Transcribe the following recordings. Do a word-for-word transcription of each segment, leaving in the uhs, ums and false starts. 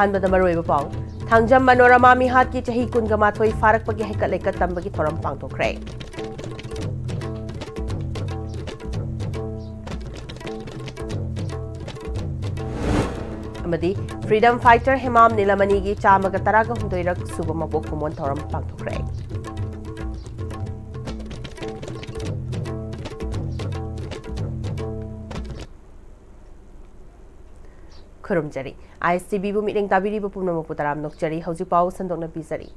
ꯑꯍꯥꯟꯕꯗ ꯃꯔꯨꯑꯣꯏꯕ ꯄꯥꯎ꯫ ꯊꯥꯡꯖꯝ ꯃꯅꯣꯔꯃꯥ ꯃꯤꯍꯥꯠꯀꯤ ꯆꯍꯤ ꯀꯨꯟꯒ ꯃꯥꯊꯣꯏ ꯐꯥꯔꯛꯄꯒꯤ ꯍꯩꯀꯠ ꯂꯩꯀꯠ ꯇꯝꯕꯒꯤ ꯊꯧꯔꯝ ꯄꯥꯡꯊꯣꯛꯈ꯭ꯔꯦ꯫ ꯑꯃꯗꯤ Freedom Fighter ꯍꯦꯃꯥꯝ ꯅꯤꯂꯃꯅꯤꯒꯤ ꯆꯥꯝꯃꯒ ꯇꯔꯥꯒ ꯍꯨꯝꯗꯣꯏꯔꯛ ꯁꯨꯕ ꯃꯄꯣꯛ ꯀꯨꯝꯑꯣꯟ ꯊꯧꯔꯝ ꯄꯥꯡꯊꯣꯛꯈ꯭ꯔꯦ꯫ ꯈꯨꯔꯨꯝꯖꯔꯤ꯫ ꯑꯥꯏ ꯑꯦꯁ ꯇꯤ ꯚꯤꯕꯨ ꯃꯤꯠꯌꯦꯡ ꯇꯥꯕꯤꯔꯤꯕ ꯄꯨꯝꯅꯃꯛꯄꯨ ꯇꯔꯥꯝꯅ ꯑꯣꯛꯆꯔꯤ꯫ ꯍꯧꯖꯤꯛ ꯄꯥꯎ ꯁꯟꯗꯣꯛꯅ ꯄꯤꯖꯔꯤ꯫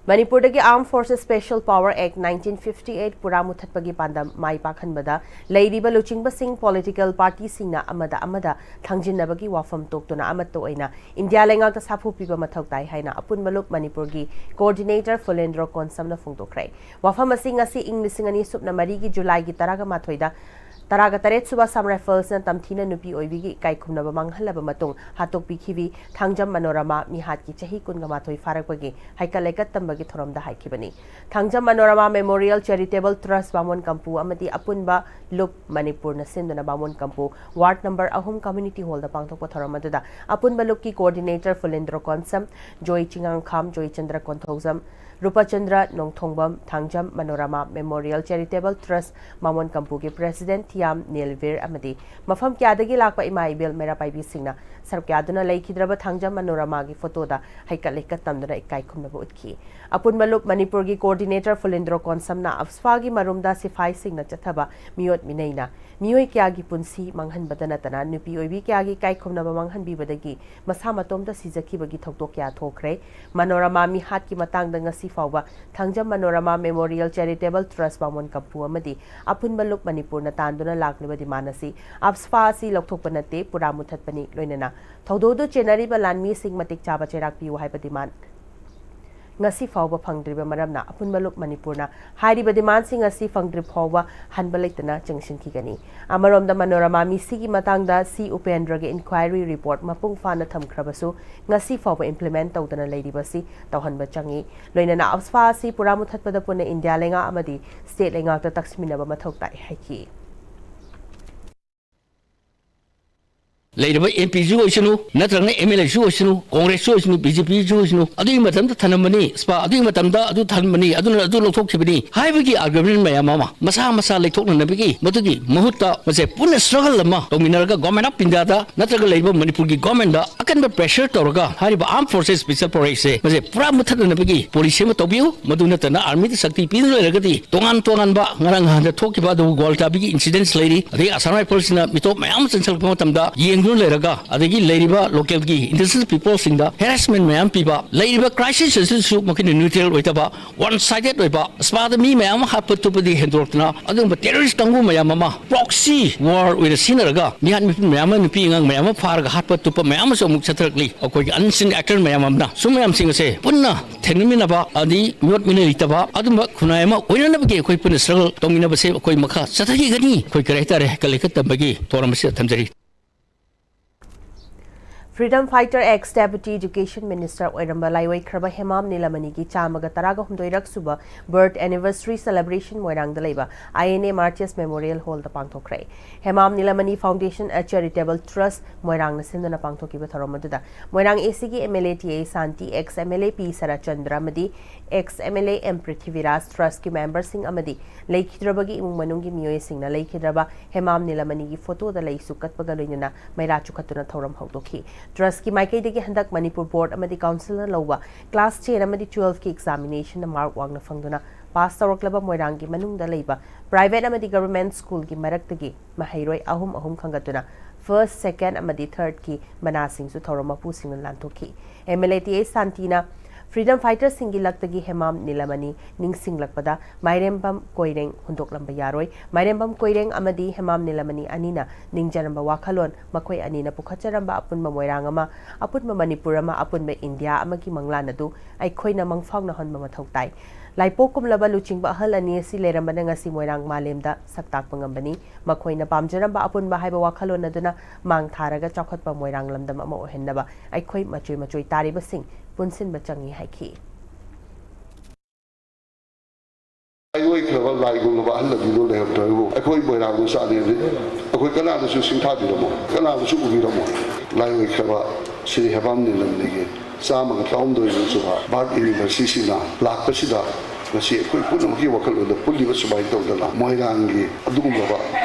ꯃꯅꯤꯄꯨꯔꯗꯒꯤ Armed Forces Special Power Act nineteen fifty eight ꯄꯨꯔꯥ ꯃꯨꯊꯠꯄꯒꯤ ꯄꯥꯟꯗꯝ ꯃꯥꯏ ꯄꯥꯛꯍꯟꯕꯗ ꯂꯩꯔꯤꯕ ꯂꯨꯆꯤꯡꯕꯁꯤꯡ, political partyꯁꯤꯡꯅ ꯑꯃꯗ ꯑꯃꯗ ꯊꯥꯡꯖꯤꯟꯅꯕꯒꯤ ꯋꯥꯐꯝ ꯇꯣꯛꯇꯨꯅ ꯑꯃꯠꯇ ꯑꯣꯏꯅ ꯏꯟꯗꯤꯌꯥ ꯂꯩꯉꯥꯛꯇ ꯁꯥꯐꯨ ꯄꯤꯕ ꯃꯊꯧ ꯇꯥꯏ ꯍꯥꯏꯅ ꯑꯄꯨꯟꯕ ꯂꯨꯞ ꯃꯅꯤꯄꯨꯔꯒꯤ coordinator ꯐꯨꯂꯦꯟꯗ꯭ꯔꯣ ꯀꯣꯟꯁꯝꯅ ꯐꯣꯡꯗꯣꯛꯈ꯭ꯔꯦ꯫ ꯋꯥꯐꯝ ꯑꯁꯤ ꯉꯁꯤ ꯏꯪ ꯂꯤꯁꯤꯡ ꯑꯅꯤ ꯁꯨꯞꯅ ꯃꯔꯤꯒꯤ ꯖꯨꯂꯥꯏꯒꯤ ꯇꯔꯥꯒ ꯃꯥꯊꯣꯏꯗ ꯇꯔꯥꯒ ꯇꯔꯦꯠ ꯁꯨꯕ Assam Riflesꯅ ꯇꯝꯊꯤꯅ ꯅꯨꯄꯤ ꯑꯣꯏꯕꯤꯒꯤ ꯏꯀꯥꯏ ꯈꯨꯝꯅꯕ ꯃꯥꯡꯍꯜꯂꯕ ꯃꯇꯨꯡ ꯍꯥꯠꯇꯣꯛꯄꯤꯈꯤꯕꯤ ꯊꯥꯡꯖꯝ ꯃꯅꯣꯔꯃꯥ ꯃꯤꯍꯥꯠꯀꯤ ꯆꯍꯤ ꯀꯨꯟꯒ ꯃꯥꯊꯣꯏ ꯐꯥꯔꯛꯄꯒꯤ ꯍꯩꯀꯠ ꯂꯩꯀꯠ ꯇꯝꯕꯒꯤ ꯊꯧꯔꯝꯗ ꯍꯥꯏꯈꯤꯕꯅꯤ꯫ Thangjam Manorama Memorial Charitable Trust ꯕꯥꯃꯣꯟ ꯀꯝꯄꯨ ꯑꯃꯗꯤ ꯑꯄꯨꯟꯕ ꯂꯨꯞ ꯃꯅꯤꯄꯨꯔꯅ ꯁꯤꯟꯗꯨꯅ ꯕꯥꯃꯣꯟ ꯀꯝꯄꯨ ward number ꯑꯍꯨꯝ community hallꯗ ꯄꯥꯡꯊꯣꯛꯄ ꯊꯧꯔꯝ ꯑꯗꯨꯗ ꯑꯄꯨꯟꯕ ꯂꯨꯞꯀꯤ coordinator ꯐꯨꯂꯦꯟꯗ꯭ꯔꯣ ꯀꯣꯟꯁꯝ, ꯖꯣꯏ ꯆꯤꯉꯥꯡꯈꯥꯝ, ꯖꯣꯏꯆꯟꯗ꯭ꯔ ꯀꯣꯟꯊꯧꯖꯝ, ꯔꯨꯄꯆꯟꯗ꯭ꯔ ꯅꯣꯡꯊꯣꯡꯕꯝ, Thangjam Manorama Memorial Charitable Trust ꯕꯥꯃꯣꯟ ꯀꯝꯄꯨꯒꯤ president ꯊꯤꯌꯥꯝ ꯅꯤꯜꯚꯤꯔ ꯑꯃꯗꯤ ꯃꯐꯝ ꯀꯌꯥꯗꯒꯤ ꯂꯥꯛꯄ ꯏꯃꯥ ꯏꯕꯦꯜ ꯃꯩꯔꯥ ꯄꯥꯏꯕꯤꯁꯤꯡꯅ ꯁꯔꯨꯛ ꯌꯥꯗꯨꯅ ꯂꯩꯈꯤꯗ꯭ꯔꯕ ꯊꯥꯡꯖꯝ ꯃꯅꯣꯔꯃꯥꯒꯤ ꯐꯣꯇꯣꯗ ꯍꯩꯀꯠ ꯂꯩꯀꯠ ꯇꯝꯗꯨꯅ ꯏꯀꯥꯏ ꯈꯨꯝꯅꯕ ꯎꯠꯈꯤ꯫ ꯑꯄꯨꯟꯕ ꯂꯨꯞ ꯃꯅꯤꯄꯨꯔꯒꯤ coordinator ꯐꯨꯂꯦꯟꯗ꯭ꯔꯣ ꯀꯣꯟꯁꯝꯅ ꯑꯞꯁꯐꯥꯒꯤ ꯃꯔꯨꯝꯗ ꯁꯤꯐꯥꯏꯁꯤꯡꯅ ꯆꯠꯊꯕ ꯃꯤꯑꯣꯠ ꯃꯤꯅꯩꯅ ꯃꯤꯑꯣꯏ ꯀꯌꯥꯒꯤ ꯄꯨꯟꯁꯤ ꯃꯥꯡꯍꯟꯕꯗ ꯅꯠꯇꯅ ꯅꯨꯄꯤ ꯑꯣꯏꯕꯤ ꯀꯌꯥꯒꯤ ꯏꯀꯥꯏ ꯈꯨꯝꯅꯕ ꯃꯥꯡꯍꯟꯕꯤꯕꯗꯒꯤ ꯃꯁꯥ ꯃꯇꯣꯝꯇ ꯁꯤꯖꯈꯤꯕꯒꯤ ꯊꯧꯗꯣꯛ ꯀꯌꯥ ꯊꯣꯛꯈ꯭ꯔꯦ꯫ ꯃꯅꯣꯔꯃꯥ ꯃꯤꯍꯥꯠꯀꯤ ꯃꯇꯥꯡꯗ ꯉꯁꯤ ꯐꯥꯎꯕ Thangjam Manorama Memorial Charitable Trust ꯕꯥꯃꯣꯟ ꯀꯝꯄꯨ ꯑꯃꯗꯤ ꯑꯄꯨꯟꯕ ꯂꯨꯞ ꯃꯅꯤꯄꯨꯔꯅ ꯇꯥꯟꯗꯨꯅ ꯂꯥꯛꯂꯤꯕ demand ꯑꯁꯤ ꯑꯞꯁꯐꯥ ꯑꯁꯤ ꯂꯧꯊꯣꯛꯄ ꯅꯠꯇꯦ, ꯄꯨꯔꯥ ꯃꯨꯊꯠꯄꯅꯤ꯫ ꯂꯣꯏꯅꯅ ꯊꯧꯗꯣꯛ ꯑꯗꯨ ꯆꯦꯟꯅꯔꯤꯕ ꯂꯥꯟꯃꯤꯁꯤꯡ ꯃꯇꯤꯛ ꯆꯥꯕ ꯆꯩꯔꯥꯛ ꯄꯤꯌꯨ ꯍꯥꯏꯕ demand ꯉꯁꯤ ꯐꯥꯎꯕ ꯐꯪꯗ꯭ꯔꯤꯕ ꯃꯔꯝꯅ ꯑꯄꯨꯟꯕ ꯂꯨꯞ ꯃꯅꯤꯄꯨꯔꯅ ꯍꯥꯏꯔꯤꯕ demandꯁꯤꯡ ꯑꯁꯤ ꯐꯪꯗ꯭ꯔꯤ ꯐꯥꯎꯕ ꯍꯟꯕ ꯂꯩꯇꯅ ꯆꯪꯁꯤꯟꯈꯤꯒꯅꯤ꯫ ꯑꯃꯔꯣꯝꯗ ꯃꯅꯣꯔꯃꯥ ꯃꯤꯁꯤꯒꯤ ꯃꯇꯥꯡꯗ ꯁꯤ ꯎꯄꯦꯟꯗ꯭ꯔꯒꯤ inquiry report ꯃꯄꯨꯡ ꯐꯥꯅ ꯊꯝꯈ꯭ꯔꯕꯁꯨ ꯉꯁꯤ ꯐꯥꯎꯕ implement ꯇꯧꯗꯅ ꯂꯩꯔꯤꯕꯁꯤ ꯇꯧꯍꯟꯕ ꯆꯪꯏ꯫ ꯂꯣꯏꯅꯅ ꯑꯞꯁꯐꯥ ꯑꯁꯤ ꯄꯨꯔꯥ ꯃꯨꯊꯠꯄꯗ ꯄꯨꯟꯅ ꯏꯟꯗꯤꯌꯥ ꯂꯩꯉꯥꯛ ꯑꯃꯗꯤ state ꯂꯩꯉꯥꯛꯇ ꯇꯛꯁꯤꯟꯃꯤꯟꯅꯕ ꯃꯊꯧ ꯇꯥꯏ ꯍꯥꯏꯈꯤ꯫ ꯂꯩꯔꯤꯕ ꯑꯦꯝ ꯄꯤꯁꯨ ꯑꯣꯏꯁꯅꯨ, ꯅꯠꯇ꯭ꯔꯒꯅ ꯑꯦꯝ ꯑꯦꯜ ꯑꯦꯁꯨ ꯑꯣꯏꯁꯅꯨ, ꯀꯣꯡꯒ꯭ꯔꯦꯁꯁꯨ ꯑꯣꯏꯁꯅꯨ, ꯕꯤ ꯖꯦ ꯄꯤꯁꯨ ꯑꯣꯏꯁꯅꯨ, ꯑꯗꯨꯒꯤ ꯃꯇꯝꯗ ꯊꯅꯝꯕꯅꯤ, ꯁ꯭ꯄꯥ ꯑꯗꯨꯒꯤ ꯃꯇꯝꯗ ꯑꯗꯨ ꯊꯅꯝꯕꯅꯤ, ꯑꯗꯨꯅ ꯑꯗꯨ ꯂꯧꯊꯣꯛꯈꯤꯕꯅꯤ ꯍꯥꯏꯕꯒꯤ ꯑꯥꯔꯒꯨꯃꯦꯟ ꯃꯌꯥꯝ ꯑꯃ ꯃꯁꯥ ꯃꯁꯥ ꯂꯩꯊꯣꯛꯅꯅꯕꯒꯤ ꯃꯗꯨꯒꯤ ꯃꯍꯨꯠꯇ ꯃꯁꯦ ꯄꯨꯟꯅ ꯁ꯭ꯇ꯭ꯔꯒꯜ ꯑꯃ ꯇꯧꯃꯤꯟꯅꯔꯒ ꯒꯣꯔꯃꯦꯟ ꯑꯣꯐ ꯏꯟꯗꯤꯌꯥꯗ ꯅꯠꯇ꯭ꯔꯒ ꯂꯩꯔꯤꯕ ꯃꯅꯤꯄꯨꯔꯒꯤ ꯒꯣꯔꯃꯦꯟꯗ ꯑꯀꯟꯕ ꯄ꯭ꯔꯦꯁꯔ ꯇꯧꯔꯒ ꯍꯥꯏꯔꯤꯕ ꯑꯥꯔꯝ ꯐꯣꯔꯁꯦꯁ ꯁ꯭ꯄꯦꯁꯦꯜ ꯐꯣꯔꯁꯁꯦ ꯃꯁꯦ ꯄꯨꯔꯥ ꯃꯨꯠꯊꯠꯅꯅꯕꯒꯤ ꯄꯣꯂꯤꯁꯤ ꯑꯃ ꯇꯧꯕꯤꯌꯨ꯫ ꯃꯗꯨ ꯅꯠꯇꯅ ꯑꯥꯔꯃꯤꯗ ꯁꯛꯇꯤ ꯄꯤꯗꯨꯅ ꯂꯩꯔꯒꯗꯤ ꯇꯣꯉꯥꯟ ꯇꯣꯉꯥꯟꯕ ꯉꯔꯥꯡ ꯅꯍꯥꯟꯗ ꯊꯣꯛꯈꯤꯕ ꯑꯗꯨꯕꯨ ꯒ꯭ꯋꯥꯜꯇꯥꯕꯤꯒꯤ ꯏꯟꯁꯤꯗꯦꯟꯁ ꯂꯩꯔꯤ, ꯑꯗꯒꯤ ꯑꯁꯥꯝ ꯔꯥꯏꯐꯜꯁꯤꯅ ꯃꯤꯇꯣꯞ ꯃꯌꯥꯝ ꯑꯃ ꯆꯪꯁꯤꯜꯂꯛꯄ ꯃꯇꯝꯗ ꯌꯦꯡꯗꯨꯅ ꯂꯩꯔꯒ ꯑꯗꯒꯤ ꯂꯩꯔꯤꯕ ꯂꯣꯀꯦꯜꯒꯤ ꯏꯟꯗꯤꯖꯤꯅꯁ ꯄꯤꯄꯜꯁꯤꯡꯗ ꯍꯦꯔꯥꯁꯃꯦꯟ ꯃꯌꯥꯝ ꯄꯤꯕ, ꯂꯩꯔꯤꯕ ꯀ꯭ꯔꯥꯏꯁꯤꯁ ꯑꯁꯤꯁꯨ ꯃꯈꯣꯏꯅ ꯅ꯭ꯌꯨꯇ꯭ꯔꯦꯜ ꯑꯣꯏꯗꯕ, ꯋꯥꯟ ꯁꯥꯏꯗꯦꯠ ꯑꯣꯏꯕ, ꯁ꯭ꯄꯥꯗ ꯃꯤ ꯃꯌꯥꯝ ꯑꯃ ꯍꯥꯠꯄ ꯇꯨꯞꯄꯗꯤ ꯍꯦꯟꯗꯣꯔꯛꯇꯅ ꯑꯗꯨꯒꯨꯝꯕ ꯇꯦꯔꯣꯔꯤꯁ ꯀꯥꯡꯕꯨ ꯃꯌꯥꯝ ꯑꯃ ꯄ꯭ꯔꯣꯛꯁꯤ ꯋꯥꯔ ꯑꯣꯏꯅ ꯁꯤꯖꯤꯟꯅꯔꯒ ꯃꯤꯍꯥꯠ ꯃꯤꯄꯨꯟ ꯃꯌꯥꯝ ꯑꯃ, ꯅꯨꯄꯤ ꯑꯉꯥꯡ ꯃꯌꯥꯝ ꯑꯃ ꯐꯥꯔꯒ ꯍꯥꯠꯄ ꯇꯨꯞꯄ ꯃꯌꯥꯝ ꯑꯃꯁꯨ ꯑꯃꯨꯛ ꯆꯠꯊꯔꯛꯂꯤ꯫ ꯑꯩꯈꯣꯏꯒꯤ ꯑꯟꯁꯤꯟ ꯑꯦꯛꯇꯔ ꯃꯌꯥꯝ ꯑꯃꯅ ꯁꯨꯝ ꯃꯌꯥꯝꯁꯤꯡ ꯑꯁꯦ ꯄꯨꯟꯅ ꯊꯦꯡꯅꯃꯤꯟꯅꯕ ꯑꯃꯗꯤ ꯃꯤꯑꯣꯠ ꯃꯤꯅꯩ ꯂꯩꯇꯕ ꯑꯗꯨꯝꯕ ꯈꯨꯟꯅꯥꯏ ꯑꯃ ꯑꯣꯏꯅꯅꯕꯒꯤ ꯑꯩꯈꯣꯏ ꯄꯨꯟꯅ ꯁ꯭ꯇ꯭ꯔꯒꯜ ꯇꯧꯃꯤꯟꯅꯕꯁꯦ ꯑꯩꯈꯣꯏ ꯃꯈꯥ ꯆꯠꯊꯈꯤꯒꯅꯤ꯫ ꯑꯩꯈꯣꯏ ꯀꯔꯤ ꯍꯥꯏꯇꯥꯔꯦ, ꯀꯜꯂꯤꯈꯠ ꯇꯝꯕꯒꯤ ꯊꯧꯔꯝ ꯑꯁꯤꯗ ꯊꯝꯖꯔꯤ꯫ Freedom Fighter, ex Deputy Education Minister ꯑꯣꯏꯔꯝꯕ ꯂꯥꯏꯑꯣꯏꯈ꯭ꯔꯕ ꯍꯦꯃꯥꯝ ꯅꯤꯂꯃꯅꯤꯒꯤ ꯆꯥꯝꯃꯒ ꯇꯔꯥꯒ ꯍꯨꯝꯗꯣꯏꯔꯛ ꯁꯨꯕ birth anniversary celebration ꯃꯣꯏꯔꯥꯡꯗ ꯂꯩꯕ I N A Martyrs Memorial Hallꯗ ꯄꯥꯡꯊꯣꯛꯈ꯭ꯔꯦ꯫ Hemam ꯅꯤꯂꯃꯅꯤ Foundation, a charitable trust, ꯃꯣꯏꯔꯥꯡꯅ ꯁꯤꯟꯗꯨꯅ ꯄꯥꯡꯊꯣꯛꯈꯤꯕ ꯊꯧꯔꯝ ꯑꯗꯨꯗ ꯃꯣꯏꯔꯥꯡ A C ꯒꯤ M L A TA Shanti, ex M L A P Saratchandra ꯑꯃꯗꯤ ex M L A M Prithviraj, trustꯀꯤ memberꯁꯤꯡ ꯑꯃꯗꯤ ꯂꯩꯈꯤꯗ꯭ꯔꯕꯒꯤ ꯏꯃꯨꯡ ꯃꯅꯨꯡꯒꯤ ꯃꯤꯑꯣꯏꯁꯤꯡꯅ ꯂꯩꯈꯤꯗ꯭ꯔꯕ ꯍꯦꯃꯥꯝ ꯅꯤꯂꯃꯅꯤꯒꯤ photoꯗ ꯂꯩꯁꯨ ꯀꯠꯄꯒ ꯂꯣꯏꯅꯅ ꯃꯩꯔꯥ ꯆꯨꯈꯠꯇꯨꯅ ꯊꯧꯔꯝ ꯍꯧꯗꯣꯛꯈꯤ꯫ Trustꯀꯤ ꯃꯥꯏꯀꯩꯗꯒꯤ ꯍꯟꯗꯛ ꯃꯅꯤꯄꯨꯔ Board ꯑꯃꯗꯤ Councilꯅ ꯂꯧꯕ class ten ꯑꯃꯗꯤ twelveꯀꯤ examinationꯗ mark ꯋꯥꯡꯅ ꯐꯪꯗꯨꯅ pass ꯇꯧꯔꯛꯂꯕ ꯃꯣꯏꯔꯥꯡꯒꯤ ꯃꯅꯨꯡꯗ ꯂꯩꯕ private ꯑꯃꯗꯤ government schoolꯒꯤ ꯃꯔꯛꯇꯒꯤ ꯃꯍꯩꯔꯣꯏ ꯑꯍꯨꯝ ꯑꯍꯨꯝ ꯈꯟꯒꯠꯇꯨꯅ first, second ꯑꯃꯗꯤ thirdꯀꯤ ꯃꯅꯥꯁꯤꯡꯁꯨ ꯊꯧꯔꯝ ꯃꯄꯨꯁꯤꯡꯅ ꯂꯥꯟꯊꯣꯛꯈꯤ꯫ M L A TA ꯁꯥꯟꯇꯤꯅ freedom fighterꯁꯤꯡꯒꯤ ꯂꯛꯇꯒꯤ Hemam ꯅꯤꯂꯃꯅꯤ ꯅꯤꯡꯁꯤꯡꯂꯛꯄꯗ ꯃꯥꯏꯔꯦꯝꯕꯝ Koireng ꯍꯨꯟꯗꯣꯛꯂꯝꯕ ꯌꯥꯔꯣꯏ꯫ ꯃꯥꯏꯔꯦꯝꯕꯝ ꯀꯣꯏꯔꯦꯡ ꯑꯃꯗꯤ ꯍꯦꯃꯥꯝ ꯅꯤꯂꯃꯅꯤ ꯑꯅꯤꯅ ꯅꯤꯡꯖꯔꯝꯕ ꯋꯥꯈꯜꯂꯣꯟ ꯃꯈꯣꯏ ꯑꯅꯤꯅ ꯄꯨꯈꯠꯆꯔꯝꯕ ꯑꯄꯨꯟꯕ ꯃꯣꯏꯔꯥꯡ ꯑꯃ, ꯑꯄꯨꯟꯕ ꯃꯅꯤꯄꯨꯔ ꯑꯃ, ꯑꯄꯨꯟꯕ ꯏꯟꯗꯤꯌꯥ ꯑꯃꯒꯤ ꯃꯪꯂꯥꯟ ꯑꯗꯨ ꯑꯩꯈꯣꯏꯅ ꯃꯪꯐꯥꯎꯅꯍꯟꯕ ꯃꯊꯧ ꯇꯥꯏ꯫ ꯂꯥꯏꯄꯣꯛ ꯀꯨꯝꯂꯕ ꯂꯨꯆꯤꯡꯕ ꯑꯍꯜ ꯑꯅꯤ ꯑꯁꯤ ꯂꯩꯔꯝꯕꯅ ꯉꯁꯤ ꯃꯣꯏꯔꯥꯡ ꯃꯥꯂꯦꯝꯗ ꯁꯛ ꯇꯥꯛꯄ ꯉꯝꯕꯅꯤ꯫ ꯃꯈꯣꯏꯅ ꯄꯥꯝꯖꯔꯝꯕ ꯑꯄꯨꯟꯕ ꯍꯥꯏꯕ ꯋꯥꯈꯜꯂꯣꯟ ꯑꯗꯨꯅ ꯃꯥꯡ ꯊꯥꯔꯒ ꯆꯥꯎꯈꯠꯄ ꯃꯣꯏꯔꯥꯡ ꯂꯝꯗꯝ ꯑꯃ ꯑꯣꯏꯍꯟꯅꯕ ꯑꯩꯈꯣꯏ ꯃꯆꯣꯏ ꯃꯆꯣꯏ ꯇꯥꯔꯤꯕꯁꯤꯡ ꯄꯨꯟꯁꯤꯟꯕ ꯆꯪꯏ ꯍꯥꯏꯈꯤ꯫ ꯃꯥꯏꯑꯣꯏꯈ꯭ꯔꯕ ꯂꯥꯏꯒꯨꯝꯂꯕ ꯑꯍꯜ ꯑꯅꯤꯗꯨ ꯂꯩꯔꯝꯗ꯭ꯔꯕꯕꯨ ꯑꯩꯈꯣꯏ ꯃꯣꯏꯔꯥꯡꯗ ꯆꯥꯅꯤꯡꯉꯤ꯫ ꯑꯩꯈꯣꯏ ꯀꯅꯥꯗꯁꯨ ꯁꯤꯡꯊꯥꯕꯤꯔꯝꯃꯣ, ꯀꯅꯥꯗꯁꯨ ꯎꯕꯤꯔꯝꯃꯣ꯫ ꯂꯥꯏꯑꯣꯏꯈ꯭ꯔꯕ ꯁ꯭ꯔꯤ ꯍꯦꯕꯥꯝ ꯅꯤꯂꯝꯅꯤꯒꯤ ꯆꯥꯝꯃꯒ ꯇꯔꯥꯍꯨꯝꯗꯣꯏ ꯁꯨꯕ ꯕꯥꯔꯠ ꯑꯦꯅꯤꯚꯔꯁꯔꯤꯁꯤꯅ ꯂꯥꯛꯄꯁꯤꯗ ꯉꯁꯤ ꯑꯩꯈꯣꯏ ꯄꯨꯝꯅꯃꯛꯀꯤ ꯋꯥꯈꯜꯂꯣꯟꯗ ꯄꯨꯜꯂꯤꯕ ꯁꯨꯃꯥꯏꯅ ꯇꯧꯗꯅ ꯃꯣꯏꯔꯥꯡꯒꯤ ꯑꯗꯨꯒꯨꯝꯂꯕ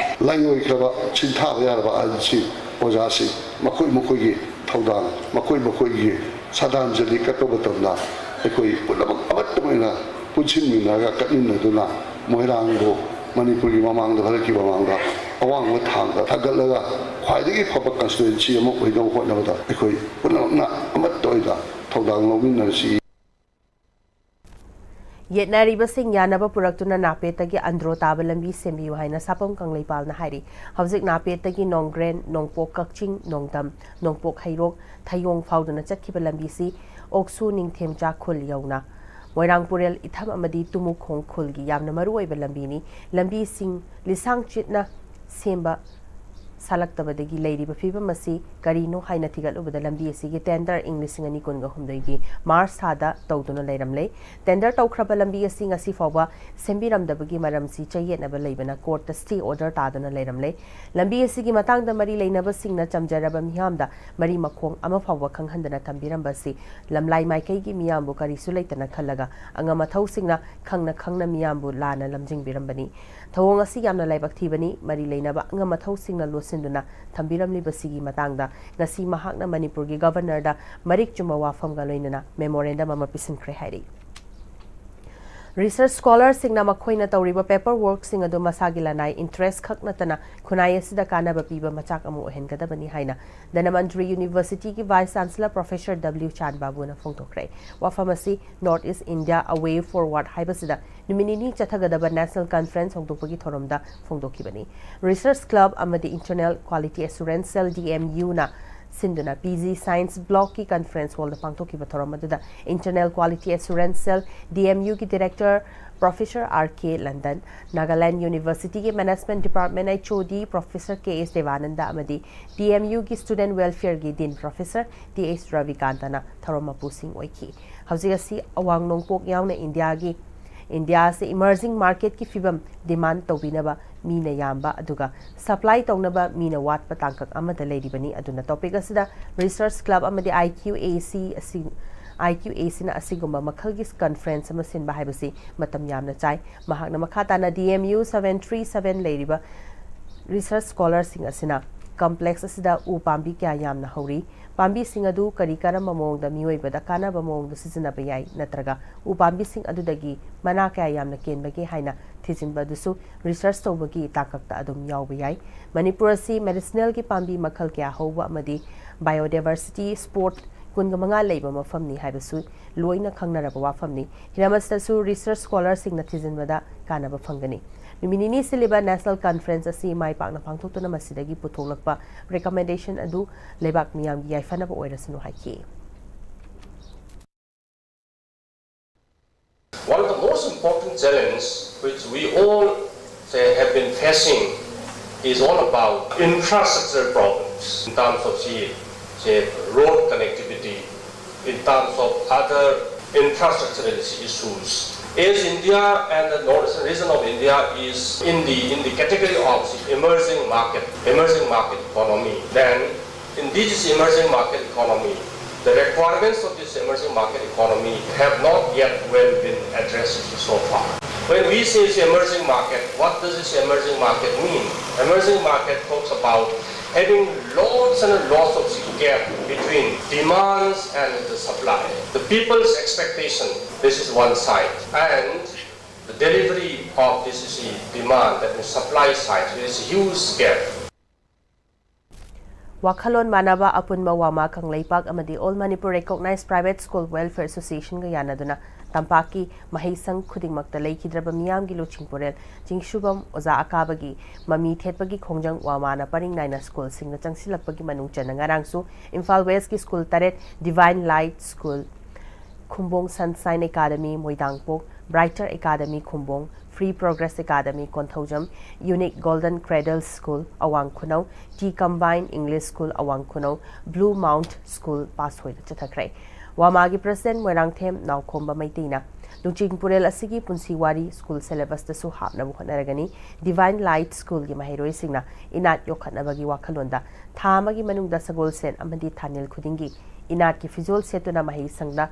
ꯂꯥꯏꯑꯣꯏꯈ꯭ꯔꯕ ꯁꯤꯡꯊꯥꯕ ꯌꯥꯔꯕ ꯑꯍꯜꯁꯤꯡ, ꯑꯣꯖꯥꯁꯤꯡ, ꯃꯈꯣꯏ ꯃꯈꯣꯏꯒꯤ ꯊꯧꯗꯥꯡ, ꯃꯈꯣꯏ ꯃꯈꯣꯏꯒꯤ ꯁ꯭ꯔꯗꯥꯟꯖꯂꯤ ꯀꯠꯄ ꯃꯇꯝꯗ ꯑꯩꯈꯣꯏ ꯄꯨꯝꯅꯃꯛ ꯑꯃꯠꯇ ꯑꯣꯏꯅ ꯄꯨꯟꯁꯤꯟꯃꯤꯟꯅꯔꯒ ꯀꯠꯃꯤꯟꯅꯗꯨꯅ ꯃꯣꯏꯔꯥꯡꯕꯨ ꯃꯅꯤꯄꯨꯔꯒꯤ ꯃꯃꯥꯡꯗ, ꯚꯥꯔꯠꯀꯤ ꯃꯃꯥꯡꯗ ꯑꯋꯥꯡꯕ ꯊꯥꯛꯇ ꯊꯥꯡꯒꯠꯂꯒ ꯈ꯭ꯋꯥꯏꯗꯒꯤ ꯐꯕ ꯀꯟꯁꯇꯤꯇ꯭ꯋꯦꯟꯁꯤ ꯑꯃ ꯑꯣꯏꯅꯕ ꯍꯣꯠꯅꯕꯗ ꯑꯩꯈꯣꯏ ꯄꯨꯝꯅꯃꯛꯅ ꯑꯃꯠꯇ ꯑꯣꯏꯅ ꯊꯧꯗꯥꯡ ꯂꯧꯃꯤꯟꯅꯔꯁꯤ꯫ ꯌꯦꯠꯅꯔꯤꯕꯁꯤꯡ ꯌꯥꯅꯕ ꯄꯨꯔꯛꯇꯨꯅ ꯅꯥꯄꯦꯠꯇꯒꯤ ꯑꯟꯗ꯭ꯔꯣ ꯇꯥꯕ ꯂꯝꯕꯤ ꯁꯦꯝꯕꯤꯌꯨ ꯍꯥꯏꯅ ꯁꯥꯄꯝ ꯀꯪꯂꯩꯄꯥꯜꯅ ꯍꯥꯏꯔꯤ꯫ ꯍꯧꯖꯤꯛ ꯅꯥꯄꯦꯠꯇꯒꯤ ꯅꯣꯡꯒ꯭ꯔꯦꯟ, ꯅꯣꯡꯄꯣꯛ ꯀꯛꯆꯤꯡ, ꯅꯣꯡꯗꯝ, ꯅꯣꯡꯄꯣꯛ ꯍꯩꯔꯣꯛ, ꯊꯌꯣꯡ ꯐꯥꯎꯗꯨꯅ ꯆꯠꯈꯤꯕ ꯂꯝꯕꯤꯁꯤ ꯑꯣꯛꯁꯨ ꯅꯤꯡꯊꯦꯝꯆꯥ ꯈꯨꯜ ꯌꯧꯅ ꯃꯣꯏꯔꯥꯡ ꯄꯨꯔꯦꯜ ꯏꯊꯝ ꯑꯃꯗꯤ ꯇꯨꯃꯨꯈꯣꯡ ꯈꯨꯜꯒꯤ ꯌꯥꯝꯅ ꯃꯔꯨꯑꯣꯏꯕ ꯂꯝꯕꯤꯅꯤ꯫ ꯂꯝꯕꯤꯁꯤꯡ ꯂꯤꯁꯥꯡ ꯆꯤꯠꯅ ꯁꯦꯝꯕ ꯁꯥꯂꯛꯇꯕꯗꯒꯤ ꯂꯩꯔꯤꯕ ꯐꯤꯕꯝ ꯑꯁꯤ ꯀꯔꯤꯅꯣ ꯍꯥꯏꯅ ꯊꯤꯒꯠꯂꯨꯕꯗ ꯂꯝꯕꯤ ꯑꯁꯤꯒꯤ ꯇꯦꯟꯗꯔ ꯏꯪ ꯂꯤꯁꯤꯡ ꯑꯅꯤ ꯀꯨꯟꯒ ꯍꯨꯝꯗꯣꯏꯒꯤ ꯃꯥꯔꯆ ꯊꯥꯗ ꯇꯧꯗꯨꯅ ꯂꯩꯔꯝꯂꯦ꯫ ꯇꯦꯟꯗꯔ ꯇꯧꯈ꯭ꯔꯕ ꯂꯝꯕꯤ ꯑꯁꯤ ꯉꯁꯤ ꯐꯥꯎꯕ ꯁꯦꯝꯕꯤꯔꯝꯗꯕꯒꯤ ꯃꯔꯝꯁꯤ ꯆꯌꯦꯠꯅꯕ ꯂꯩꯕꯅ ꯀꯣꯔꯠꯇ ꯁ꯭ꯇꯦ ꯑꯣꯔꯗꯔ ꯇꯥꯗꯨꯅ ꯂꯩꯔꯝꯂꯦ꯫ ꯂꯝꯕꯤ ꯑꯁꯤꯒꯤ ꯃꯇꯥꯡꯗ ꯃꯔꯤ ꯂꯩꯅꯕꯁꯤꯡꯅ ꯆꯝꯖꯔꯕ ꯃꯤꯍꯥꯝꯗ ꯃꯔꯤ ꯃꯈꯣꯡ ꯑꯃ ꯐꯥꯎꯕ ꯈꯪꯍꯟꯗꯅ ꯊꯝꯕꯤꯔꯝꯕ ꯑꯁꯤ ꯂꯝꯂꯥꯏ ꯃꯥꯏꯀꯩꯒꯤ ꯃꯤꯌꯥꯝꯕꯨ ꯀꯔꯤꯁꯨ ꯂꯩꯇꯅ ꯈꯜꯂꯒ ꯑꯉꯝ ꯑꯊꯧꯁꯤꯡꯅ ꯈꯪꯅ ꯈꯪꯅ ꯃꯤꯌꯥꯝꯕꯨ ꯂꯥꯟꯅ ꯂꯝꯖꯤꯡꯕꯤꯔꯝꯕꯅꯤ꯫ ꯊꯧꯑꯣꯡ ꯑꯁꯤ ꯌꯥꯝꯅ ꯂꯥꯏꯕꯛ ꯊꯤꯕꯅꯤ꯫ ꯃꯔꯤ ꯂꯩꯅꯕ ꯑꯉꯝ ꯑꯊꯧꯁꯤꯡꯅ ꯂꯣꯠꯁꯤꯟꯗꯨꯅ ꯊꯝꯕꯤꯔꯝꯂꯤꯕꯁꯤꯒꯤ ꯃꯇꯥꯡꯗ ꯉꯁꯤ ꯃꯍꯥꯛꯅ ꯃꯅꯤꯄꯨꯔꯒꯤ ꯒꯕꯔꯅꯔꯗ ꯃꯔꯤꯛ ꯆꯨꯝꯕ ꯋꯥꯐꯝꯒ ꯂꯣꯏꯅꯅ ꯃꯦꯃꯣꯔꯦꯟꯗꯝ ꯑꯃ ꯄꯤꯁꯤꯟꯈ꯭ꯔꯦ ꯍꯥꯏꯔꯤ꯫ ꯔꯤꯁꯔꯆ ꯁ꯭ꯀꯣꯂꯔꯁꯤꯡꯅ ꯃꯈꯣꯏꯅ ꯇꯧꯔꯤꯕ ꯄꯦꯄꯔ ꯋꯔꯛꯁꯤꯡ ꯑꯗꯨ ꯃꯁꯥꯒꯤ ꯂꯅꯥꯏ ꯏꯟꯇꯔꯦꯁ ꯈꯛ ꯅꯠꯇꯅ ꯈꯨꯟꯅꯥꯏ ꯑꯁꯤꯗ ꯀꯥꯟꯅꯕ ꯄꯤꯕ ꯃꯆꯥꯛ ꯑꯃ ꯑꯣꯏꯍꯟꯒꯗꯕꯅꯤ ꯍꯥꯏꯅ ꯙꯅꯃꯟꯇ꯭ꯔꯤ ꯌꯨꯅꯤꯚꯔꯁꯤꯇꯤꯒꯤ ꯚꯥꯏꯁ ꯆꯥꯟꯁꯦꯂꯔ ꯄ꯭ꯔꯣꯐꯦꯁꯔ ꯗꯕ꯭ꯂꯤꯎ ꯆꯥꯟꯕꯥꯕꯨꯅ ꯐꯣꯡꯗꯣꯛꯈ꯭ꯔꯦ꯫ ꯋꯥꯐꯝ ꯑꯁꯤ North East India A Way Forward ꯍꯥꯏꯕꯁꯤꯗ ꯅꯨꯃꯤꯠ ꯅꯤꯅꯤ ꯆꯠꯊꯒꯗꯕ ꯅꯦꯁꯅꯦꯜ ꯀꯟꯐꯔꯦꯟꯁ ꯍꯧꯗꯣꯛꯄꯒꯤ ꯊꯧꯔꯝꯗ ꯐꯣꯡꯗꯣꯛꯈꯤꯕꯅꯤ꯫ ꯔꯤꯁꯔꯆ ꯀ꯭ꯂꯕ ꯑꯃꯗꯤ ꯏꯟꯇꯔꯅꯦꯜ ꯀ꯭ꯋꯥꯂꯤꯇꯤ ꯑꯦꯁꯨꯔꯦꯟꯁ ꯁꯦꯜ, ꯗꯤ ꯑꯦꯝ ꯌꯨꯅ ꯁꯤꯟꯗꯨꯅ ꯄꯤ ꯖꯤ ꯁꯥꯏꯟꯁ ꯕ꯭ꯂꯣꯛꯀꯤ ꯀꯟꯐꯔꯦꯟꯁ ꯍꯣꯜꯗ ꯄꯥꯡꯊꯣꯛꯈꯤꯕ ꯊꯧꯔꯝ ꯑꯗꯨꯗ ꯏꯟꯇꯔꯅꯦꯜ ꯀ꯭ꯋꯥꯂꯤꯇꯤ ꯑꯦꯁꯨꯔꯦꯟꯁ ꯁꯦꯜ, ꯗꯤ ꯑꯦꯝ ꯌꯨꯒꯤ ꯗꯤꯔꯦꯛꯇꯔ ꯄ꯭ꯔꯣꯐꯦꯁꯔ ꯑꯥꯔ ꯀꯦ ꯂꯟꯗꯟ, ꯅꯥꯒꯥꯂꯦꯟ ꯌꯨꯅꯤꯚꯔꯁꯤꯇꯤꯒꯤ ꯃꯦꯅꯦꯖꯃꯦꯟꯠ ꯗꯤꯄꯥꯔꯠꯃꯦꯟꯠ ꯑꯩꯆ ꯑꯣ ꯗꯤ ꯄ꯭ꯔꯣꯐꯦꯁꯔ ꯀꯦ ꯑꯦꯁ ꯗꯦꯕꯥꯅꯟꯗ ꯑꯃꯗꯤ ꯗꯤ ꯑꯦꯝ ꯌꯨꯒꯤ ꯁ꯭ꯇꯨꯗꯦꯟꯠ ꯋꯦꯜꯐꯤꯌꯔꯒꯤ ꯗꯤꯟ ꯄ꯭ꯔꯣꯐꯦꯁꯔ ꯇꯤ ꯑꯩꯆ ꯔꯕꯤꯀꯥꯟꯇꯅ ꯊꯧꯔꯝ ꯃꯄꯨꯁꯤꯡ ꯑꯣꯏꯈꯤ꯫ ꯍꯧꯖꯤꯛ ꯑꯁꯤ ꯑꯋꯥꯡ ꯅꯣꯡꯄꯣꯛ ꯌꯥꯎꯅ ꯏꯟꯗꯤꯌꯥꯒꯤ ꯏꯟꯗꯤꯌꯥ ꯑꯁꯤ ꯏꯃꯔꯖꯤꯡ ꯃꯥꯔꯀꯦꯠꯀꯤ ꯐꯤꯕꯝ ꯗꯤꯃꯥꯟ ꯇꯧꯕꯤꯅꯕ ꯃꯤꯅ ꯌꯥꯝꯕ ꯑꯗꯨꯒ ꯁꯄ꯭ꯂꯥꯏ ꯇꯧꯅꯕ ꯃꯤꯅ ꯋꯥꯠꯄ ꯇꯥꯡꯀꯛ ꯑꯃꯗ ꯂꯩꯔꯤꯕꯅꯤ꯫ ꯑꯗꯨꯅ ꯇꯣꯄꯤꯛ ꯑꯁꯤꯗ ꯔꯤꯁꯔꯁ ꯀ꯭ꯂꯕ ꯑꯃꯗꯤ IQAC ꯑꯁꯤ IQACꯅ ꯑꯁꯤꯒꯨꯝꯕ ꯃꯈꯜꯒꯤ ꯀꯟꯐꯔꯦꯟꯁ ꯑꯃ ꯁꯤꯟꯕ ꯍꯥꯏꯕꯁꯤ ꯃꯇꯝ ꯌꯥꯝꯅ ꯆꯥꯏ꯫ ꯃꯍꯥꯛꯅ ꯃꯈꯥ ꯇꯥꯅ DMU seven three seven ꯂꯩꯔꯤꯕ ꯔꯤꯁꯔꯁ ꯁ꯭ꯀꯣꯂꯔꯁꯤꯡ ꯑꯁꯤꯅ ꯀꯝꯄ꯭ꯂꯦꯛꯁ ꯑꯁꯤꯗ ꯎ ꯄꯥꯝꯕꯤ ꯀꯌꯥ ꯌꯥꯝꯅ ꯍꯧꯔꯤ, ꯄꯥꯝꯕꯤꯁꯤꯡ ꯑꯗꯨ ꯀꯔꯤ ꯀꯔꯝꯕ ꯃꯑꯣꯡꯗ ꯃꯤꯑꯣꯏꯕꯗ ꯀꯥꯟꯅꯕ ꯃꯑꯣꯡꯗ ꯁꯤꯖꯤꯟꯅꯕ ꯌꯥꯏ ꯅꯠꯇ꯭ꯔꯒ ꯎ ꯄꯥꯝꯕꯤꯁꯤꯡ ꯑꯗꯨꯗꯒꯤ ꯃꯅꯥ ꯀꯌꯥ ꯌꯥꯝꯅ ꯀꯦꯟꯕꯒꯦ ꯍꯥꯏꯅ ꯊꯤꯖꯤꯟꯕ ꯑꯗꯨꯁꯨ ꯔꯤꯁꯔꯁ ꯇꯧꯕꯒꯤ ꯇꯥꯡꯀꯛꯇ ꯑꯗꯨꯝ ꯌꯥꯎꯕ ꯌꯥꯏ꯫ ꯃꯅꯤꯄꯨꯔ ꯑꯁꯤ ꯃꯦꯗꯤꯁꯤꯅꯦꯜꯒꯤ ꯄꯥꯝꯕꯤ ꯃꯈꯜ ꯀꯌꯥ ꯍꯧꯕ ꯑꯃꯗꯤ ꯕꯥꯏꯑꯣꯗꯥꯏꯕꯔꯁꯤꯇꯤ ꯁ꯭ꯄꯣꯠ ꯀꯨꯟꯒ ꯃꯉꯥ ꯂꯩꯕ ꯃꯐꯝꯅꯤ ꯍꯥꯏꯕꯁꯨ ꯂꯣꯏꯅ ꯈꯪꯅꯔꯕ ꯋꯥꯐꯝꯅꯤ꯫ ꯍꯤꯔꯝ ꯑꯁꯤꯗꯁꯨ ꯔꯤꯁꯔꯁ ꯁ꯭ꯀꯣꯂꯔꯁꯤꯡꯅ ꯊꯤꯖꯤꯟꯕꯗ ꯀꯥꯟꯅꯕ ꯐꯪꯒꯅꯤ꯫ ꯅꯨꯃꯤꯠ ꯅꯤꯅꯤ ꯁꯤꯜꯂꯤꯕ ꯅꯦꯁꯅꯦꯜ ꯀꯟꯐꯔꯦꯟꯁ ꯑꯁꯤ ꯃꯥꯏ ꯄꯥꯛꯅ ꯄꯥꯡꯊꯣꯛꯇꯨꯅ ꯃꯁꯤꯗꯒꯤ ꯄꯨꯊꯣꯛꯂꯛꯄ ꯔꯤꯀꯃꯦꯟꯗꯦꯁꯟ ꯑꯗꯨ ꯂꯩꯕꯥꯛ ꯃꯤꯌꯥꯝꯒꯤ ꯌꯥꯏꯐꯅꯕ ꯑꯣꯏꯔꯁꯅꯨ ꯍꯥꯏꯈꯤ꯫ One of the most important challenges which we all, say, have been facing is all about infrastructure problems in terms of, say, say, road connectivity, in terms of other infrastructure issues. As India and the northern region of India is in the in the category of the emerging market, emerging market economy, then in this emerging market economy, the requirements of this emerging market economy have not yet well been addressed so far. When we say it's emerging market, what does this emerging market mean? Emerging market talks about having lots and lots of gap between demands and the supply. The people's expectation, this is one side, and the delivery of this is the demand, that means supply side, there is a huge gap. ꯋꯥꯈꯜꯂꯣꯟ ꯃꯥꯟꯅꯕ ꯑꯄꯨꯟꯕ ꯋꯥꯃꯥ ꯀꯪꯂꯩꯄꯥꯛ ꯑꯃꯗꯤ All Manipur Recognized Private School Welfare Associationꯒ ꯌꯥꯅꯗꯨꯅ ꯇꯝꯄꯥꯛꯀꯤ ꯃꯍꯩꯁꯪ ꯈꯨꯗꯤꯡꯃꯛꯇ ꯂꯩꯈꯤꯗ꯭ꯔꯕ ꯃꯤꯌꯥꯝꯒꯤ ꯂꯨꯆꯤꯡ ꯄꯨꯔꯦꯜ ꯆꯤꯡꯁꯨꯕꯝ ꯑꯣꯖꯥ ꯑꯀꯥꯕꯒꯤ ꯃꯃꯤ ꯊꯦꯠꯄꯒꯤ ꯈꯣꯡꯖꯪ ꯋꯥꯃꯥꯅ ꯄꯔꯤꯡ ꯅꯥꯏꯅ ꯁ꯭ꯀꯨꯜꯁꯤꯡꯗ ꯆꯪꯁꯤꯜꯂꯛꯄꯒꯤ ꯃꯅꯨꯡ ꯆꯟꯅ ꯉꯔꯥꯡꯁꯨ ꯏꯝꯐꯥꯜ ꯋꯦꯁꯀꯤ ꯁ꯭ꯀꯨꯜ ꯇꯔꯦꯠ, Divine Light School, Khumbong Sunshine Academy ꯃꯣꯏꯗꯥꯡꯄꯣꯛ, Brighter Academy Khumbong, Free Progress Academy Konthoujam, Unique Golden Cradle School ꯑꯋꯥꯡ ꯈꯨꯅꯧ, T Combined English School ꯑꯋꯥꯡ ꯈꯨꯅꯧ, Blue Mount School ꯄꯥꯁꯣꯏꯗ ꯆꯠꯊꯈ꯭ꯔꯦ꯫ ꯋꯥꯃꯥꯒꯤ ꯄ꯭ꯔꯁꯤꯗꯦꯟ ꯃꯣꯏꯔꯥꯡꯊꯦꯝ ꯅꯥꯎꯈꯣꯝꯕ ꯃꯩꯇꯩꯅ ꯂꯨꯆꯤꯡ ꯄꯨꯔꯦꯜ ꯑꯁꯤꯒꯤ ꯄꯨꯟꯁꯤ ꯋꯥꯔꯤ ꯁ꯭ꯀꯨꯜ ꯁꯦꯂꯦꯕꯁꯇꯁꯨ ꯍꯥꯞꯅꯕ ꯍꯣꯠꯅꯔꯒꯅꯤ꯫ ꯗꯤꯚꯥꯏꯟ ꯂꯥꯏꯠ ꯁ꯭ꯀꯨꯜꯒꯤ ꯃꯍꯩꯔꯣꯏꯁꯤꯡꯅ ꯏꯅꯥꯠ ꯌꯣꯛꯈꯠꯅꯕꯒꯤ ꯋꯥꯈꯜꯂꯣꯟꯗ ꯊꯥ ꯑꯃꯒꯤ ꯃꯅꯨꯡꯗ ꯁꯒꯣꯜꯁꯦꯟ ꯑꯃꯗꯤ ꯊꯥꯅꯤꯜ ꯈꯨꯗꯤꯡꯒꯤ ꯏꯅꯥꯠꯀꯤ ꯐꯤꯖꯣꯜ ꯁꯦꯠꯇꯨꯅ ꯃꯍꯩꯁꯪꯗ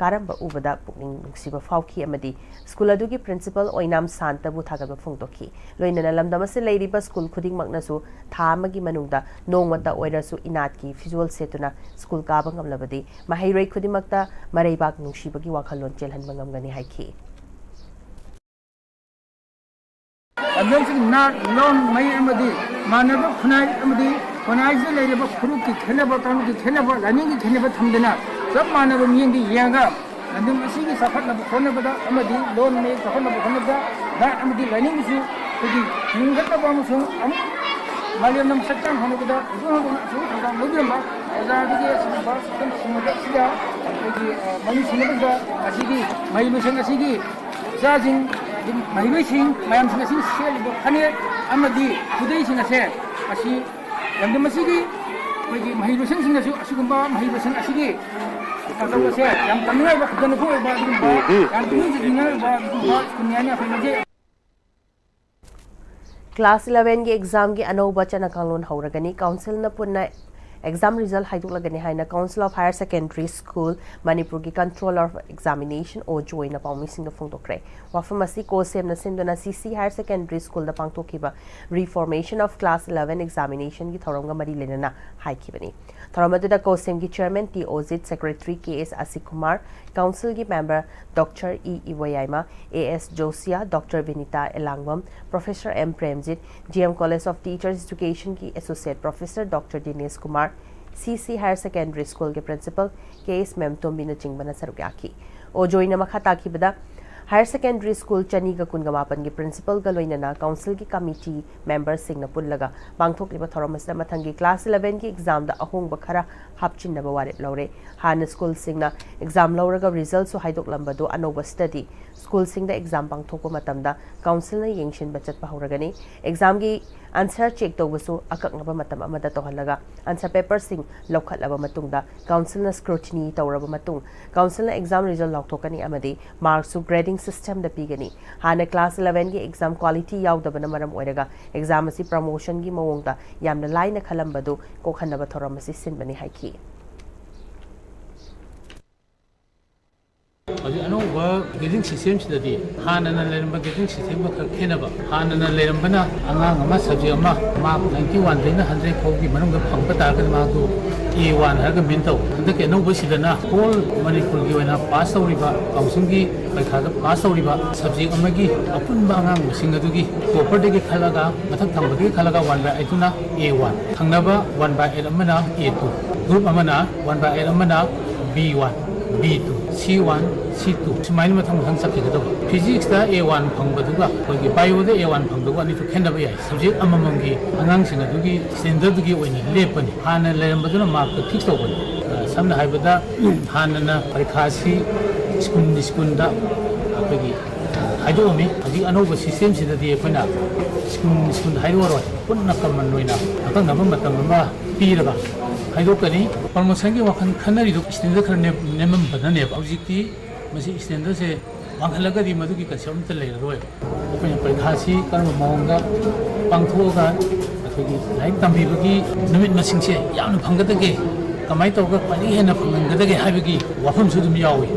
ꯀꯥꯔꯝꯕ ꯎꯕꯗ ꯄꯨꯛꯅꯤꯡ ꯅꯨꯡꯁꯤꯕ ꯐꯥꯎꯈꯤ ꯑꯃꯗꯤ ꯁ꯭ꯀꯨꯜ ꯑꯗꯨꯒꯤ ꯄ꯭ꯔꯤꯟꯁꯤꯄꯜ ꯑꯣꯏꯅꯥꯝ ꯁꯥꯟꯇꯕꯨ ꯊꯥꯒꯠꯄ ꯐꯣꯡꯗꯣꯛꯈꯤ꯫ ꯂꯣꯏꯅꯅ ꯂꯝꯗꯝ ꯑꯁꯤꯗ ꯂꯩꯔꯤꯕ ꯁ꯭ꯀꯨꯜ ꯈꯨꯗꯤꯡꯃꯛꯅꯁꯨ ꯊꯥ ꯑꯃꯒꯤ ꯃꯅꯨꯡꯗ ꯅꯣꯡꯃꯇ ꯑꯣꯏꯔꯁꯨ ꯏꯅꯥꯠꯀꯤ ꯐꯤꯖꯣꯜ ꯁꯦꯠꯇꯨꯅ ꯁ꯭ꯀꯨꯜ ꯀꯥꯕ ꯉꯝꯂꯕꯗꯤ ꯃꯍꯩꯔꯣꯏ ꯈꯨꯗꯤꯡꯃꯛꯇ ꯃꯔꯩꯕꯥꯛ ꯅꯨꯡꯁꯤꯕꯒꯤ ꯋꯥꯈꯜꯂꯣꯟ ꯆꯦꯜꯍꯟꯕ ꯉꯝꯒꯅꯤ ꯍꯥꯏꯈꯤ꯫ ꯂꯝꯗꯝꯁꯤꯒꯤ ꯅꯥꯠ, ꯂꯣꯟ, ꯃꯩ ꯑꯃꯗꯤ ꯃꯥꯟꯅꯕ ꯈꯨꯟꯅꯥꯏ ꯑꯃꯗꯤ ꯈꯨꯟꯅꯥꯏꯁꯤꯗ ꯂꯩꯔꯤꯕ ꯐꯨꯔꯨꯞꯀꯤ ꯈꯦꯠꯅꯕ, ꯀꯥꯡꯂꯨꯞꯀꯤ ꯈꯦꯠꯅꯕ, ꯂꯥꯏꯅꯤꯡꯒꯤ ꯈꯦꯠꯅꯕ ꯊꯝꯗꯅ ꯆꯞ ꯃꯥꯟꯅꯕ ꯃꯤꯠꯌꯦꯡꯗ ꯌꯦꯡꯉꯒ ꯂꯝꯗꯝ ꯑꯁꯤꯒꯤ ꯆꯥꯎꯈꯠꯅꯕ ꯍꯣꯠꯅꯕꯗ ꯑꯃꯗꯤ ꯂꯣꯟ ꯃꯌꯦꯛ ꯆꯥꯎꯈꯠꯅꯕ ꯍꯣꯠꯅꯕꯗ ꯅꯥꯠ ꯑꯃꯗꯤ ꯂꯥꯏꯅꯤꯡꯒꯤꯁꯨ ꯑꯩꯈꯣꯏꯒꯤ ꯍꯤꯡꯒꯠꯅꯕ ꯑꯃꯁꯨꯡ ꯑꯃꯨꯛ ꯃꯥꯂꯦꯝꯗ ꯃꯁꯛ ꯆꯥꯎꯅ ꯍꯣꯠꯅꯕꯗ ꯍꯧꯗꯣꯛ ꯍꯧꯗꯣꯛꯅ ꯑꯆꯧꯕ ꯊꯧꯗꯥꯡ ꯂꯧꯕꯤꯔꯝꯕ ꯑꯣꯖꯥ ꯑꯗꯨꯒꯤ ꯑꯁꯤꯒꯨꯝꯕ ꯁꯛꯇꯝ ꯁꯤꯡꯕꯗ ꯑꯁꯤꯗ ꯑꯩꯈꯣꯏꯒꯤ ꯃꯅꯤꯡ ꯁꯤꯡꯅꯕꯗ ꯉꯁꯤꯒꯤ ꯃꯍꯩ ꯂꯣꯏꯁꯪ ꯑꯁꯤꯒꯤ ꯏꯆꯥꯁꯤꯡ, ꯃꯍꯩꯔꯣꯏꯁꯤꯡ ꯃꯌꯥꯝꯁꯤꯡ ꯑꯁꯤꯅ ꯁꯦꯠꯂꯤꯕ ꯐꯅꯦꯛ ꯑꯃꯗꯤ ꯈꯨꯗꯩꯁꯤꯡ ꯑꯁꯦ ꯃꯁꯤ ꯂꯝꯗꯝ ꯑꯁꯤꯒꯤ ꯑꯩꯈꯣꯏꯒꯤ ꯃꯍꯩ ꯂꯣꯏꯁꯪꯁꯤꯡꯅꯁꯨ ꯑꯁꯤꯒꯨꯝꯕ ꯃꯍꯩ ꯂꯣꯏꯁꯪ ꯑꯁꯤꯒꯤ ꯃꯇꯧ ꯑꯁꯦ ꯌꯥꯝ ꯇꯝꯅꯤꯡꯉꯥꯏ ꯑꯣꯏꯕ, ꯈꯨꯗꯣꯜ ꯑꯣꯏꯕ ꯑꯗꯨꯒꯨꯝꯕ ꯌꯥꯝ ꯄꯨꯛꯅꯤꯡ ꯆꯤꯡꯁꯤꯟꯅꯤꯡꯉꯥꯏ ꯑꯣꯏꯕ ꯑꯗꯨꯒꯨꯝꯕ ꯁ꯭ꯀꯨꯜꯅꯤ ꯍꯥꯏꯅ ꯑꯩꯈꯣꯏ ꯂꯧꯖꯩ꯫ ꯀ꯭ꯂꯥꯁ ꯏꯂꯚꯦꯟꯒꯤ ꯑꯦꯛꯖꯥꯝꯒꯤ ꯑꯅꯧꯕ ꯆꯠꯅ ꯀꯥꯡꯂꯣꯟ ꯍꯧꯔꯒꯅꯤ꯫ ꯀꯥꯎꯟꯁꯤꯜꯅ ꯄꯨꯟꯅ ꯑꯦꯛꯖꯥꯝ ꯔꯤꯖꯜ ꯍꯥꯏꯗꯣꯛꯂꯒꯅꯤ ꯍꯥꯏꯅ Council of Higher Secondary School ꯃꯅꯤꯄꯨꯔꯒꯤ Controller of Examination ꯑꯣ ꯖꯣꯏꯅ ꯄꯥꯎꯃꯤꯁꯤꯡꯗ ꯐꯣꯡꯗꯣꯛꯈ꯭ꯔꯦ꯫ ꯋꯥꯐꯝ ꯑꯁꯤ ꯀꯣꯁꯦꯝꯅ ꯁꯤꯟꯗꯨꯅ ꯁꯤ ꯁꯤ Higher Secondary Schoolꯗ ꯄꯥꯡꯊꯣꯛꯈꯤꯕ Reformation of Class eleven Examinationꯒꯤ ꯊꯧꯔꯝꯒ ꯃꯔꯤ ꯂꯩꯅꯅ ꯍꯥꯏꯈꯤꯕꯅꯤ꯫ ꯊꯧꯔꯝ ꯑꯗꯨꯗ ꯀꯣꯁꯦꯝꯒꯤ Chairman T Ojit, Secretary K S Ashikumar, ꯀꯥꯎꯟꯁꯤꯜꯒꯤ member doctor E Iboyaima, A S Josiah, doctor Binita Elangbam, professor M Premjit, G M College of Teachers Educationꯒꯤ Associate Professor doctor Dinesh Kumar, C C Higher Secondary Schoolꯒꯤ Principal ꯀꯦ ꯑꯦꯁ ꯃꯦꯝꯇꯣꯝꯕꯤꯅꯆꯤꯡꯕꯅ ꯁꯔꯨꯛ ꯌꯥꯈꯤ꯫ ꯑꯣ ꯖꯣꯏꯅ ꯃꯈꯥ ꯇꯥꯈꯤꯕꯗ, Higher Secondary School ꯆꯅꯤꯒ ꯀꯨꯟꯒ ꯃꯥꯄꯟꯒꯤ Principalꯒ ꯂꯣꯏꯅꯅ ꯀꯥꯎꯟꯁꯤꯜꯒꯤ ꯀꯃꯤꯇꯤ ꯃꯦꯝꯕꯔꯁꯤꯡꯅ ꯄꯨꯜꯂꯒ ꯄꯥꯡꯊꯣꯛꯂꯤꯕ ꯊꯧꯔꯝ ꯑꯁꯤꯗ ꯃꯊꯪꯒꯤ ꯀ꯭ꯂꯥꯁ ꯏꯂꯚꯦꯟꯒꯤ ꯑꯦꯛꯖꯥꯝꯗ ꯑꯍꯣꯡꯕ ꯈꯔ ꯍꯥꯞꯆꯤꯟꯅꯕ ꯋꯥꯔꯦꯞ ꯂꯧꯔꯦ꯫ ꯍꯥꯟꯅ ꯁ꯭ꯀꯨꯜꯁꯤꯡꯅ ꯑꯦꯛꯖꯥꯝ ꯂꯧꯔꯒ ꯔꯤꯖꯜꯠꯁꯨ ꯍꯥꯏꯗꯣꯛꯂꯝꯕꯗꯨ ꯑꯅꯧꯕꯁꯤꯗꯗꯤ ꯁ꯭ꯀꯨꯜꯁꯤꯡꯗ ꯑꯦꯛꯖꯥꯝ ꯄꯥꯡꯊꯣꯛꯄ ꯃꯇꯝꯗ ꯀꯥꯎꯟꯁꯤꯜꯅ ꯌꯦꯡꯁꯤꯟꯕ ꯆꯠꯄ ꯍꯧꯔꯒꯅꯤ꯫ ꯑꯦꯛꯖꯥꯝꯒꯤ ꯑꯟꯁꯔ ꯆꯦꯛ ꯇꯧꯕꯁꯨ ꯑꯀꯛꯅꯕ ꯃꯇꯝ ꯑꯃꯗ ꯇꯧꯍꯜꯂꯒ ꯑꯟꯁꯔ ꯄꯦꯄꯔꯁꯤꯡ ꯂꯧꯈꯠꯂꯕ ꯃꯇꯨꯡꯗ ꯀꯥꯎꯟꯁꯤꯜꯅ ꯁ꯭ꯀ꯭ꯔꯨꯇꯤꯅꯤ ꯇꯧꯔꯕ ꯃꯇꯨꯡ ꯀꯥꯎꯟꯁꯤꯜꯅ ꯑꯦꯛꯖꯥꯝ ꯔꯤꯖꯜꯠ ꯂꯥꯎꯊꯣꯛꯀꯅꯤ ꯑꯃꯗꯤ ꯃꯥꯔꯛꯁꯨ ꯒ꯭ꯔꯦꯗꯤꯡ ꯁꯤꯁꯇꯦꯝꯗ ꯄꯤꯒꯅꯤ꯫ ꯍꯥꯟꯅ ꯀ꯭ꯂꯥꯁ ꯏꯂꯚꯦꯟꯒꯤ ꯑꯦꯛꯖꯥꯝ ꯀ꯭ꯋꯥꯂꯤꯇꯤ ꯌꯥꯎꯗꯕꯅ ꯃꯔꯝ ꯑꯣꯏꯔꯒ ꯑꯦꯛꯖꯥꯝ ꯑꯁꯤ ꯄ꯭ꯔꯃꯣꯁꯟꯒꯤ ꯃꯑꯣꯡꯗ ꯌꯥꯝꯅ ꯂꯥꯏꯅ ꯈꯜꯂꯝꯕꯗꯨ ꯀꯣꯛꯍꯟꯅꯕ ꯊꯧꯔꯝ ꯑꯁꯤ ꯁꯤꯟꯕꯅꯤ ꯍꯥꯏꯈꯤ꯫ ꯍꯧꯖꯤꯛ ꯑꯅꯧꯕ ꯒ꯭ꯔꯦꯗꯤꯡ ꯁꯤꯁꯇꯦꯝꯁꯤꯗꯗꯤ ꯍꯥꯟꯅꯅ ꯂꯩꯔꯝꯕ ꯒ꯭ꯔꯦꯗꯤꯡ ꯁꯤꯁꯇꯦꯝꯒ ꯈꯔ ꯈꯦꯠꯅꯕ, ꯍꯥꯟꯅꯅ ꯂꯩꯔꯝꯕꯅ ꯑꯉꯥꯡ ꯑꯃ ꯁꯕꯖꯦꯛ ꯑꯃ ꯃꯥꯔꯛ ꯅꯥꯏꯟꯇꯤ ꯋꯥꯟꯗꯩꯅ ꯍꯟꯗ꯭ꯔꯦꯠ ꯐꯥꯎꯒꯤ ꯃꯅꯨꯡꯗ ꯐꯪꯕ ꯇꯥꯔꯒꯗꯤ ꯃꯥꯗꯨ ꯑꯦ ꯋꯥꯟ ꯍꯥꯏꯔꯒ ꯃꯤꯟ ꯇꯧ꯫ ꯍꯟꯗꯛꯀꯤ ꯑꯅꯧꯕꯁꯤꯗꯅ ꯍꯣꯜ ꯃꯅꯤꯄꯨꯔꯒꯤ ꯑꯣꯏꯅ ꯄꯥꯁ ꯇꯧꯔꯤꯕ ꯀꯥꯎꯟꯁꯤꯜꯒꯤ ꯄꯔꯤꯈꯥꯗ ꯄꯥꯁ ꯇꯧꯔꯤꯕ ꯁꯕꯖꯦꯛ ꯑꯃꯒꯤ ꯑꯄꯨꯟꯕ ꯑꯉꯥꯡ ꯃꯁꯤꯡ ꯑꯗꯨꯒꯤ ꯇꯣꯄꯔꯗꯒꯤ ꯈꯜꯂꯒ ꯃꯊꯛ ꯊꯪꯕꯗꯒꯤ ꯈꯜꯂꯒ ꯋꯥꯟ ꯕꯥꯏ ꯑꯩꯠꯇꯨꯅ ꯑꯦ ꯋꯥꯟ, ꯊꯪꯅꯕ ꯋꯥꯟ ꯕꯥꯏ ꯑꯩꯠ ꯑꯃꯅ ꯑꯦ ꯇꯨ, ꯒ꯭ꯔꯨꯞ ꯑꯃꯅ ꯋꯥꯟ ꯕꯥꯏ ꯑꯩꯠ ꯑꯃꯅ ꯕꯤ ꯋꯥꯟ, ꯕꯤ ꯇꯨ, ꯁꯤ ꯋꯥꯟ, ꯁꯤ ꯇꯨ, ꯁꯨꯃꯥꯏꯅ ꯃꯊꯪ ꯃꯊꯪ ꯆꯠꯈꯤꯒꯗꯧꯕ꯫ ꯐꯤꯖꯤꯛꯁꯇ ꯑꯦ ꯋꯥꯟ ꯐꯪꯕꯗꯨꯒ ꯑꯩꯈꯣꯏꯒꯤ ꯕꯥꯏꯑꯣꯗ ꯑꯦ ꯋꯥꯟ ꯐꯪꯕꯗꯨꯒ ꯑꯅꯤꯁꯨ ꯈꯦꯠꯅꯕ ꯌꯥꯏ꯫ ꯁꯕꯖꯦꯛ ꯑꯃꯃꯝꯒꯤ ꯑꯉꯥꯡꯁꯤꯡ ꯑꯗꯨꯒꯤ ꯁ꯭ꯇꯦꯟꯗꯔꯗꯨꯒꯤ ꯑꯣꯏꯅ ꯂꯦꯞꯄꯅꯤ꯫ ꯍꯥꯟꯅ ꯂꯩꯔꯝꯕꯗꯨꯅ ꯃꯥꯔꯛꯇ ꯐꯤꯛꯁ ꯇꯧꯕꯅꯤ꯫ ꯑ, ꯁꯝꯅ ꯍꯥꯏꯔꯕꯗ, ꯍꯥꯟꯅꯅ ꯄꯔꯤꯈꯥꯁꯤ ꯁ꯭ꯀꯨꯜ ꯁ꯭ꯀꯨꯜꯗ ꯑꯩꯈꯣꯏꯒꯤ ꯍꯥꯏꯗꯣꯛꯑꯝꯃꯤ꯫ ꯍꯧꯖꯤꯛ ꯑꯅꯧꯕ ꯁꯤꯁꯇꯦꯝꯁꯤꯗꯗꯤ ꯑꯩꯈꯣꯏꯅ ꯁ꯭ꯀꯨꯜ ꯁ꯭ꯀꯨꯜ ꯍꯥꯏꯗꯣꯛꯑꯔꯣꯏ, ꯄꯨꯟꯅ ꯀꯃꯟ ꯑꯣꯏꯅ ꯑꯀꯛꯅꯕ ꯃꯇꯝ ꯑꯃ ꯄꯤꯔꯒ ꯍꯥꯏꯗꯣꯛꯀꯅꯤ꯫ ꯄ꯭ꯔꯃꯣꯁꯟꯒꯤ ꯋꯥꯈꯜ ꯈꯟꯅꯔꯤꯗꯣ ꯁ꯭ꯇꯦꯟꯗꯔ ꯈꯔ ꯅꯦꯝ-, ꯅꯦꯝꯃꯝꯕꯅꯅꯦꯕ꯫ ꯍꯧꯖꯤꯛꯇꯤ ꯃꯁꯤ ꯁ꯭ꯇꯦꯟꯗꯔꯁꯦ ꯋꯥꯡꯈꯠꯂꯒꯗꯤ ꯃꯗꯨꯒꯤ ꯀꯟꯁꯦꯞ ꯑꯝꯇ ꯂꯩꯔꯔꯣꯏꯕ꯫ ꯑꯩꯈꯣꯏꯅ ꯄꯔꯤꯈꯥꯁꯤ ꯀꯔꯝꯕ ꯃꯑꯣꯡꯗ ꯄꯥꯡꯊꯣꯛꯑꯒ ꯑꯩꯈꯣꯏꯒꯤ ꯂꯥꯏꯔꯤꯛ ꯇꯝꯕꯤꯕꯒꯤ ꯅꯨꯃꯤꯠ ꯃꯁꯤꯡꯁꯦ ꯌꯥꯝꯅ ꯐꯪꯒꯗꯒꯦ, ꯀꯃꯥꯏꯅ ꯇꯧꯔꯒ ꯈ꯭ꯋꯥꯏꯗꯒꯤ ꯍꯦꯟꯅ ꯐꯪꯍꯟꯒꯗꯒꯦ ꯍꯥꯏꯕꯒꯤ ꯋꯥꯐꯝꯁꯨ ꯑꯗꯨꯝ ꯌꯥꯎꯏ꯫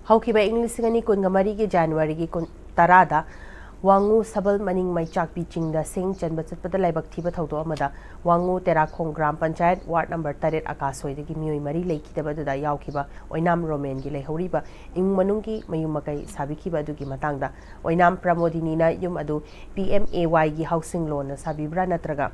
ꯍꯧꯈꯤꯕ ꯏꯪ ꯂꯤꯁꯤꯡ ꯑꯅꯤ ꯀꯨꯟꯒ ꯃꯔꯤꯒꯤ ꯖꯅꯋꯥꯔꯤꯒꯤ ꯀꯨꯟ, ꯇꯔꯥꯗ ꯋꯥꯉꯨ ꯁꯕꯜ ꯃꯅꯤꯡ ꯃꯩꯆꯥꯛꯄꯤ ꯆꯤꯡꯗ ꯁꯦꯡ ꯆꯟꯕ ꯆꯠꯄꯗ ꯂꯥꯏꯕꯛ ꯊꯤꯕ ꯊꯧꯗꯣꯛ ꯑꯃꯗ ꯋꯥꯉꯨ ꯇꯦꯔꯥꯈꯣꯡ ꯒ꯭ꯔꯥꯝ ꯄꯟꯆꯥꯌꯠ ꯋꯥꯔꯗ ꯅꯝꯕꯔ ꯇꯔꯦꯠ ꯑꯀꯥꯁꯣꯏꯗꯒꯤ ꯃꯤꯑꯣꯏ ꯃꯔꯤ ꯂꯩꯈꯤꯗꯕ ꯑꯗꯨꯗ ꯌꯥꯎꯈꯤꯕ ꯑꯣꯏꯅꯥꯝ ꯔꯣꯃꯦꯟꯒꯤ ꯂꯩꯍꯧꯔꯤꯕ ꯏꯃꯨꯡ ꯃꯅꯨꯡꯒꯤ ꯃꯌꯨꯝ ꯃꯀꯩ ꯁꯥꯕꯤꯈꯤꯕ ꯑꯗꯨꯒꯤ ꯃꯇꯥꯡꯗ ꯑꯣꯏꯅꯥꯝ ꯄ꯭ꯔꯃꯣꯗꯤꯅꯤꯅ ꯌꯨꯝ ꯑꯗꯨ ꯄꯤ ꯑꯦꯝ ꯑꯦ ꯋꯥꯏꯒꯤ ꯍꯥꯎꯁꯤꯡ ꯂꯣꯟꯅ ꯁꯥꯕꯤꯕ꯭ꯔꯥ ꯅꯠꯇ꯭ꯔꯒ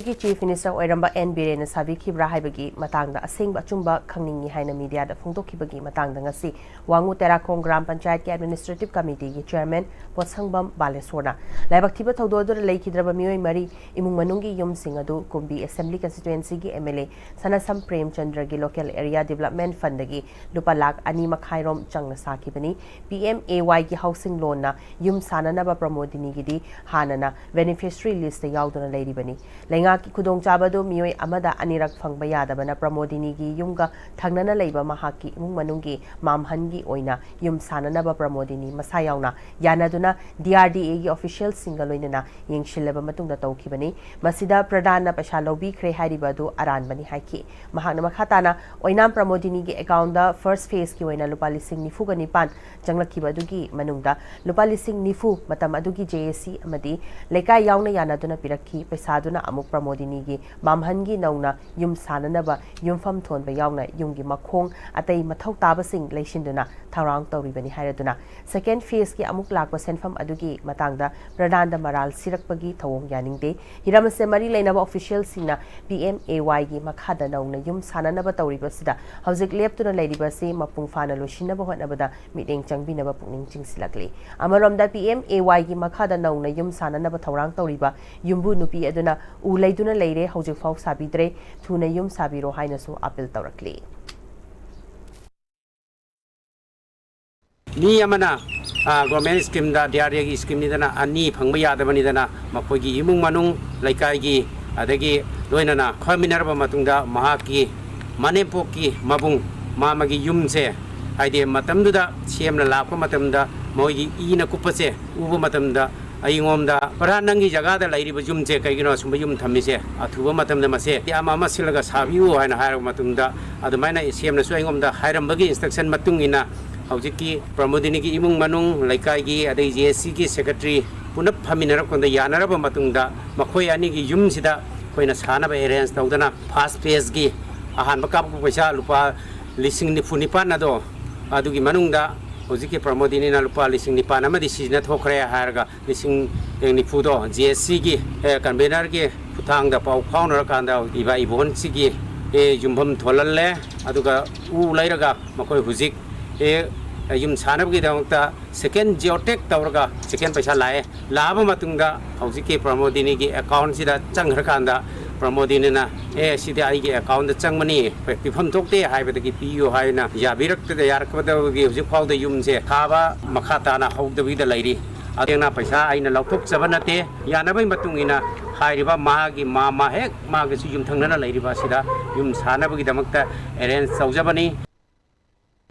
ꯒꯤ ꯆꯤꯐ ꯃꯤꯅꯤꯁꯇꯔ ꯑꯣꯏꯔꯝꯕ ꯑꯦꯟ ꯕꯤꯔꯦꯟꯅ ꯁꯥꯕꯤꯈꯤꯕ꯭ꯔꯥ ꯍꯥꯏꯕꯒꯤ ꯃꯇꯥꯡꯗ ꯑꯁꯦꯡꯕ ꯑꯆꯨꯝꯕ ꯈꯪꯅꯤꯡꯏ ꯍꯥꯏꯅ ꯃꯤꯗꯤꯌꯥꯗ ꯐꯣꯡꯗꯣꯛꯈꯤꯕꯒꯤ ꯃꯇꯥꯡꯗ ꯉꯁꯤ ꯋꯥꯉꯨ ꯇꯦꯔꯥꯈꯣꯡ ꯒ꯭ꯔꯥꯝ ꯄꯟꯆꯥꯌꯠꯀꯤ ꯑꯦꯗꯃꯤꯅꯤꯁꯇ꯭ꯔꯦꯇꯤꯚ ꯀꯃꯤꯇꯤꯒꯤ ꯆꯤꯌꯔꯃꯦꯟ ꯄꯣꯠꯁꯪꯕꯝ ꯕꯥꯂꯦꯁꯣꯔꯅ ꯂꯥꯏꯕꯛ ꯊꯤꯕ ꯊꯧꯗꯣꯛ ꯑꯗꯨꯗ ꯂꯩꯈꯤꯗ꯭ꯔꯕ ꯃꯤꯑꯣꯏ ꯃꯔꯤ ꯏꯃꯨꯡ ꯃꯅꯨꯡꯒꯤ ꯌꯨꯝꯁꯤꯡ ꯑꯗꯨ ꯀꯨꯝꯕꯤ ꯑꯦꯁꯦꯝꯕ꯭ꯂꯤ ꯀꯟꯁꯇꯤꯇ꯭ꯋꯦꯟꯁꯤꯒꯤ ꯑꯦꯝ ꯑꯦꯜ ꯑꯦ ꯁꯅꯥꯁꯝ ꯄ꯭ꯔꯦꯝꯆꯟꯗ꯭ꯔꯒꯤ ꯂꯣꯀꯦꯜ ꯑꯦꯔꯤꯌꯥ ꯗꯤꯕꯦꯂꯞꯃꯦꯟ ꯐꯟꯗꯒꯤ ꯂꯨꯄꯥ ꯂꯥꯈ ꯑꯅꯤ ꯃꯈꯥꯏꯔꯣꯝ ꯆꯪꯅ ꯁꯥꯈꯤꯕꯅꯤ꯫ ꯄꯤ ꯑꯦꯝ ꯑꯦ ꯋꯥꯏꯒꯤ ꯍꯥꯎꯁꯤꯡ ꯂꯣꯟꯅ ꯌꯨꯝ ꯁꯥꯅꯅꯕ ꯄ꯭ꯔꯃꯣꯗꯤꯅꯤꯒꯤꯗꯤ ꯍꯥꯟꯅꯅ ꯕꯦꯅꯤꯐꯤꯁꯔꯤ ꯂꯤꯁꯇ ꯌꯥꯎꯗꯨꯅ ꯂꯩꯔꯤꯕꯅꯤ꯫ ꯂꯩꯉꯥꯛꯀꯤ ꯈꯨꯗꯣꯡꯆꯥꯕ ꯑꯗꯨ ꯃꯤꯑꯣꯏ ꯑꯃꯗ ꯑꯅꯤꯔꯛ ꯐꯪꯕ ꯌꯥꯗꯕꯅ ꯄ꯭ꯔꯃꯣꯗꯤꯅꯤꯒꯤ ꯌꯨꯝꯒ ꯊꯪꯅꯅ ꯂꯩꯕ ꯃꯍꯥꯛꯀꯤ ꯏꯃꯨꯡ ꯃꯅꯨꯡꯒꯤ ꯃꯥꯝꯍꯟꯒꯤ ꯑꯣꯏꯅ ꯌꯨꯝ ꯁꯥꯅꯅꯕ ꯄ꯭ꯔꯃꯣꯗꯤꯅꯤ ꯃꯁꯥ ꯌꯥꯎꯅ ꯌꯥꯅꯗꯨꯅ ꯗꯤ ꯑꯥꯔ ꯗꯤ ꯑꯦꯒꯤ ꯑꯣꯐꯤꯁꯤꯌꯦꯜꯁꯤꯡꯒ ꯂꯣꯏꯅꯅ ꯌꯦꯡꯁꯤꯜꯂꯕ ꯃꯇꯨꯡꯗ ꯇꯧꯈꯤꯕꯅꯤ꯫ ꯃꯁꯤꯗ ꯄ꯭ꯔꯙꯥꯟꯅ ꯄꯩꯁꯥ ꯂꯧꯕꯤꯈ꯭ꯔꯦ ꯍꯥꯏꯔꯤꯕ ꯑꯗꯨ ꯑꯔꯥꯟꯕꯅꯤ ꯍꯥꯏꯈꯤ꯫ ꯃꯍꯥꯛꯅ ꯃꯈꯥ ꯇꯥꯅ ꯑꯣꯏꯅꯥꯝ ꯄ꯭ꯔꯃꯣꯗꯤꯅꯤꯒꯤ ꯑꯦꯀꯥꯎꯟꯗ ꯐꯥꯔꯁ ꯐꯦꯁꯀꯤ ꯑꯣꯏꯅ ꯂꯨꯄꯥ ꯂꯤꯁꯤꯡ ꯅꯤꯐꯨꯒ ꯅꯤꯄꯥꯟ ꯆꯪꯂꯛꯈꯤꯕ ꯑꯗꯨꯒꯤ ꯃꯅꯨꯡꯗ ꯂꯨꯄꯥ ꯂꯤꯁꯤꯡ ꯅꯤꯐꯨ ꯃꯇꯝ ꯑꯗꯨꯒꯤ ꯖꯦ ꯑꯦ ꯁꯤ ꯑꯃꯗꯤ ꯂꯩꯀꯥꯏ ꯌꯥꯎꯅ ꯌꯥꯅꯗꯨꯅ ꯄꯤꯔꯛꯈꯤ꯫ ꯄꯩꯁꯥꯗꯨꯅ ꯑꯃꯨꯛ ꯄ꯭ꯔꯃꯣꯗꯤꯅꯤꯒꯤ ꯃꯥꯝꯍꯟꯒꯤ ꯅꯧꯅ ꯌꯨꯝ ꯁꯥꯅꯅꯕ ꯌꯨꯝꯐꯝ ꯊꯣꯟꯕ ꯌꯥꯎꯅ ꯌꯨꯝꯒꯤ ꯃꯈꯣꯡ ꯑꯇꯩ ꯃꯊꯧ ꯇꯥꯕꯁꯤꯡ ꯂꯩꯁꯤꯟꯗꯨꯅ ꯊꯧꯔꯥꯡ ꯇꯧꯔꯤꯕꯅꯤ ꯍꯥꯏꯔꯗꯨꯅ ꯁꯦꯀꯦꯟ ꯐꯦꯁꯀꯤ ꯑꯃꯨꯛ ꯂꯥꯛꯄ ꯁꯦꯟꯐꯝ ꯑꯗꯨꯒꯤ ꯃꯇꯥꯡꯗ ꯄ꯭ꯔꯙꯥꯟꯗ ꯃꯔꯥꯜ ꯁꯤꯔꯛꯄꯒꯤ ꯊꯧꯑꯣꯡ ꯌꯥꯅꯤꯡꯗꯦ꯫ ꯍꯤꯔꯝ ꯑꯁꯤꯗ ꯃꯔꯤ ꯂꯩꯅꯕ ꯑꯣꯐꯤꯁꯤꯌꯦꯜꯁꯤꯡꯅ ꯄꯤ ꯑꯦꯝ ꯑꯦ ꯋꯥꯏꯒꯤ ꯃꯈꯥꯗ ꯅꯧꯅ ꯌꯨꯝ ꯁꯥꯅꯅꯕ ꯇꯧꯔꯤꯕꯁꯤꯗ ꯍꯧꯖꯤꯛ ꯂꯦꯞꯇꯨꯅ ꯂꯩꯔꯤꯕ ꯑꯁꯤ ꯃꯄꯨꯡ ꯐꯥꯅ ꯂꯣꯏꯁꯤꯟꯅꯕ ꯍꯣꯠꯅꯕꯗ ꯃꯤꯠꯌꯦꯡ ꯆꯪꯕꯤꯅꯕ ꯄꯨꯛꯅꯤꯡ ꯆꯤꯡꯁꯤꯜꯂꯛꯂꯤ꯫ ꯑꯃꯔꯣꯝꯗ ꯄꯤ ꯑꯦꯝ ꯑꯦ ꯋꯥꯏꯒꯤ ꯃꯈꯥꯗ ꯅꯧꯅ ꯌꯨꯝ ꯁꯥꯅꯅꯕ ꯊꯧꯔꯥꯡ ꯇꯧꯔꯤꯕ ꯌꯨꯝꯕꯨ ꯅꯨꯄꯤ ꯑꯗꯨꯅ ꯎ ꯂꯩꯗꯨꯅ ꯂꯩꯔꯦ, ꯍꯧꯖꯤꯛꯐꯥꯎ ꯁꯥꯕꯤꯗ꯭ꯔꯦ, ꯊꯨꯅ ꯌꯨꯝ ꯁꯥꯕꯤꯔꯣ ꯍꯥꯏꯅꯁꯨ ꯑꯥꯄꯤꯜ ꯇꯧꯔꯛꯂꯤ꯫ ꯃꯤ ꯑꯃꯅ ꯒꯣꯔꯃꯦꯟ ꯁ꯭ꯀꯤꯝꯗ, ꯗꯤ ꯑꯥꯔ ꯗꯤ ꯑꯦꯒꯤ ꯁ꯭ꯀꯤꯝꯅꯤꯗꯅ, ꯑꯅꯤ ꯐꯪꯕ ꯌꯥꯗꯕꯅꯤꯗꯅ, ꯃꯈꯣꯏꯒꯤ ꯏꯃꯨꯡ ꯃꯅꯨꯡ, ꯂꯩꯀꯥꯏꯒꯤ, ꯑꯗꯒꯤ ꯂꯣꯏꯅꯅ ꯈꯟꯃꯤꯟꯅꯔꯕ ꯃꯇꯨꯡꯗ ꯃꯍꯥꯛꯀꯤ ꯃꯅꯦꯝꯄꯣꯛꯀꯤ ꯃꯕꯨꯡ, ꯃꯥ ꯃꯥꯒꯤ ꯌꯨꯝꯁꯦ, ꯍꯥꯏꯗꯤ ꯃꯇꯝꯗꯨꯗ ꯁꯤ ꯑꯦꯝꯅ ꯂꯥꯛꯄ ꯃꯇꯝꯗ ꯃꯣꯏꯒꯤ ꯏꯅ ꯀꯨꯞꯄꯁꯦ ꯎꯕ ꯃꯇꯝꯗ ꯑꯩꯉꯣꯟꯗ, "ꯄ꯭ꯔꯙꯥꯟ, ꯅꯪꯒꯤ ꯖꯒꯥꯗ ꯂꯩꯔꯤꯕ ꯌꯨꯝꯁꯦ ꯀꯩꯒꯤꯅꯣ ꯑꯁꯨꯝꯕ ꯌꯨꯝ ꯊꯝꯃꯤꯁꯦ? ꯑꯊꯨꯕ ꯃꯇꯝꯗ ꯃꯁꯦ ꯑꯃ ꯑꯃ ꯁꯤꯜꯂꯒ ꯁꯥꯕꯤꯌꯨ" ꯍꯥꯏꯅ ꯍꯥꯏꯔꯕ ꯃꯇꯨꯡꯗ, ꯑꯗꯨꯃꯥꯏꯅ ꯁꯤ ꯑꯦꯝꯅꯁꯨ ꯑꯩꯉꯣꯟꯗ ꯍꯥꯏꯔꯝꯕꯒꯤ ꯏꯟꯁꯇ꯭ꯔꯛꯁꯟ ꯃꯇꯨꯡ ꯏꯟꯅ ꯍꯧꯖꯤꯛꯀꯤ ꯄ꯭ꯔꯃꯣꯗꯤꯅꯤꯒꯤ ꯏꯃꯨꯡ ꯃꯅꯨꯡ, ꯂꯩꯀꯥꯏꯒꯤ, ꯑꯗꯩ ꯖꯦ ꯑꯦ ꯁꯤꯒꯤ ꯁꯦꯀ꯭ꯔꯦꯇꯔꯤ ꯄꯨꯂꯞ ꯐꯝꯃꯤꯟꯅꯔꯀꯥꯟꯗ, ꯌꯥꯅꯔꯕ ꯃꯇꯨꯡꯗ ꯃꯈꯣꯏ ꯑꯅꯤꯒꯤ ꯌꯨꯝꯁꯤꯗ ꯑꯩꯈꯣꯏꯅ ꯁꯥꯅꯕ ꯑꯦꯔꯦꯟꯖ ꯇꯧꯗꯅ, ꯐꯥꯔꯁ ꯐꯦꯁꯀꯤ ꯑꯍꯥꯟꯕ ꯀꯥꯞꯄꯛꯄ ꯄꯩꯁꯥ ꯂꯨꯄꯥ ꯂꯤꯁꯤꯡ ꯅꯤꯐꯨ ꯅꯤꯄꯥꯟ ꯑꯗꯣ, ꯑꯗꯨꯒꯤ ꯃꯅꯨꯡꯗ ꯍꯧꯖꯤꯛꯀꯤ ꯄ꯭ꯔꯃꯣꯗꯤꯅꯤꯅ ꯂꯨꯄꯥ ꯂꯤꯁꯤꯡ ꯅꯤꯄꯥꯟ ꯑꯃꯗꯤ ꯁꯤꯖꯤꯟꯅꯊꯣꯛꯈ꯭ꯔꯦ ꯍꯥꯏꯔꯒ, ꯂꯤꯁꯤꯡ ꯅꯤꯐꯨꯗꯣ ꯖꯦ ꯑꯦꯁ ꯁꯤꯒꯤ, ꯑꯦ, ꯀꯟꯚꯦꯅꯔꯒꯤ ꯈꯨꯠꯊꯥꯡꯗ ꯄꯥꯎ ꯐꯥꯎꯅꯔꯀꯥꯟꯗ ꯏꯕꯥ ꯏꯕꯣꯟꯁꯤꯒꯤ, ꯑꯦ, ꯌꯨꯝꯐꯝ ꯊꯣꯜꯍꯜꯂꯦ꯫ ꯑꯗꯨꯒ ꯎ ꯂꯩꯔꯒ ꯃꯈꯣꯏ ꯍꯧꯖꯤꯛ, ꯑꯦ, ꯌꯨꯝ ꯁꯥꯅꯕꯒꯤꯗꯃꯛꯇ ꯁꯦꯀꯦꯟ ꯖꯤꯑꯣꯇꯦꯛ ꯇꯧꯔꯒ ꯁꯦꯀꯦꯟ ꯄꯩꯁꯥ ꯂꯥꯛꯑꯦ꯫ ꯂꯥꯛꯑꯕ ꯃꯇꯨꯡꯗ ꯍꯧꯖꯤꯛꯀꯤ ꯄ꯭ꯔꯃꯣꯗꯤꯅꯤꯒꯤ ꯑꯦꯀꯥꯎꯟꯁꯤꯗ ꯆꯪꯈ꯭ꯔꯀꯥꯟꯗ ꯄ꯭ꯔꯃꯣꯗꯤꯅꯤꯅ, "ꯑꯦ, ꯁꯤꯗꯤ ꯑꯩꯒꯤ ꯑꯦꯀꯥꯎꯟꯗ ꯆꯪꯕꯅꯤ, ꯄꯤꯐꯝ ꯊꯣꯛꯇꯦ" ꯍꯥꯏꯕꯗꯒꯤ ꯄꯤꯌꯨ ꯍꯥꯏꯅ ꯌꯥꯕꯤꯔꯛꯇꯗ, ꯌꯥꯔꯛꯄꯗꯒꯤ ꯍꯧꯖꯤꯛ ꯐꯥꯎꯗ ꯌꯨꯝꯁꯦ ꯁꯥꯕ ꯃꯈꯥ ꯇꯥꯅ ꯍꯧꯗꯕꯤꯗ ꯂꯩꯔꯤ꯫ ꯑꯗꯨꯅ ꯄꯩꯁꯥ ꯑꯩꯅ ꯂꯧꯊꯣꯛꯆꯕ ꯅꯠꯇꯦ꯫ ꯌꯥꯅꯕꯒꯤ ꯃꯇꯨꯡ ꯏꯟꯅ ꯍꯥꯏꯔꯤꯕ ꯃꯥꯒꯤ ꯃꯥ, ꯃꯥ ꯍꯦꯛ ꯃꯥꯒꯤꯁꯨ ꯌꯨꯝꯊꯪꯅꯅ ꯂꯩꯔꯤꯕ ꯑꯁꯤꯗ ꯌꯨꯝ ꯁꯥꯅꯕꯒꯤꯗꯃꯛꯇ ꯑꯦꯔꯦꯟꯖ ꯇꯧꯖꯕꯅꯤ꯫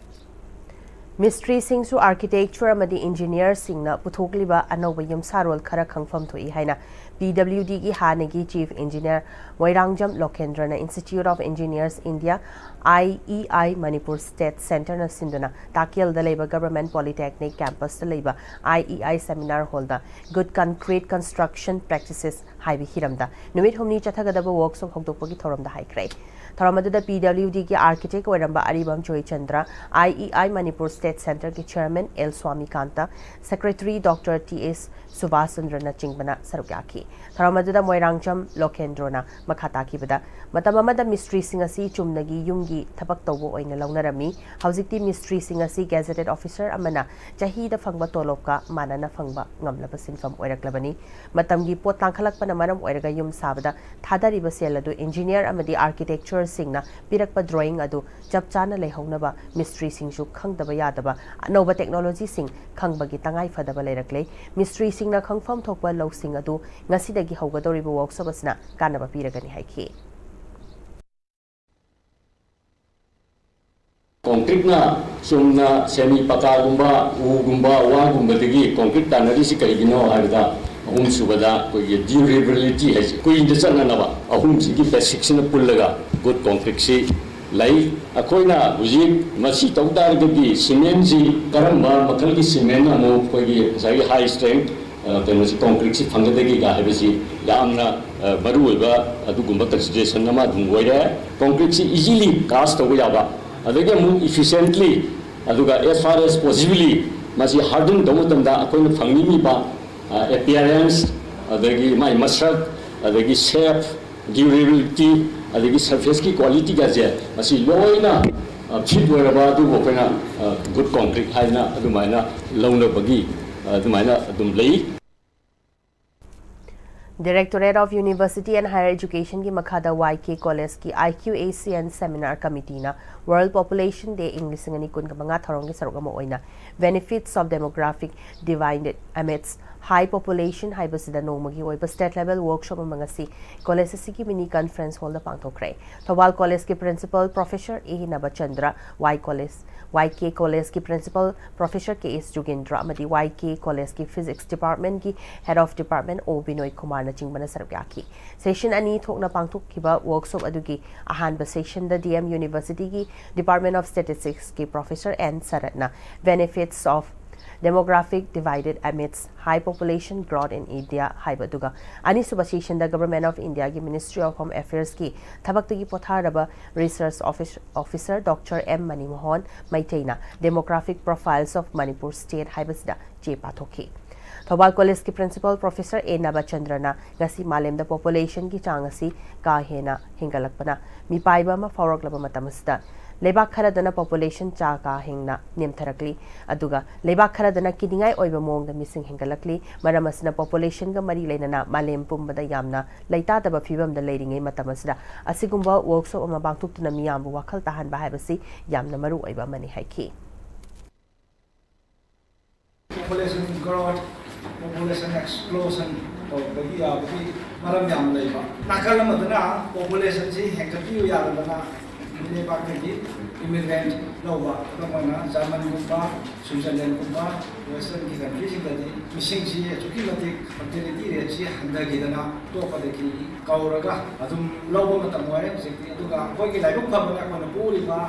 ꯃꯤꯁꯇ꯭ꯔꯤꯁꯤꯡꯁꯨ ꯑꯥꯔꯀꯤꯇꯦꯛꯆꯔ ꯑꯃꯗꯤ ꯏꯟꯖꯤꯅꯤꯌꯔꯁꯤꯡꯅ ꯄꯨꯊꯣꯛꯂꯤꯕ ꯑꯅꯧꯕ ꯌꯨꯝꯁꯥꯔꯣꯜ ꯈꯔ ꯈꯪꯐꯝ ꯊꯣꯛꯏ ꯍꯥꯏꯅ ꯄꯤ ꯗꯕ꯭ꯂꯤꯎ ꯗꯤꯒꯤ ꯍꯥꯟꯅꯒꯤ ꯆꯤꯐ ꯏꯟꯖꯤꯅꯤꯌꯔ ꯃꯣꯏꯔꯥꯡꯖꯝ ꯂꯣꯀꯦꯟꯗ꯭ꯔꯅ Institute of Engineers India, I E I, Manipur State Centreꯅ ꯁꯤꯟꯗꯨꯅ ꯇꯥꯀꯦꯜꯗ ꯂꯩꯕ ꯒꯚꯔꯟꯃꯦꯟꯠ ꯄꯣꯂꯤꯇꯦꯛꯅꯤꯛ ꯀꯦꯝꯄꯁꯇ ꯂꯩꯕ I E I seminar hallꯗ Good Concrete Construction Practices ꯍꯥꯏꯕ ꯍꯤꯔꯝꯗ ꯅꯨꯃꯤꯠ ꯍꯨꯝꯅꯤ ꯆꯠꯊꯒꯗꯕ ꯋꯥꯔꯛꯁꯣꯞ ꯍꯧꯗꯣꯛꯄꯒꯤ ꯊꯧꯔꯝꯗ ꯍꯥꯏꯈ꯭ꯔꯦ꯫ ꯊꯧꯔꯝ ꯑꯗꯨꯗ ꯄꯤ ꯗꯕ꯭ꯂꯤꯎ ꯗꯤꯒꯤ ꯑꯥꯔꯀꯤꯇꯦꯛ ꯑꯣꯏꯔꯝꯕ Aribam Joychandra, I E I Manipur State Centreꯒꯤ chairman L Swamikanta, secretary doctor T S ꯁꯨꯕꯥꯁ ꯆꯟꯗ꯭ꯔꯅꯆꯤꯡꯕꯅ ꯁꯔꯨꯛ ꯌꯥꯈꯤ꯫ ꯊꯧꯔꯝ ꯑꯗꯨꯗ ꯃꯣꯏꯔꯥꯡꯖꯝ ꯂꯣꯀꯦꯟꯗ꯭ꯔꯣꯅ ꯃꯈꯥ ꯇꯥꯈꯤꯕꯗ, ꯃꯇꯝ ꯑꯃꯗ ꯃꯤꯁꯇ꯭ꯔꯤꯁꯤꯡ ꯑꯁꯤ ꯆꯨꯝꯅꯒꯤ ꯌꯨꯝꯒꯤ ꯊꯕꯛ ꯇꯧꯕ ꯑꯣꯏꯅ ꯂꯧꯅꯔꯝꯃꯤ꯫ ꯍꯧꯖꯤꯛꯇꯤ ꯃꯤꯁꯇ꯭ꯔꯤꯁꯤꯡ ꯑꯁꯤ ꯒꯦꯖꯦꯇꯦꯗ ꯑꯣꯐꯤꯁꯔ ꯑꯃꯅ ꯆꯍꯤꯗ ꯐꯪꯕ ꯇꯣꯂꯣꯞꯀ ꯃꯥꯟꯅꯅ ꯐꯪꯕ ꯉꯝꯂꯕ ꯁꯤꯟꯐꯝ ꯑꯣꯏꯔꯛꯂꯕꯅꯤ꯫ ꯃꯇꯝꯒꯤ ꯄꯣꯠ ꯇꯥꯡꯈꯠꯂꯛꯄꯅ ꯃꯔꯝ ꯑꯣꯏꯔꯒ ꯌꯨꯝ ꯁꯥꯕꯗ ꯊꯥꯗꯔꯤꯕ ꯁꯦꯜ ꯑꯗꯨ ꯏꯟꯖꯤꯅꯤꯌꯔ ꯑꯃꯗꯤ ꯑꯥꯔꯀꯤꯇꯦꯛꯆꯔꯁꯤꯡꯅ ꯄꯤꯔꯛꯄ ꯗ꯭ꯔꯣꯌꯤꯡ ꯑꯗꯨ ꯆꯞ ꯆꯥꯅ ꯂꯩꯍꯧꯅꯕ ꯃꯤꯁꯇ꯭ꯔꯤꯁꯤꯡꯁꯨ ꯈꯪꯗꯕ ꯌꯥꯗꯕ ꯑꯅꯧꯕ ꯇꯦꯛꯅꯣꯂꯣꯖꯤꯁꯤꯡ ꯈꯪꯕꯒꯤ ꯇꯉꯥꯏ ꯐꯗꯕ ꯂꯩꯔꯛꯂꯦ꯫ ꯃꯤꯁꯇ꯭ꯔꯤꯁꯤꯡꯅ ꯈꯪꯐꯝ ꯊꯣꯛꯄ ꯂꯧꯁꯤꯡ ꯑꯗꯨ ꯉꯁꯤꯗꯒꯤ ꯍꯧꯒꯗꯧꯔꯤꯕ ꯋꯥꯔꯛꯁꯣꯞ ꯑꯁꯤꯅ ꯀꯥꯟꯅꯕ ꯄꯤꯔꯒꯅꯤ ꯍꯥꯏꯈꯤ꯫ ꯀꯣꯟꯀ꯭ꯔꯤꯠꯅ ꯆꯨꯝꯅ ꯁꯦꯃꯤ ꯄꯀꯥꯒꯨꯝꯕ, ꯎꯒꯨꯝꯕ, ꯋꯥꯒꯨꯝꯕꯗꯒꯤ ꯀꯣꯟꯀ꯭ꯔꯤꯠ ꯇꯥꯟꯅꯔꯤꯁꯤ ꯀꯔꯤꯒꯤꯅꯣ ꯍꯥꯏꯕꯗ, ꯑꯍꯨꯝꯁꯨꯕꯗ ꯑꯩꯈꯣꯏꯒꯤ ꯗ꯭ꯌꯨꯔꯦꯕꯤꯂꯤꯇꯤ ꯍꯥꯏꯁꯦ, ꯀꯨꯏꯅ ꯆꯠꯅꯅꯕ ꯑꯍꯨꯝꯁꯤꯒꯤ ꯕꯦꯁꯤꯛꯁꯤꯅ ꯄꯨꯜꯂꯒ ꯒꯨꯗ ꯀꯣꯟꯀ꯭ꯔꯤꯠꯁꯤ ꯂꯩ꯫ ꯑꯩꯈꯣꯏꯅ ꯍꯧꯖꯤꯛ ꯃꯁꯤ ꯇꯧ ꯇꯥꯔꯒꯗꯤ ꯁꯤꯃꯦꯟꯁꯤ ꯀꯔꯝꯕ ꯃꯈꯜꯒꯤ ꯁꯤꯃꯦꯟꯅ ꯑꯃꯨꯛ ꯑꯩꯈꯣꯏꯒꯤ ꯉꯁꯥꯏꯒꯤ ꯍꯥꯏ ꯁ꯭ꯇꯔꯦꯡ, ꯑ, ꯀꯩꯅꯣꯁꯤ, ꯀꯣꯟꯀ꯭ꯔꯤꯠꯁꯤ ꯐꯪꯒꯗꯒꯦꯒ ꯍꯥꯏꯕꯁꯤ ꯌꯥꯝꯅ, ꯑ, ꯃꯔꯨꯑꯣꯏꯕ ꯑꯗꯨꯒꯨꯝꯕ ꯀꯟꯁꯤꯗꯔꯦꯁꯟ ꯑꯃ ꯑꯗꯨꯝ ꯑꯣꯏꯔꯦ꯫ ꯀꯣꯟꯀ꯭ꯔꯤꯠꯁꯤ ꯏꯖꯤꯂꯤ ꯀꯥꯁ ꯇꯧꯕ ꯌꯥꯕ, ꯑꯗꯒꯤ ꯑꯃꯨꯛ ꯏꯐꯤꯁꯦꯟꯠꯂꯤ, ꯑꯗꯨꯒ as far as possibly ꯃꯁꯤ ꯍꯥꯔꯗꯟ ꯇꯧꯕ ꯃꯇꯝꯗ ꯑꯩꯈꯣꯏꯅ ꯐꯪꯅꯤꯡꯉꯤꯕ, ꯑ, ꯑꯦꯄꯤꯌꯔꯦꯟꯁ, ꯑꯗꯒꯤ ꯃꯥꯒꯤ ꯃꯁꯛ, ꯑꯗꯒꯤ ꯁꯦꯞ, ꯗ꯭ꯌꯨꯔꯦꯕꯤꯂꯤꯇꯤ, ꯑꯗꯒꯤ ꯁꯔꯐꯦꯁꯀꯤ ꯀ꯭ꯋꯥꯂꯤꯇꯤꯒꯁꯦ, ꯃꯁꯤ ꯂꯣꯏꯅ ꯐꯤꯠ ꯑꯣꯏꯔꯕ ꯑꯗꯨꯕꯨ ꯑꯩꯈꯣꯏꯅ ꯒꯨꯗ ꯀꯣꯡꯀ꯭ꯔꯤꯠ ꯍꯥꯏꯅ ꯑꯗꯨꯃꯥꯏꯅ ꯂꯧꯅꯕꯒꯤ ꯑꯗꯨꯃꯥꯏꯅ ꯑꯗꯨꯝ ꯂꯩ꯫ Directorate of University and Higher Educationꯒꯤ ꯃꯈꯥꯗ ꯋꯥꯏ ꯀꯦ ꯀꯣꯂꯦꯖꯀꯤ ꯑꯥꯏ Q A C and seminar ꯀꯃꯤꯇꯤꯅ World Population Day ꯏꯪ ꯂꯤꯁꯤꯡ ꯑꯅꯤ ꯀꯨꯟꯒ ꯃꯉꯥ ꯊꯧꯔꯝꯒꯤ ꯁꯔꯨꯛ ꯑꯃ ꯑꯣꯏꯅ Benefits of Demographic Divide Amidst High Population ꯍꯥꯏꯕꯁꯤꯗ ꯅꯣꯡꯃꯒꯤ ꯑꯣꯏꯕ state level workshop ꯑꯃ ꯉꯁꯤ ꯀꯣꯂꯦꯖ ꯑꯁꯤꯒꯤ mini conference hallꯗ ꯄꯥꯡꯊꯣꯛꯈ꯭ꯔꯦ꯫ ꯊꯧꯕꯥꯜ ꯀꯣꯂꯦꯖꯀꯤ principal professor ꯑꯦ ꯅꯕꯆꯟꯗ꯭ꯔ, ꯋꯥꯏ ꯀꯣꯂꯦꯖ, ꯋꯥꯏ ꯀꯦ ꯀꯣꯂꯦꯖꯀꯤ principal professor ꯀꯦ ꯑꯦꯁ ꯖꯨꯒꯦꯟꯗ꯭ꯔ ꯑꯃꯗꯤ ꯋꯥꯏ ꯀꯦ ꯀꯣꯂꯦꯖꯀꯤ Physics Departmentꯀꯤ Head of Department ꯑꯣ ꯕꯤꯅꯣꯏ ꯀꯨꯃꯥꯔꯅꯆꯤꯡꯕꯅ ꯁꯔꯨꯛ ꯌꯥꯈꯤ꯫ Session ꯑꯅꯤ ꯊꯣꯛꯅ ꯄꯥꯡꯊꯣꯛꯈꯤꯕ workshop ꯑꯗꯨꯒꯤ ꯑꯍꯥꯟꯕ sessionꯗ ꯗꯤ ꯑꯦꯝ Universityꯒꯤ Department of Statisticsꯀꯤ professor ꯑꯦꯟ ꯁꯔꯠꯅ Benefits of Demographic Divide Amidst High Population Growth in India ꯍꯥꯏꯕ ꯑꯗꯨꯒ, ꯑꯅꯤꯁꯨꯕ sessionꯗ Government of Indiaꯒꯤ Ministry of Home Affairsꯀꯤ ꯊꯕꯛꯇꯒꯤ ꯄꯣꯊꯥꯔꯕ research office- officer Doctor M Manimohan ꯃꯩꯇꯩꯅ Demographic Profiles of Manipur State ꯍꯥꯏꯕꯁꯤꯗ ꯆꯦ ꯄꯥꯊꯣꯛꯈꯤ꯫ ꯊꯧꯕꯥꯜ ꯀꯣꯂꯦꯖꯀꯤ principal professor ꯑꯦ ꯅꯕꯆꯟꯗ꯭ꯔꯅ ꯉꯁꯤ ꯃꯥꯂꯦꯝꯗ populationꯒꯤ ꯆꯥꯡ ꯑꯁꯤ ꯀꯥ ꯍꯦꯟꯅ ꯍꯦꯟꯒꯠꯂꯛꯄꯅ ꯃꯤꯄꯥꯏꯕ ꯑꯃ ꯐꯥꯎꯔꯛꯂꯕ ꯃꯇꯝ ꯑꯁꯤꯗ ꯂꯩꯕꯥꯛ ꯈꯔꯗꯅ population ꯆꯥ ꯀꯥ ꯍꯦꯟꯅ ꯅꯦꯝꯊꯔꯛꯂꯤ, ꯑꯗꯨꯒ ꯂꯩꯕꯥꯛ ꯈꯔꯗꯅ ꯀꯤꯅꯤꯡꯉꯥꯏ ꯑꯣꯏꯕ ꯃꯑꯣꯡꯗ ꯃꯤꯁꯤꯡ ꯍꯦꯟꯒꯠꯂꯛꯂꯤ꯫ ꯃꯔꯝ ꯑꯁꯤꯅ populationꯒ ꯃꯔꯤ ꯂꯩꯅꯅ ꯃꯥꯂꯦꯝ ꯄꯨꯝꯕꯗ ꯌꯥꯝꯅ ꯂꯩꯇꯥꯗꯕ ꯐꯤꯕꯝꯗ ꯂꯩꯔꯤꯉꯩ ꯃꯇꯝ ꯑꯁꯤꯗ ꯑꯁꯤꯒꯨꯝꯕ workshop ꯑꯃ ꯄꯥꯡꯊꯣꯛꯇꯨꯅ ꯃꯤꯌꯥꯝꯕꯨ ꯋꯥꯈꯜ ꯇꯥꯍꯟꯕ ꯍꯥꯏꯕꯁꯤ ꯌꯥꯝꯅ ꯃꯔꯨ ꯑꯣꯏꯕ ꯑꯃꯅꯤ ꯍꯥꯏꯈꯤ꯫ Population growth, population explosion ꯇꯧꯕꯒꯤ ꯌꯥꯕꯒꯤ ꯃꯔꯝ ꯌꯥꯝ ꯂꯩꯕ꯫ ꯅꯥꯀꯜ ꯑꯃꯗꯅ populationꯁꯤ ꯍꯦꯟꯒꯠꯄꯤꯌꯨ ꯌꯥꯗꯗꯅ ꯃꯤꯔꯩꯕꯥꯛꯇꯒꯤ immigrant ꯂꯧꯕ, ꯈꯨꯗꯝ ꯑꯣꯏꯅ Germanꯒꯨꯝꯕ, Switzerlandꯒꯨꯝꯕ, westernꯒꯤ countryꯁꯤꯡꯗꯗꯤ ꯃꯤꯁꯤꯡꯁꯤ ꯑꯁꯨꯛꯀꯤ ꯃꯇꯤꯛ fertility rateꯁꯤ ꯍꯟꯊꯈꯤꯗꯅ ꯑꯇꯣꯞꯄꯗꯒꯤ ꯀꯧꯔꯒ ꯑꯗꯨꯝ ꯂꯧꯕ ꯃꯇꯝ ꯑꯣꯏꯔꯦ ꯍꯧꯖꯤꯛꯇꯤ꯫ ꯑꯗꯨꯒ ꯑꯩꯈꯣꯏꯒꯤ ꯂꯥꯏꯕꯛ ꯐꯕꯅ ꯑꯩꯈꯣꯏꯅ ꯄꯣꯛꯂꯤꯕ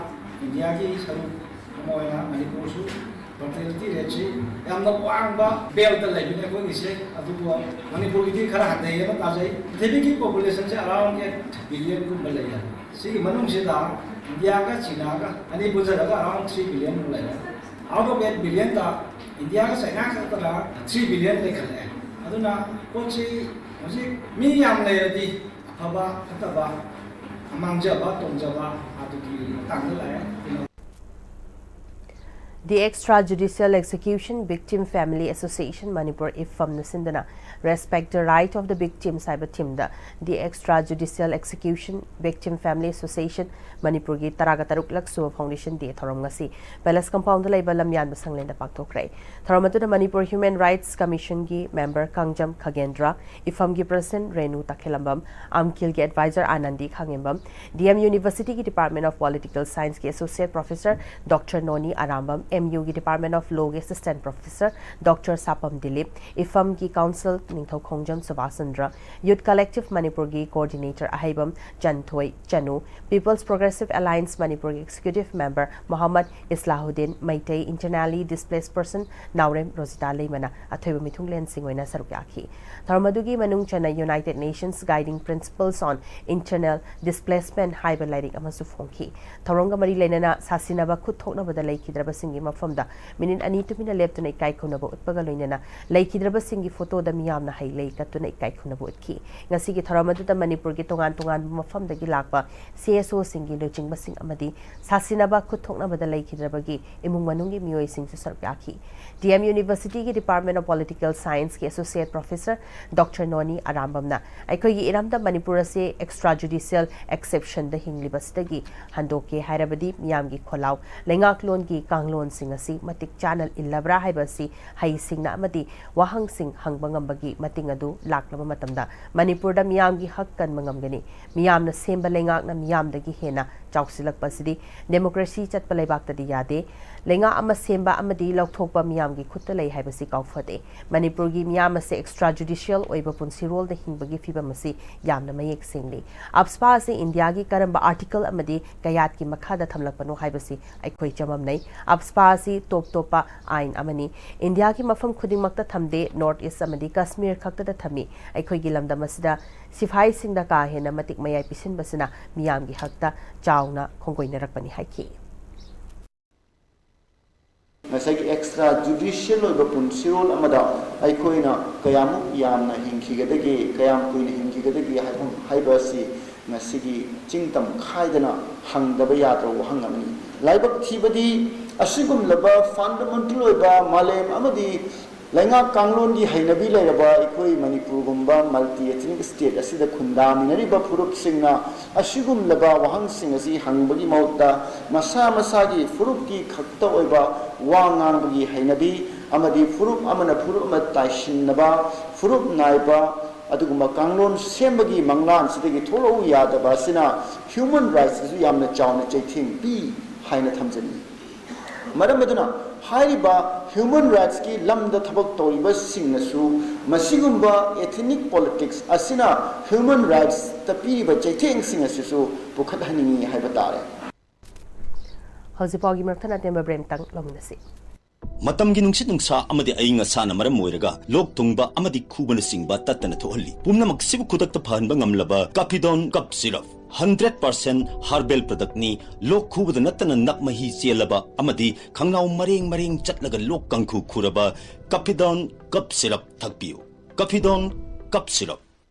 ꯏꯟꯗꯤꯌꯥꯒꯤ ꯁꯔꯨꯛ ꯑꯃ ꯑꯣꯏꯅ ꯃꯅꯤꯄꯨꯔꯁꯨ fertility rateꯁꯤ ꯌꯥꯝꯅ ꯋꯥꯡꯕ belt ꯂꯩꯕꯅꯤ ꯑꯩꯈꯣꯏꯒꯤꯁꯦ꯫ ꯑꯗꯨꯕꯨ ꯃꯅꯤꯄꯨꯔꯒꯤꯗꯤ ꯈꯔ ꯍꯟꯊꯩꯌꯦꯅ ꯇꯥꯖꯩ꯫ ꯄ꯭ꯔꯤꯊꯤꯕꯤꯒꯤ populationꯁꯦ around eight billionꯒꯨꯝꯕ ꯂꯩ ꯍꯥꯏ꯫ ꯁꯤꯒꯤ ꯃꯅꯨꯡꯁꯤꯗ ꯏꯟꯗꯤꯌꯥꯒ ꯆꯤꯅꯥꯒ ꯑꯅꯤ ꯄꯨꯟꯁꯤꯜꯂꯒ around three billionꯃꯨꯛ ꯂꯩꯔꯦ꯫ Out of eight billionꯗ ꯏꯟꯗꯤꯌꯥꯒ ꯆꯥꯏꯅꯥ ꯈꯛꯇꯅ three billion ꯂꯩꯈꯠꯂꯛꯑꯦ꯫ ꯑꯗꯨꯅ ꯄꯣꯠꯁꯤ ꯍꯧꯖꯤꯛ ꯃꯤ ꯌꯥꯝ ꯂꯩꯔꯗꯤ ꯑꯐꯕ ꯐꯠꯇꯕ, ꯃꯥꯡꯖꯕ ꯇꯣꯡꯖꯕ ꯑꯗꯨꯒꯤ ꯃꯇꯥꯡꯗ ꯂꯥꯛꯑꯦ꯫ ꯑꯗꯨꯅ The Extrajudicial Execution Victim Family Association Manipur, ꯏꯐꯝꯅ ꯁꯤꯟꯗꯨꯅ Respect the Right of the Victims ꯍꯥꯏꯕ ꯊꯤꯝꯗ The Extrajudicial Execution Victim Family Association ꯃꯅꯤꯄꯨꯔꯒꯤ ꯇꯔꯥꯒ ꯇꯔꯨꯛꯂꯛ ꯁꯨꯕ Foundation Day ꯊꯧꯔꯝ ꯉꯁꯤ Palace Compoundꯗ ꯂꯩꯕ ꯂꯝꯌꯥꯟꯕ ꯁꯪꯂꯦꯟꯗ ꯄꯥꯡꯊꯣꯛꯈ꯭ꯔꯦ꯫ ꯊꯧꯔꯝ ꯑꯗꯨꯗ Manipur Human Rights Commissionꯒꯤ member Kangjam ꯈꯒꯦꯟꯗ꯭ꯔ, ꯏꯐꯝꯒꯤ President Renu ꯇꯈꯦꯂꯝꯕꯝ, ꯑꯝꯀꯤꯜꯒꯤ Advisor ꯑꯥꯅꯟꯗꯤ ꯈꯥꯉꯦꯝꯕꯝ, D M Universityꯒꯤ Department of Political Scienceꯀꯤ Associate Professor Doctor ꯅꯣꯅꯤ Arambam, M Uꯒꯤ Department of Lawꯒꯤ Assistant Professor Doctor ꯁꯥꯄꯝ Dilip, ꯏꯐꯝꯒꯤ Counsel ꯅꯤꯡꯊꯧ ꯈꯣꯡꯖꯝ ꯁꯨꯕꯥꯁꯆꯟꯗ꯭ꯔ, Youth Collective ꯃꯅꯤꯄꯨꯔꯒꯤ Coordinator ꯑꯍꯩꯕꯝ ꯆꯟꯊꯣꯏ ꯆꯅꯨ, People's Progressive Alliance ꯃꯅꯤꯄꯨꯔꯒꯤ Executive Member Mohammad ꯏꯁꯂꯥꯍꯨꯗꯤꯟ, Meitei Internally Displaced Person ꯅꯥꯎꯔꯦꯝ ꯔꯣꯖꯤꯇꯥ ꯂꯩꯃꯅ ꯑꯊꯣꯏꯕ ꯃꯤꯊꯨꯡꯂꯦꯟꯁꯤꯡ ꯑꯣꯏꯅ ꯁꯔꯨꯛ ꯌꯥꯈꯤ꯫ ꯊꯧꯔꯝ ꯑꯗꯨꯒꯤ ꯃꯅꯨꯡ ꯆꯟꯅ United Nations Guiding Principles on Internal Displacement ꯍꯥꯏꯕ ꯂꯥꯏꯔꯤꯛ ꯑꯃꯁꯨ ꯐꯣꯡꯈꯤ꯫ ꯊꯧꯔꯝꯒ ꯃꯔꯤ ꯂꯩꯅꯅ ꯁꯥꯁꯤꯟꯅꯕ ꯈꯨꯠ ꯊꯣꯛꯅꯕꯗ ꯂꯩꯈꯤꯗ꯭ꯔꯕꯁꯤꯡꯒꯤ ꯃꯐꯝꯗ ꯃꯤꯅꯤꯠ ꯑꯅꯤ ꯇꯨꯃꯤꯟꯅ ꯂꯦꯞꯇꯨꯅ ꯏꯀꯥꯏ ꯈꯨꯝꯅꯕ ꯎꯠꯄꯒ ꯂꯣꯏꯅꯅ ꯂꯩꯈꯤꯗ꯭ꯔꯕꯁꯤꯡꯒꯤ ꯐꯣꯇꯣꯗ ꯃꯤꯌꯥꯝꯅ ꯍꯩ ꯂꯩ ꯀꯠꯇꯨꯅ ꯏꯀꯥꯏ ꯈꯨꯝꯅꯕ ꯎꯠꯈꯤ꯫ ꯉꯁꯤꯒꯤ ꯊꯧꯔꯝ ꯑꯗꯨꯗ ꯃꯅꯤꯄꯨꯔꯒꯤ ꯇꯣꯉꯥꯟ ꯇꯣꯉꯥꯟꯕ ꯃꯐꯝꯗꯒꯤ ꯂꯥꯛꯄ C S Oꯁꯤꯡꯒꯤ ꯂꯨꯆꯤꯡꯕꯁꯤꯡ ꯑꯃꯗꯤ ꯁꯥꯁꯤꯟꯅꯕ ꯈꯨꯠ ꯊꯣꯛꯅꯕꯗ ꯂꯩꯈꯤꯗ꯭ꯔꯕꯒꯤ ꯏꯃꯨꯡ ꯃꯅꯨꯡꯒꯤ ꯃꯤꯑꯣꯏꯁꯤꯡꯁꯨ ꯁꯔꯨꯛ ꯌꯥꯈꯤ꯫ D M Universityꯒꯤ Department of Political Scienceꯀꯤ Associate Professor Doctor ꯅꯣꯅꯤ ꯑꯔꯥꯝꯕꯝꯅ ꯑꯩꯈꯣꯏꯒꯤ ꯏꯔꯝꯗꯝ ꯃꯅꯤꯄꯨꯔ ꯑꯁꯤ extrajudicial exceptionꯗ ꯍꯤꯡꯂꯤꯕꯁꯤꯗꯒꯤ ꯍꯟꯗꯣꯛꯀꯦ ꯍꯥꯏꯔꯕꯗꯤ ꯃꯤꯌꯥꯝꯒꯤ ꯈꯣꯜꯂꯥꯎ, ꯂꯩꯉꯥꯛꯂꯣꯟꯒꯤ ꯀꯥꯡꯂꯣꯟꯁꯤꯡ ꯑꯁꯤ ꯃꯇꯤꯛ ꯆꯥꯅ ꯏꯜꯂꯕ꯭ꯔꯥ ꯍꯥꯏꯕ ꯑꯁꯤ ꯍꯩꯁꯤꯡꯅ ꯑꯃꯗꯤ ꯋꯥꯍꯪꯁꯤꯡ ꯍꯪꯕ ꯉꯝꯕꯒꯤ ꯃꯇꯤꯡ ꯑꯗꯨ ꯂꯥꯛꯂꯕ ꯃꯇꯝꯗ ꯃꯅꯤꯄꯨꯔꯗ ꯃꯤꯌꯥꯝꯒꯤ ꯍꯛ ꯀꯟꯕ ꯉꯝꯒꯅꯤ꯫ ꯃꯤꯌꯥꯝꯅ ꯁꯦꯝꯕ ꯂꯩꯉꯥꯛꯅ ꯃꯤꯌꯥꯝꯗꯒꯤ ꯍꯦꯟꯅ ꯆꯥꯎꯁꯤꯜꯂꯛꯄ ꯑꯁꯤꯗꯤ democracy ꯆꯠꯄ ꯂꯩꯕꯥꯛꯇꯗꯤ ꯌꯥꯗꯦ꯫ ꯂꯩꯉꯥꯛ ꯑꯃ ꯁꯦꯝꯕ ꯑꯃꯗꯤ ꯂꯧꯊꯣꯛꯄ ꯃꯤꯌꯥꯝꯒꯤ ꯈꯨꯠꯇ ꯂꯩ ꯍꯥꯏꯕꯁꯤ ꯀꯥꯎꯐꯗꯦ꯫ ꯃꯅꯤꯄꯨꯔꯒꯤ ꯃꯤꯌꯥꯝ ꯑꯁꯤ extrajudicial ꯑꯣꯏꯕ ꯄꯨꯟꯁꯤꯔꯣꯜꯗ ꯍꯤꯡꯕꯒꯤ ꯐꯤꯚꯝ ꯑꯁꯤ ꯌꯥꯝꯅ ꯃꯌꯦꯛ ꯁꯦꯡꯂꯤ꯫ AFSPA ꯑꯁꯤ ꯏꯟꯗꯤꯌꯥꯒꯤ ꯀꯔꯝꯕ article ꯑꯃꯗꯤ ꯀꯌꯥꯠꯀꯤ ꯃꯈꯥꯗ ꯊꯝꯂꯛꯄꯅꯣ ꯍꯥꯏꯕꯁꯤ ꯑꯩꯈꯣꯏ ꯆꯃꯝꯅꯩ꯫ AFSPA ꯑꯁꯤ ꯇꯣꯞ ꯇꯣꯞꯄ ꯑꯥꯏꯟ ꯑꯃꯅꯤ꯫ ꯏꯟꯗꯤꯌꯥꯒꯤ ꯃꯐꯝ ꯈꯨꯗꯤꯡꯃꯛꯇ ꯊꯝꯗꯦ, North East ꯑꯃꯗꯤ ꯀꯥꯁꯃꯤꯔ ꯈꯛꯇꯗ ꯊꯝꯃꯤ꯫ ꯑꯩꯈꯣꯏꯒꯤ ꯂꯝꯗꯝ ꯑꯁꯤꯗ ꯁꯤꯐꯥꯏꯁꯤꯡꯗ ꯀꯥ ꯍꯦꯟꯅ ꯃꯇꯤꯛ ꯃꯌꯥꯏ ꯄꯤꯁꯤꯟꯕꯁꯤꯅ ꯃꯤꯌꯥꯝꯒꯤ ꯍꯛꯇ ꯆꯥꯎꯅ ꯈꯣꯡꯒꯣꯏꯅꯔꯛꯄꯅꯤ ꯍꯥꯏꯈꯤ꯫ ꯉꯁꯥꯏꯒꯤ ꯑꯦꯛꯁꯇ꯭ꯔꯥ ꯖꯨꯗꯤꯁꯤꯌꯦꯜ ꯑꯣꯏꯕ ꯄꯨꯟꯁꯤꯔꯣꯜ ꯑꯃꯗ ꯑꯩꯈꯣꯏꯅ ꯀꯌꯥꯃꯨꯛ ꯌꯥꯝꯅ ꯍꯤꯡꯈꯤꯒꯗꯒꯦ, ꯀꯌꯥꯝ ꯀꯨꯏꯅ ꯍꯤꯡꯈꯤꯒꯗꯒꯦ ꯍꯥꯏꯕ, ꯍꯥꯏꯕ ꯑꯁꯤ ꯉꯁꯤꯒꯤ ꯆꯤꯡ ꯇꯝ ꯈꯥꯏꯗꯅ ꯍꯪꯗꯕ ꯌꯥꯗ꯭ꯔꯕ ꯋꯥꯍꯪ ꯑꯃꯅꯤ꯫ ꯂꯥꯏꯕꯛ ꯊꯤꯕꯗꯤ, ꯑꯁꯤꯒꯨꯝꯂꯕ ꯐꯟꯗꯥꯃꯦꯟꯇꯦꯜ ꯑꯣꯏꯕ ꯃꯥꯂꯦꯝ ꯑꯃꯗꯤ ꯂꯩꯉꯥꯛ ꯀꯥꯡꯂꯣꯟꯒꯤ ꯍꯩꯅꯕꯤ ꯂꯩꯔꯕ ꯑꯩꯈꯣꯏ ꯃꯅꯤꯄꯨꯔꯒꯨꯝꯕ ꯃꯜꯇꯤ ꯑꯦꯊꯅꯤꯛ ꯁ꯭ꯇꯦꯠ ꯑꯁꯤꯗ ꯈꯨꯟꯗꯥꯃꯤꯟꯅꯔꯤꯕ ꯐꯨꯔꯨꯞꯁꯤꯡꯅ ꯑꯁꯤꯒꯨꯝꯂꯕ ꯋꯥꯍꯪꯁꯤꯡ ꯑꯁꯤ ꯍꯪꯕꯒꯤ ꯃꯍꯨꯠꯇ, ꯃꯁꯥ ꯃꯁꯥꯒꯤ ꯐꯨꯔꯨꯞꯀꯤ ꯈꯛꯇ ꯑꯣꯏꯕ ꯋꯥ ꯉꯥꯡꯕꯒꯤ ꯍꯩꯅꯕꯤ ꯑꯃꯗꯤ ꯐꯨꯔꯨꯞ ꯑꯃꯅ ꯐꯨꯔꯨꯞ ꯑꯃ ꯇꯥꯏꯁꯤꯟꯅꯕ, ꯐꯨꯔꯨꯞ ꯅꯥꯏꯕ ꯑꯗꯨꯒꯨꯝꯕ ꯀꯥꯡꯂꯣꯟ ꯁꯦꯝꯕꯒꯤ ꯃꯪꯂꯥꯟꯁꯤꯗꯒꯤ ꯊꯣꯛꯂꯛꯎ ꯌꯥꯗꯕ ꯑꯁꯤꯅ ꯍ꯭ꯌꯨꯃꯟ ꯔꯥꯏꯠꯁꯇꯁꯨ ꯌꯥꯝꯅ ꯆꯥꯎꯅ ꯆꯩꯊꯦꯡ ꯄꯤ ꯍꯥꯏꯅ ꯊꯝꯖꯅꯤꯡꯏ꯫ ꯃꯔꯝ ꯑꯗꯨꯅ ꯍꯥꯏꯔꯤꯕ ꯍ꯭ꯌꯨꯃꯟ ꯔꯥꯏꯠꯁꯀꯤ ꯂꯝꯗ ꯊꯕꯛ ꯇꯧꯔꯤꯕꯁꯤꯡꯅꯁꯨ ꯃꯁꯤꯒꯨꯝꯕ ꯑꯦꯊꯅꯤꯛ ꯄꯣꯂꯤꯇꯤꯛꯁ ꯑꯁꯤꯅ ꯍ꯭ꯌꯨꯃꯟ ꯔꯥꯏꯠꯁꯇ ꯄꯤꯔꯤꯕ ꯆꯩꯊꯦꯡꯁꯤꯡ ꯑꯁꯤꯁꯨ ꯄꯨꯈꯠꯍꯟꯅꯤꯡꯏ ꯍꯥꯏꯕ ꯇꯥꯔꯦ꯫ ꯍꯧꯖꯤꯛ ꯄꯥꯎꯒꯤ ꯃꯔꯛ ꯊꯠꯅ ꯑꯇꯦꯟꯕ ꯕ꯭ꯔꯦꯛ ꯑꯃꯇꯪ ꯂꯧꯃꯤꯟꯅꯁꯤ꯫ ꯃꯇꯝꯒꯤ ꯅꯨꯡꯁꯤꯠ ꯅꯨꯡꯁꯥ ꯑꯃꯗꯤ ꯑꯏꯪ ꯑꯁꯥꯅ ꯃꯔꯝ ꯑꯣꯏꯔꯒ ꯂꯣꯛ ꯊꯨꯡꯕ ꯑꯃꯗꯤ ꯈꯨꯕꯅꯆꯤꯡꯕ ꯇꯠꯇꯅ ꯊꯣꯛꯍꯜꯂꯤ꯫ ꯄꯨꯝꯅꯃꯛꯁꯤꯕꯨ ꯈꯨꯗꯛꯇ ꯐꯍꯟꯕ ꯉꯝꯂꯕ ꯀꯥꯐꯤꯗꯣꯟ ꯀꯞ ꯁꯤꯔꯞ, ꯍꯟꯗ꯭ꯔꯦꯠ ꯄꯥꯔꯁꯦꯟ ꯍꯥꯔꯕꯦꯜ ꯄ꯭ꯔꯗꯛꯅꯤ꯫ ꯂꯣꯛ ꯈꯨꯕꯗ ꯅꯠꯇꯅ ꯅꯞ ꯃꯍꯤ ꯆꯦꯜꯂꯕ ꯑꯃꯗꯤ ꯈꯪꯅꯥꯎ ꯃꯔꯦꯡ ꯃꯔꯦꯡ ꯆꯠꯂꯒ ꯂꯣꯛ ꯀꯥꯡꯈꯨ ꯈꯨꯔꯕ ꯀꯥꯐꯤꯗꯣꯟ ꯀꯞ ꯁꯤꯔꯞ ꯊꯛꯄꯤꯌꯨ꯫ ꯀꯥꯐꯤꯗꯣꯟ ꯀꯞ ꯁꯤꯔꯞ꯫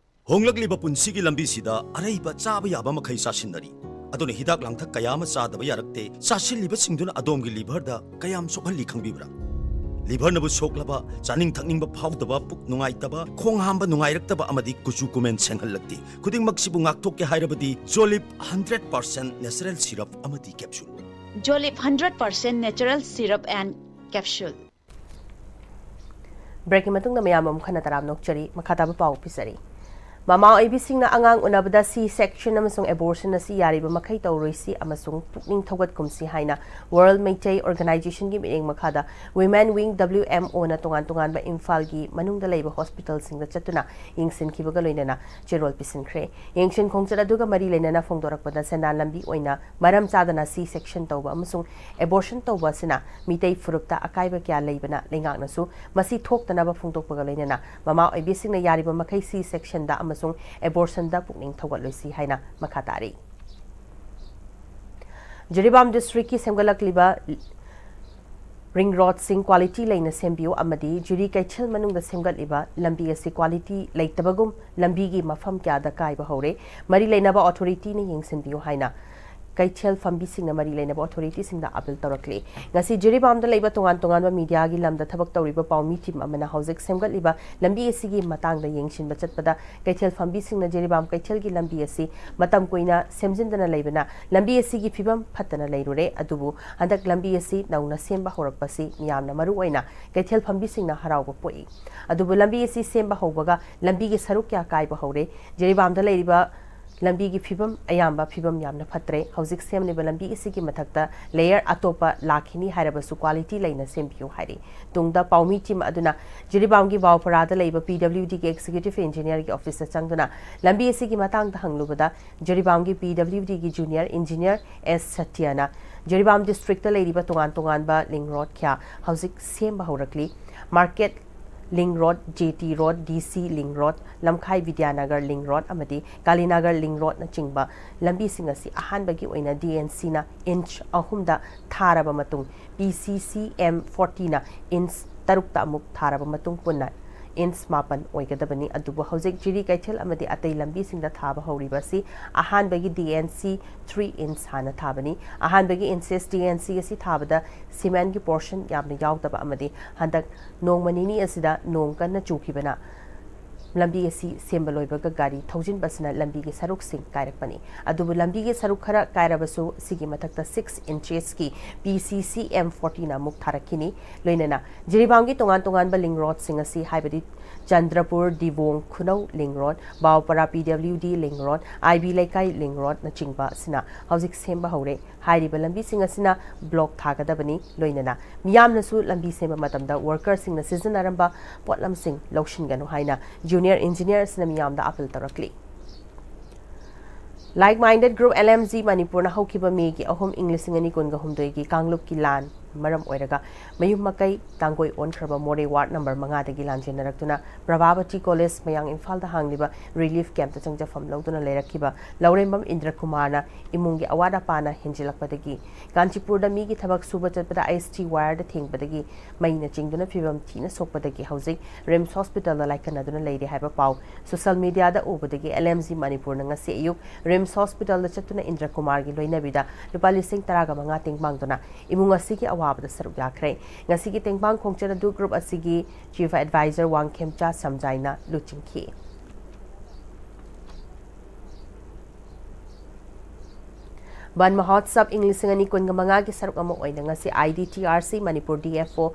ꯍꯣꯡꯂꯛꯂꯤꯕ ꯄꯨꯟꯁꯤꯒꯤ ꯂꯝꯕꯤꯁꯤꯗ ꯑꯔꯩꯕ ꯆꯥꯕ ꯌꯥꯕ ꯃꯈꯩ ꯆꯥꯁꯤꯟꯅꯔꯤ꯫ ꯑꯗꯨꯅ ꯍꯤꯗꯥꯛ ꯂꯥꯡꯊꯛ ꯀꯌꯥ ꯑꯃ ꯆꯥꯗꯕ ꯌꯥꯔꯛꯇꯦ꯫ ꯆꯥꯁꯤꯜꯂꯤꯕꯁꯤꯡꯗꯨꯅ ꯑꯗꯣꯝꯒꯤ ꯂꯤꯚꯔꯗ ꯀꯌꯥꯝ ꯁꯣꯛꯍꯜꯂꯤ ꯈꯪꯕꯤꯕ꯭ꯔꯥ? ꯂꯤꯚꯔꯅꯕꯨ ꯁꯣꯛꯂꯕ, ꯆꯥꯅꯤꯡ ꯊꯛꯅꯤꯡꯕ ꯐꯥꯎꯗꯕ, ꯄꯨꯛ ꯅꯨꯡꯉꯥꯏꯇꯕ, ꯈꯣꯡ ꯍꯥꯝꯕ ꯅꯨꯡꯉꯥꯏꯔꯛꯇꯕ ꯑꯃꯗꯤ ꯀꯨꯆꯨ ꯀꯨꯃꯦꯟ ꯁꯦꯡꯍꯜꯂꯛꯇꯦ꯫ ꯈꯨꯗꯤꯡꯃꯛꯁꯤꯕꯨ ꯉꯥꯛꯊꯣꯛꯀꯦ ꯍꯥꯏꯔꯕꯗꯤ ꯖꯣꯂꯤꯞ ꯍꯟꯗ꯭ꯔꯦꯠ ꯄꯥꯔꯁꯦꯟ ꯅꯦꯆꯔꯦꯜ ꯁꯤꯔꯞ ꯑꯃꯗꯤ capsule. Jolip hundred percent natural syrup and capsule. ꯕ꯭ꯔꯦꯛꯀꯤ ꯃꯇꯨꯡꯗ ꯃꯌꯥꯝ ꯑꯃꯨꯛ ꯍꯟꯅ ꯇꯔꯥꯝꯅ ꯑꯣꯛꯆꯔꯤ꯫ ꯃꯈꯥ ꯇꯥꯕ ꯄꯥꯎ ꯄꯤꯖꯔꯤ꯫ ꯃꯃꯥ ꯑꯣꯏꯕꯤꯁꯤꯡꯅ ꯑꯉꯥꯡ ꯎꯅꯕꯗ ꯁꯤ ꯁꯦꯛꯁꯟ ꯑꯃꯁꯨꯡ ꯑꯦꯕꯣꯔꯁꯟ ꯑꯁꯤ ꯌꯥꯔꯤꯕ ꯃꯈꯩ ꯇꯧꯔꯣꯏꯁꯤ ꯑꯃꯁꯨꯡ ꯄꯨꯛꯅꯤꯡ ꯊꯧꯒꯠꯀꯨꯝꯁꯤ ꯍꯥꯏꯅ ꯋꯥꯔꯜꯗ ꯃꯩꯇꯩ ꯑꯣꯔꯒꯅꯥꯏꯖꯦꯁꯟꯒꯤ ꯃꯤꯠꯌꯦꯡ ꯃꯈꯥꯗ ꯋꯤꯃꯦꯟ ꯋꯤꯡ, ꯗꯕ꯭ꯂꯤꯎ ꯑꯦꯝ ꯑꯣꯅ ꯇꯣꯉꯥꯟ ꯇꯣꯉꯥꯟꯕ ꯏꯝꯐꯥꯜꯒꯤ ꯃꯅꯨꯡꯗ ꯂꯩꯕ ꯍꯣꯁꯄꯤꯇꯥꯜꯁꯤꯡꯗ ꯆꯠꯇꯨꯅ ꯌꯦꯡꯁꯤꯟꯈꯤꯕꯒ ꯂꯣꯏꯅꯅ ꯆꯦꯔꯣꯜ ꯄꯤꯁꯤꯟꯈ꯭ꯔꯦ꯫ ꯌꯦꯡꯁꯤꯟ ꯈꯣꯡꯆꯠ ꯑꯗꯨꯒ ꯃꯔꯤ ꯂꯩꯅꯅ ꯐꯣꯡꯗꯣꯔꯛꯄꯗ ꯁꯦꯟꯗꯥꯟ ꯂꯝꯕꯤ ꯑꯣꯏꯅ ꯃꯔꯝ ꯆꯥꯗꯅ ꯁꯤ ꯁꯦꯛꯁꯟ ꯇꯧꯕ ꯑꯃꯁꯨꯡ ꯑꯦꯕꯣꯔꯁꯟ ꯇꯧꯕ ꯑꯁꯤꯅ ꯃꯤꯇꯩ ꯐꯨꯔꯨꯞꯇ ꯑꯀꯥꯏꯕ ꯀꯌꯥ ꯂꯩꯕꯅ ꯂꯩꯉꯥꯛꯅꯁꯨ ꯃꯁꯤ ꯊꯣꯛꯇꯅꯕ ꯐꯣꯡꯗꯣꯛꯄꯒ ꯂꯣꯏꯅꯅ ꯃꯃꯥ ꯑꯣꯏꯕꯤꯁꯤꯡꯅ ꯌꯥꯔꯤꯕ ꯃꯈꯩ ꯁꯤ ꯁꯦꯛꯁꯟꯗ ꯑꯃꯁꯨꯡ ꯑꯦꯕꯣꯔꯁꯟꯗ ꯄꯨꯛꯅꯤꯡ ꯊꯧꯒꯠꯂꯣꯏꯁꯤ ꯍꯥꯏꯅ ꯃꯈꯥ ꯇꯥꯔꯤ꯫ ꯖꯤꯔꯤꯕꯥꯝ ꯗꯤꯁꯇ꯭ꯔꯤꯛꯀꯤ ꯁꯦꯝꯒꯠꯂꯛꯂꯤꯕ ring roadꯁꯤꯡ quality ꯂꯩꯅ ꯁꯦꯝꯕꯤꯌꯨ ꯑꯃꯗꯤ ꯖꯤꯔꯤ ꯀꯩꯊꯦꯜ ꯃꯅꯨꯡꯗ ꯁꯦꯝꯒꯠꯂꯤꯕ ꯂꯝꯕꯤ ꯑꯁꯤ quality ꯂꯩꯇꯕꯒꯨꯝ ꯂꯝꯕꯤꯒꯤ ꯃꯐꯝ ꯀꯌꯥꯗ ꯀꯥꯏꯕ ꯍꯧꯔꯦ, ꯃꯔꯤ ꯂꯩꯅꯕ authorityꯅ ꯌꯦꯡꯁꯤꯟꯕꯤꯌꯨ ꯍꯥꯏꯅ ꯀꯩꯊꯦꯜ ꯐꯝꯕꯤꯁꯤꯡꯅ ꯃꯔꯤ ꯂꯩꯅꯕ authorityꯁꯤꯡꯗ appeal ꯇꯧꯔꯛꯂꯤ꯫ ꯉꯁꯤ ꯖꯤꯔꯤꯕꯥꯝꯗ ꯂꯩꯕ ꯇꯣꯉꯥꯟ ꯇꯣꯉꯥꯟꯕ mediaꯒꯤ ꯂꯝꯗ ꯊꯕꯛ ꯇꯧꯔꯤꯕ ꯄꯥꯎꯃꯤ team ꯑꯃꯅ ꯍꯧꯖꯤꯛ ꯁꯦꯝꯒꯠꯂꯤꯕ ꯂꯝꯕꯤ ꯑꯁꯤꯒꯤ ꯃꯇꯥꯡꯗ ꯌꯦꯡꯁꯤꯟꯕ ꯆꯠꯄꯗ ꯀꯩꯊꯦꯜ ꯐꯝꯕꯤꯁꯤꯡꯅ ꯖꯤꯔꯤꯕꯥꯝ ꯀꯩꯊꯦꯜꯒꯤ ꯂꯝꯕꯤ ꯑꯁꯤ ꯃꯇꯝ ꯀꯨꯏꯅ ꯁꯦꯝꯖꯤꯟꯗꯅ ꯂꯩꯕꯅ ꯂꯝꯕꯤ ꯑꯁꯤꯒꯤ ꯐꯤꯕꯝ ꯐꯠꯇꯅ ꯂꯩꯔꯨꯔꯦ, ꯑꯗꯨꯕꯨ ꯍꯟꯗꯛ ꯂꯝꯕꯤ ꯑꯁꯤ ꯅꯧꯅ ꯁꯦꯝꯕ ꯍꯧꯔꯛꯄꯁꯤ ꯃꯤꯌꯥꯝꯅ ꯃꯔꯨ ꯑꯣꯏꯅ ꯀꯩꯊꯦꯜ ꯐꯝꯕꯤꯁꯤꯡꯅ ꯍꯔꯥꯎꯕ ꯄꯣꯛꯏ꯫ ꯑꯗꯨꯕꯨ ꯂꯝꯕꯤ ꯑꯁꯤ ꯁꯦꯝꯕ ꯍꯧꯕꯒ ꯂꯝꯕꯤꯒꯤ ꯁꯔꯨꯛ ꯀꯌꯥ ꯀꯥꯏꯕ ꯍꯧꯔꯦ꯫ ꯖꯤꯔꯤꯕꯥꯝꯗ ꯂꯩꯔꯤꯕ ꯂꯝꯕꯤꯒꯤ ꯐꯤꯕꯝ ꯑꯌꯥꯝꯕ ꯐꯤꯕꯝ ꯌꯥꯝꯅ ꯐꯠꯇ꯭ꯔꯦ꯫ ꯍꯧꯖꯤꯛ ꯁꯦꯝꯂꯤꯕ ꯂꯝꯕꯤ ꯑꯁꯤꯒꯤ ꯃꯊꯛꯇ layer ꯑꯇꯣꯞꯄ ꯂꯥꯛꯈꯤꯅꯤ ꯍꯥꯏꯔꯕꯁꯨ quality ꯂꯩꯅ ꯁꯦꯝꯕꯤꯌꯨ ꯍꯥꯏꯔꯤ꯫ ꯇꯨꯡꯗ ꯄꯥꯎꯃꯤ team ꯑꯗꯨꯅ ꯖꯤꯔꯤꯕꯥꯝꯒꯤ ꯕꯥꯎꯄꯔꯥꯗ ꯂꯩꯕ PWDꯒꯤ executive engineerꯒꯤ officeꯇ ꯆꯪꯗꯨꯅ ꯂꯝꯕꯤ ꯑꯁꯤꯒꯤ ꯃꯇꯥꯡꯗ ꯍꯪꯂꯨꯕꯗ ꯖꯤꯔꯤꯕꯥꯝꯒꯤ PWDꯒꯤ junior engineer S ꯁꯇ꯭ꯌꯅ ꯖꯤꯔꯤꯕꯥꯝ districtꯇ ꯂꯩꯔꯤꯕ ꯇꯣꯉꯥꯟ ꯇꯣꯉꯥꯟꯕ ring road ꯀꯌꯥ ꯍꯧꯖꯤꯛ ꯁꯦꯝꯕ ꯍꯧꯔꯛꯂꯤ꯫ Market ring road, JT road, DC ring road, ꯂꯝꯈꯥꯏ ꯕꯤꯗ꯭ꯌꯥꯅꯒꯔ ring road ꯑꯃꯗꯤ ꯀꯥꯂꯤꯅꯒꯔ ring roadꯅꯆꯤꯡꯕ ꯂꯝꯕꯤꯁꯤꯡ ꯑꯁꯤ ꯑꯍꯥꯟꯕꯒꯤ ꯑꯣꯏꯅ DNCꯅ inch ꯑꯍꯨꯝꯗ ꯊꯥꯔꯕ ꯃꯇꯨꯡ, PCCM fortyꯅ inch ꯇꯔꯨꯛꯇ ꯑꯃꯨꯛ ꯊꯥꯔꯕ ꯃꯇꯨꯡ ꯄꯨꯟꯅ inch ꯃꯥꯄꯟ ꯑꯣꯏꯒꯗꯕꯅꯤ꯫ ꯑꯗꯨꯕꯨ ꯍꯧꯖꯤꯛ ꯖꯤꯔꯤ ꯀꯩꯊꯦꯜ ꯑꯃꯗꯤ ꯑꯇꯩ ꯂꯝꯕꯤꯁꯤꯡꯗ ꯊꯥꯕ ꯍꯧꯔꯤꯕ ꯑꯁꯤ ꯑꯍꯥꯟꯕꯒꯤ DNC three inch ꯍꯥꯟꯅ ꯊꯥꯕꯅꯤ꯫ ꯑꯍꯥꯟꯕꯒꯤ inches DNC ꯑꯁꯤ ꯊꯥꯕꯗ cementꯒꯤ portion ꯌꯥꯝꯅ ꯌꯥꯎꯗꯕ ꯑꯃꯗꯤ ꯍꯟꯗꯛ ꯅꯣꯡꯃ ꯅꯤꯅꯤ ꯑꯁꯤꯗ ꯅꯣꯡ ꯀꯟꯅ ꯆꯨꯈꯤꯕꯅ ꯂꯝꯕꯤ ꯑꯁꯤ ꯁꯦꯝꯕ ꯂꯣꯏꯕꯒ ꯒꯥꯔꯤ ꯊꯧꯖꯤꯟꯕꯁꯤꯅ ꯂꯝꯕꯤꯒꯤ ꯁꯔꯨꯛꯁꯤꯡ ꯀꯥꯏꯔꯛꯄꯅꯤ꯫ ꯑꯗꯨꯕꯨ ꯂꯝꯕꯤꯒꯤ ꯁꯔꯨꯛ ꯈꯔ ꯀꯥꯏꯔꯕꯁꯨ ꯁꯤꯒꯤ ꯃꯊꯛꯇ six inchesꯀꯤ PCCM fortyꯅ ꯑꯃꯨꯛ ꯊꯥꯔꯛꯈꯤꯅꯤ꯫ ꯂꯣꯏꯅꯅ ꯖꯤꯔꯤꯕꯥꯝꯒꯤ ꯇꯣꯉꯥꯟ ꯇꯣꯉꯥꯟꯕ ring roadꯁꯤꯡ ꯑꯁꯤ, ꯍꯥꯏꯕꯗꯤ Chandrapur ꯗꯤꯕꯣꯡ ꯈꯨꯅꯧ ring road, ꯕꯥꯎꯄꯔꯥ PWD ring road, IB ꯂꯩꯀꯥꯏ ring roadꯅꯆꯤꯡꯕ ꯑꯁꯤꯅ ꯍꯧꯖꯤꯛ ꯁꯦꯝꯕ ꯍꯧꯔꯦ꯫ ꯍꯥꯏꯔꯤꯕ ꯂꯝꯕꯤꯁꯤꯡ ꯑꯁꯤꯅ block ꯊꯥꯒꯗꯕꯅꯤ꯫ ꯂꯣꯏꯅꯅ ꯃꯤꯌꯥꯝꯅꯁꯨ ꯂꯝꯕꯤ ꯁꯦꯝꯕ ꯃꯇꯝꯗ workerꯁꯤꯡꯅ ꯁꯤꯖꯤꯟꯅꯔꯝꯕ ꯄꯣꯠꯂꯝꯁꯤꯡ ꯂꯧꯁꯤꯟꯒꯅꯨ ꯍꯥꯏꯅ junior engineer ꯑꯁꯤꯅ ꯃꯤꯌꯥꯝꯗ appeal ꯇꯧꯔꯛꯂꯤ꯫ Like Minded Group, LMG, ꯃꯅꯤꯄꯨꯔꯅ ꯍꯧꯈꯤꯕ ꯃꯦꯒꯤ ꯑꯍꯨꯝ, ꯏꯪ ꯂꯤꯁꯤꯡ ꯑꯅꯤ ꯀꯨꯟꯒ ꯍꯨꯝꯗꯣꯏꯒꯤ ꯀꯥꯡꯂꯨꯞꯀꯤ ꯂꯥꯟ ꯃꯔꯝ ꯑꯣꯏꯔꯒ ꯃꯌꯨꯝ ꯃꯀꯩ ꯇꯥꯡꯒꯣꯏ ꯑꯣꯟꯈ꯭ꯔꯕ ꯃꯣꯔꯦ ꯋꯥꯔꯗ ꯅꯝꯕꯔ ꯃꯉꯥꯗꯒꯤ ꯂꯥꯟꯖꯦꯟꯅꯔꯛꯇꯨꯅ ꯄ꯭ꯔꯚꯥꯕꯇꯤ ꯀꯣꯂꯦꯖ ꯃꯌꯥꯡ ꯏꯝꯐꯥꯜꯗ ꯍꯥꯡꯂꯤꯕ ꯔꯤꯂꯤꯐ ꯀꯦꯝꯞꯇ ꯆꯪꯖꯐꯝ ꯂꯧꯗꯨꯅ ꯂꯩꯔꯛꯈꯤꯕ ꯂꯧꯔꯦꯝꯕꯝ ꯏꯟꯗ꯭ꯔꯀꯨꯃꯥꯔꯅ ꯏꯃꯨꯡꯒꯤ ꯑꯋꯥꯠ ꯑꯄꯥꯅ ꯍꯦꯟꯖꯤꯜꯂꯛꯄꯗꯒꯤ ꯀꯥꯟꯆꯤꯄꯨꯔꯗ ꯃꯤꯒꯤ ꯊꯕꯛ ꯁꯨꯕ ꯆꯠꯄꯗ ꯑꯥꯏ ꯑꯦꯁ ꯇꯤ ꯋꯥꯌꯔꯗ ꯊꯦꯡꯕꯗꯒꯤ ꯃꯩꯅ ꯆꯤꯡꯗꯨꯅ ꯐꯤꯕꯝ ꯊꯤꯅ ꯁꯣꯛꯄꯗꯒꯤ ꯍꯧꯖꯤꯛ ꯔꯤꯝꯁ ꯍꯣꯁꯄꯤꯇꯥꯜꯗ ꯂꯥꯏꯀꯠꯅꯗꯨꯅ ꯂꯩꯔꯦ ꯍꯥꯏꯕ ꯄꯥꯎ ꯁꯣꯁꯤꯌꯦꯜ ꯃꯤꯗꯤꯌꯥꯗ ꯎꯕꯗꯒꯤ ꯑꯦꯜ ꯑꯦꯝ ꯖꯤ ꯃꯅꯤꯄꯨꯔꯅ ꯉꯁꯤ ꯑꯌꯨꯛ ꯔꯤꯝꯁ ꯍꯣꯁꯄꯤꯇꯥꯜꯗ ꯆꯠꯇꯨꯅ ꯏꯟꯗ꯭ꯔꯀꯨꯃꯥꯔꯒꯤ ꯂꯣꯏꯅꯕꯤꯗ ꯂꯨꯄꯥ ꯂꯤꯁꯤꯡ ꯇꯔꯥꯒ ꯃꯉꯥ ꯇꯦꯡꯕꯥꯡꯗꯨꯅ ꯏꯃꯨꯡ ꯑꯁꯤꯒꯤ ꯑꯋꯥꯕꯗ ꯁꯔꯨꯛ ꯌꯥꯈ꯭ꯔꯦ꯫ ꯉꯁꯤꯒꯤ ꯇꯦꯡꯕꯥꯡ ꯈꯣꯡꯆꯠ ꯑꯗꯨ ꯒ꯭ꯔꯨꯞ ꯑꯁꯤꯒꯤ ꯆꯤꯐ ꯑꯦꯗꯚꯥꯏꯖꯔ ꯋꯥꯡꯈꯦꯝꯆꯥ ꯁꯝꯖꯥꯏꯅ ꯂꯨꯆꯤꯡꯈꯤ꯫ ꯕꯟ ꯃꯍꯣꯠꯁꯕ ꯏꯪ ꯂꯤꯁꯤꯡ ꯑꯅꯤ ꯀꯨꯟꯒ ꯃꯉꯥꯒꯤ ꯁꯔꯨꯛ ꯑꯃ ꯑꯣꯏꯅ ꯉꯁꯤ I D T R C, Manipur D F O,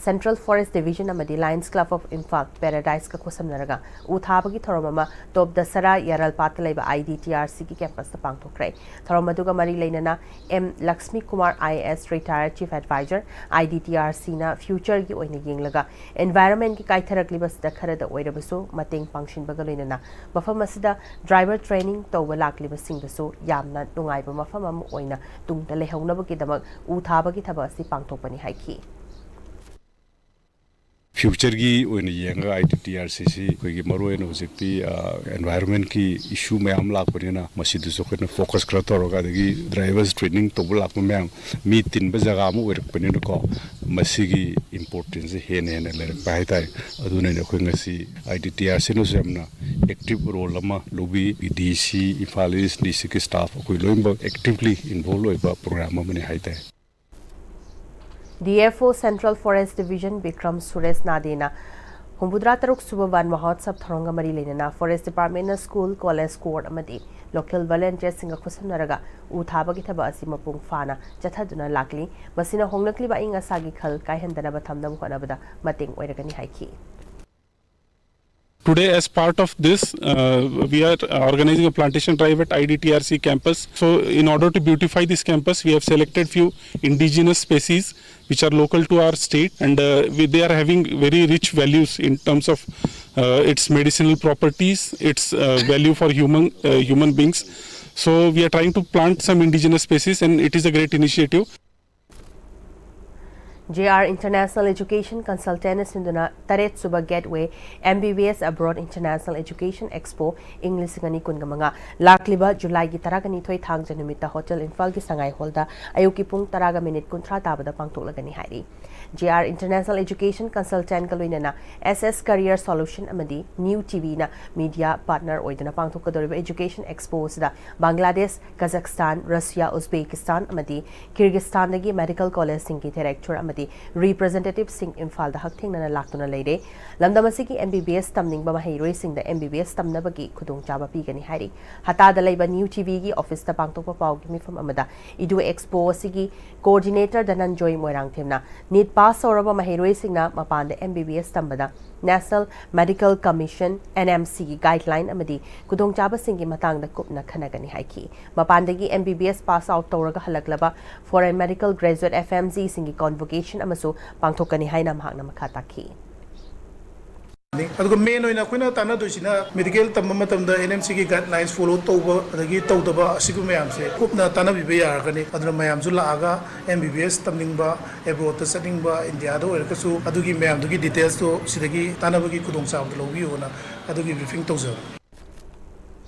central forest division ꯑꯃꯗꯤ ꯂꯥꯌꯟꯁ ꯀ꯭ꯂꯕ ꯑꯣꯐ ꯏꯝꯐꯥꯜ ꯄꯦꯔꯥꯗꯥꯏꯁꯀ ꯈꯨꯠꯁꯝꯅꯔꯒ ꯎ ꯊꯥꯕꯒꯤ ꯊꯧꯔꯝ ꯑꯃ ꯇꯣꯞ ꯗꯁꯔꯥ ꯌꯥꯔꯜꯄꯥꯠꯇ ꯂꯩꯕ ꯑꯥꯏ ꯗꯤ ꯇꯤ ꯑꯥꯔ ꯁꯤꯒꯤ ꯀꯦꯝꯄꯁꯇ ꯄꯥꯡꯊꯣꯛꯈ꯭ꯔꯦ꯫ ꯊꯧꯔꯝ ꯑꯗꯨꯒ ꯃꯔꯤ ꯂꯩꯅꯅ M Lakshmi Kumar, I A S, retire chief adviser, I D T R ꯁꯤꯅ ꯐ꯭ꯌꯨꯆꯔꯒꯤ ꯑꯣꯏꯅ ꯌꯦꯡꯂꯒ ꯑꯦꯟꯚꯥꯏꯔꯟꯃꯦꯟꯒꯤ ꯀꯥꯏꯊꯔꯛꯂꯤꯕꯁꯤꯗ ꯈꯔꯗ ꯑꯣꯏꯔꯕꯁꯨ ꯃꯇꯦꯡ ꯄꯥꯡꯁꯤꯟꯕꯒ ꯂꯣꯏꯅꯅ ꯃꯐꯝ ꯑꯁꯤꯗ ꯗ꯭ꯔꯥꯏꯚꯔ ꯇ꯭ꯔꯦꯅꯤꯡ ꯇꯧꯕ ꯂꯥꯛꯂꯤꯕꯁꯤꯡꯗꯁꯨ ꯌꯥꯝꯅ ꯅꯨꯡꯉꯥꯏꯕ ꯃꯐꯝ ꯑꯃ ꯑꯣꯏꯅ ꯇꯨꯡꯗ ꯂꯩꯍꯧꯅꯕꯒꯤꯗꯃꯛ ꯎ ꯊꯥꯕꯒꯤ ꯊꯕꯛ ꯑꯁꯤ ꯄꯥꯡꯊꯣꯛꯄꯅꯤ ꯍꯥꯏꯈꯤ꯫ ꯐ꯭ꯌꯨꯆꯔꯒꯤ ꯑꯣꯏꯅ ꯌꯦꯡꯉꯒ ꯑꯥꯏ ꯗꯤ ꯇꯤ ꯑꯥꯔ ꯁꯤꯁꯤ ꯑꯩꯈꯣꯏꯒꯤ ꯃꯔꯨꯑꯣꯏꯅ ꯍꯧꯖꯤꯛꯇꯤ ꯑꯦꯟꯚꯥꯏꯔꯣꯟꯃꯦꯟꯀꯤ ꯏꯁꯨ ꯃꯌꯥꯝ ꯂꯥꯛꯄꯅꯤꯅ ꯃꯁꯤꯗꯁꯨ ꯑꯩꯈꯣꯏꯅ ꯐꯣꯀꯁ ꯈꯔ ꯇꯧꯔꯒ, ꯑꯗꯒꯤ ꯗ꯭ꯔꯥꯏꯚꯔꯁ ꯇ꯭ꯔꯦꯅꯤꯡ ꯇꯧꯕ ꯂꯥꯛꯄ ꯃꯌꯥꯝ ꯃꯤ ꯇꯤꯟꯕ ꯖꯒꯥ ꯑꯃ ꯑꯣꯏꯔꯛꯄꯅꯤꯅꯀꯣ, ꯃꯁꯤꯒꯤ ꯏꯝꯄꯣꯔꯇꯦꯟꯁꯁꯦ ꯍꯦꯟꯅ ꯍꯦꯟꯅ ꯂꯩꯔꯛꯄ ꯍꯥꯏꯇꯥꯔꯦ꯫ ꯑꯗꯨꯅꯅꯦ ꯑꯩꯈꯣꯏ ꯉꯁꯤ ꯑꯥꯏ ꯗꯤ ꯇꯤ ꯑꯥꯔ ꯁꯤꯅꯁꯨ ꯌꯥꯝꯅ ꯑꯦꯛꯇꯤꯚ ꯔꯣꯜ ꯑꯃ ꯂꯧꯕꯤ꯫ ꯗꯤ ꯁꯤ, ꯏꯝꯐꯥꯜ ꯏꯁ, ꯗꯤ ꯁꯤꯒꯤ ꯁ꯭ꯇꯥꯐ ꯑꯩꯈꯣꯏ ꯂꯣꯏꯅꯃꯛ ꯑꯦꯛꯇꯤꯚꯂꯤ ꯏꯟꯚꯣꯜꯚ ꯑꯣꯏꯕ ꯄ꯭ꯔꯣꯒ꯭ꯔꯥꯝ ꯑꯃꯅꯤ ꯍꯥꯏꯇꯥꯔꯦ꯫ D F O central forest division Bikram Suresh ꯅꯥꯗꯦꯅ ꯍꯨꯝꯐꯨꯇꯔꯥ ꯇꯔꯨꯛ ꯁꯨꯕ ꯕꯟ ꯃꯍꯣꯠꯁꯕ ꯊꯧꯔꯝꯒ ꯃꯔꯤ ꯂꯩꯅꯅ ꯐꯣꯔꯦꯁ ꯗꯤꯄꯥꯔꯠꯃꯦꯟꯅ ꯁ꯭ꯀꯨꯜ, ꯀꯣꯂꯦꯖ, ꯀꯣꯔꯠ ꯑꯃꯗꯤ ꯂꯣꯀꯦꯜ ꯚꯣꯂꯨꯟꯇꯤꯌꯔꯁꯤꯡꯒ ꯈꯨꯠꯁꯝꯅꯔꯒ ꯎ ꯊꯥꯕꯒꯤ ꯊꯕꯛ ꯑꯁꯤ ꯃꯄꯨꯡ ꯐꯥꯅ ꯆꯠꯊꯗꯨꯅ ꯂꯥꯛꯂꯤ꯫ ꯃꯁꯤꯅ ꯍꯣꯡꯂꯛꯂꯤꯕ ꯑꯏꯪ ꯑꯁꯥꯒꯤ ꯈꯜ ꯀꯥꯏꯍꯟꯗꯅꯕ ꯊꯝꯅꯕ ꯍꯣꯠꯅꯕꯗ ꯃꯇꯦꯡ ꯑꯣꯏꯔꯒꯅꯤ ꯍꯥꯏꯈꯤ꯫ Today, as part of this, uh, we are organizing a plantation drive at I D T R C campus. So, in order to beautify this campus, we have selected few indigenous species which are local to our state, and uh, we, they are having very rich values in terms of uh, its medicinal properties, its uh, value for human uh, human beings. So, we are trying to plant some indigenous species, and it is a great initiative. J R International Education Consultant ꯅ ꯁꯤꯟꯗꯨꯅ ꯇꯔꯦꯠ ꯁꯨꯕ Gateway M B B S Abroad International Education Expo ꯏꯪ ꯂꯤꯁꯤꯡ ꯑꯅꯤ ꯀꯨꯟꯒ ꯃꯉꯥ ꯂꯥꯛꯂꯤꯕ ꯖꯨꯂꯥꯏꯒꯤ ꯇꯔꯥꯒ ꯅꯤꯊꯣꯏ ꯊꯥꯡꯖ ꯅꯨꯃꯤꯠꯇ ꯍꯣꯇꯦꯜ ꯏꯝꯐꯥꯜꯒꯤ ꯁꯉꯥꯏ ꯍꯣꯜꯗ ꯑꯌꯨꯛꯀꯤ ꯄꯨꯡ ꯇꯔꯥꯒ ꯃꯤꯅꯤꯠ ꯀꯨꯟꯊ꯭ꯔꯥ ꯇꯥꯕꯗ ꯄꯥꯡꯊꯣꯛꯂꯒꯅꯤ ꯍꯥꯏꯔꯤ꯫ J R International Education Consultant ꯀ ꯂꯣꯏꯅꯅ S S Career Solution ꯑꯃꯗꯤ New T V ꯅ media partner ꯑꯣꯏꯗꯨꯅ ꯄꯥꯡꯊꯣꯛꯀꯗꯧꯔꯤꯕ Education Expo ꯑꯁꯤꯗ ꯕꯪꯒ꯭ꯂꯥꯗꯦꯁ, ꯀꯖꯥꯛꯁꯇꯥꯟ, ꯔꯁꯤꯌꯥ, ꯎꯖꯕꯦꯀꯤꯁꯇꯥꯟ ꯑꯃꯗꯤ ꯀꯤꯔꯒꯤꯁꯇꯥꯟꯗꯒꯤ medical college ꯁꯤꯡꯒꯤ director ꯑꯃꯗꯤ representative ꯁꯤꯡ ꯏꯝꯐꯥꯜꯗ ꯍꯛꯊꯦꯡꯅꯅ ꯂꯥꯛꯇꯨꯅ ꯂꯩꯔꯦ꯫ ꯂꯝꯗꯝ ꯑꯁꯤꯒꯤ M B B S ꯇꯝꯅꯤꯡꯕ ꯃꯍꯩꯔꯣꯏꯁꯤꯡꯗ M B B S ꯇꯝꯅꯕꯒꯤ ꯈꯨꯗꯣꯡꯆꯥꯕ ꯄꯤꯒꯅꯤ ꯍꯥꯏꯔꯤ꯫ ꯍꯇꯥꯗ ꯂꯩꯕ New T V ꯒꯤ office ꯇ ꯄꯥꯡꯊꯣꯛꯄ ꯄꯥꯎꯒꯤ ꯃꯤꯐꯝ ꯑꯃꯗ Edu Expo ꯑꯁꯤꯒꯤ coordinator ꯙꯅꯟꯖꯣꯏ ꯃꯣꯏꯔꯥꯡꯊꯦꯝꯅ NEET pass ꯇꯧꯔꯕ ꯃꯍꯩꯔꯣꯏꯁꯤꯡꯅ ꯃꯄꯥꯟꯗ M B B S ꯇꯝꯕꯗ National Medical Commission, N M C ꯒꯤ guideline ꯑꯃꯗꯤ ꯈꯨꯗꯣꯡꯆꯥꯕꯁꯤꯡꯒꯤ ꯃꯇꯥꯡꯗ ꯀꯨꯞꯅ ꯈꯟꯅꯒꯅꯤ ꯍꯥꯏꯈꯤ꯫ ꯃꯄꯥꯟꯗꯒꯤ M B B S pass out ꯇꯧꯔꯒ ꯍꯜꯂꯛꯂꯕ foreign medical graduate F M G ꯁꯤꯡꯒꯤ convocation ꯑꯃꯁꯨ ꯄꯥꯡꯊꯣꯛꯀꯅꯤ ꯍꯥꯏꯅ ꯃꯍꯥꯛꯅ ꯃꯈꯥ ꯇꯥꯈꯤ꯫ ꯑꯗꯨꯒ main ꯑꯣꯏꯅ ꯑꯩꯈꯣꯏꯅ ꯇꯥꯟꯅꯗꯣꯏꯁꯤꯅ medical ꯇꯝꯕ ꯃꯇꯝꯗ N M C ꯒꯤ guidelines follow ꯇꯧꯕ ꯑꯗꯒꯤ ꯇꯧꯗꯕ ꯑꯁꯤꯒꯨꯝꯕ ꯃꯌꯥꯝꯁꯦ ꯀꯨꯞꯅ ꯇꯥꯟꯅꯕꯤꯕ ꯌꯌꯥꯔꯒꯅꯤ꯫ ꯑꯗꯨꯅ ꯃꯌꯥꯝꯁꯨ ꯂꯥꯛꯑꯒ M B B S ꯇꯝꯅꯤꯡꯕ, abroad ꯇ ꯆꯠꯅꯤꯡꯕ, India ꯗ ꯑꯣꯏꯔꯒꯁꯨ ꯑꯗꯨꯒꯤ ꯃꯌꯥꯝꯗꯨꯒꯤ details ꯇꯣ ꯁꯤꯗꯒꯤ ꯇꯥꯟꯅꯕꯒꯤ ꯈꯨꯗꯣꯡꯆꯥꯕꯗꯣ ꯂꯧꯕꯤꯌꯣꯅ ꯑꯗꯨꯒꯤ briefing ꯇꯧꯖꯕꯅꯤ꯫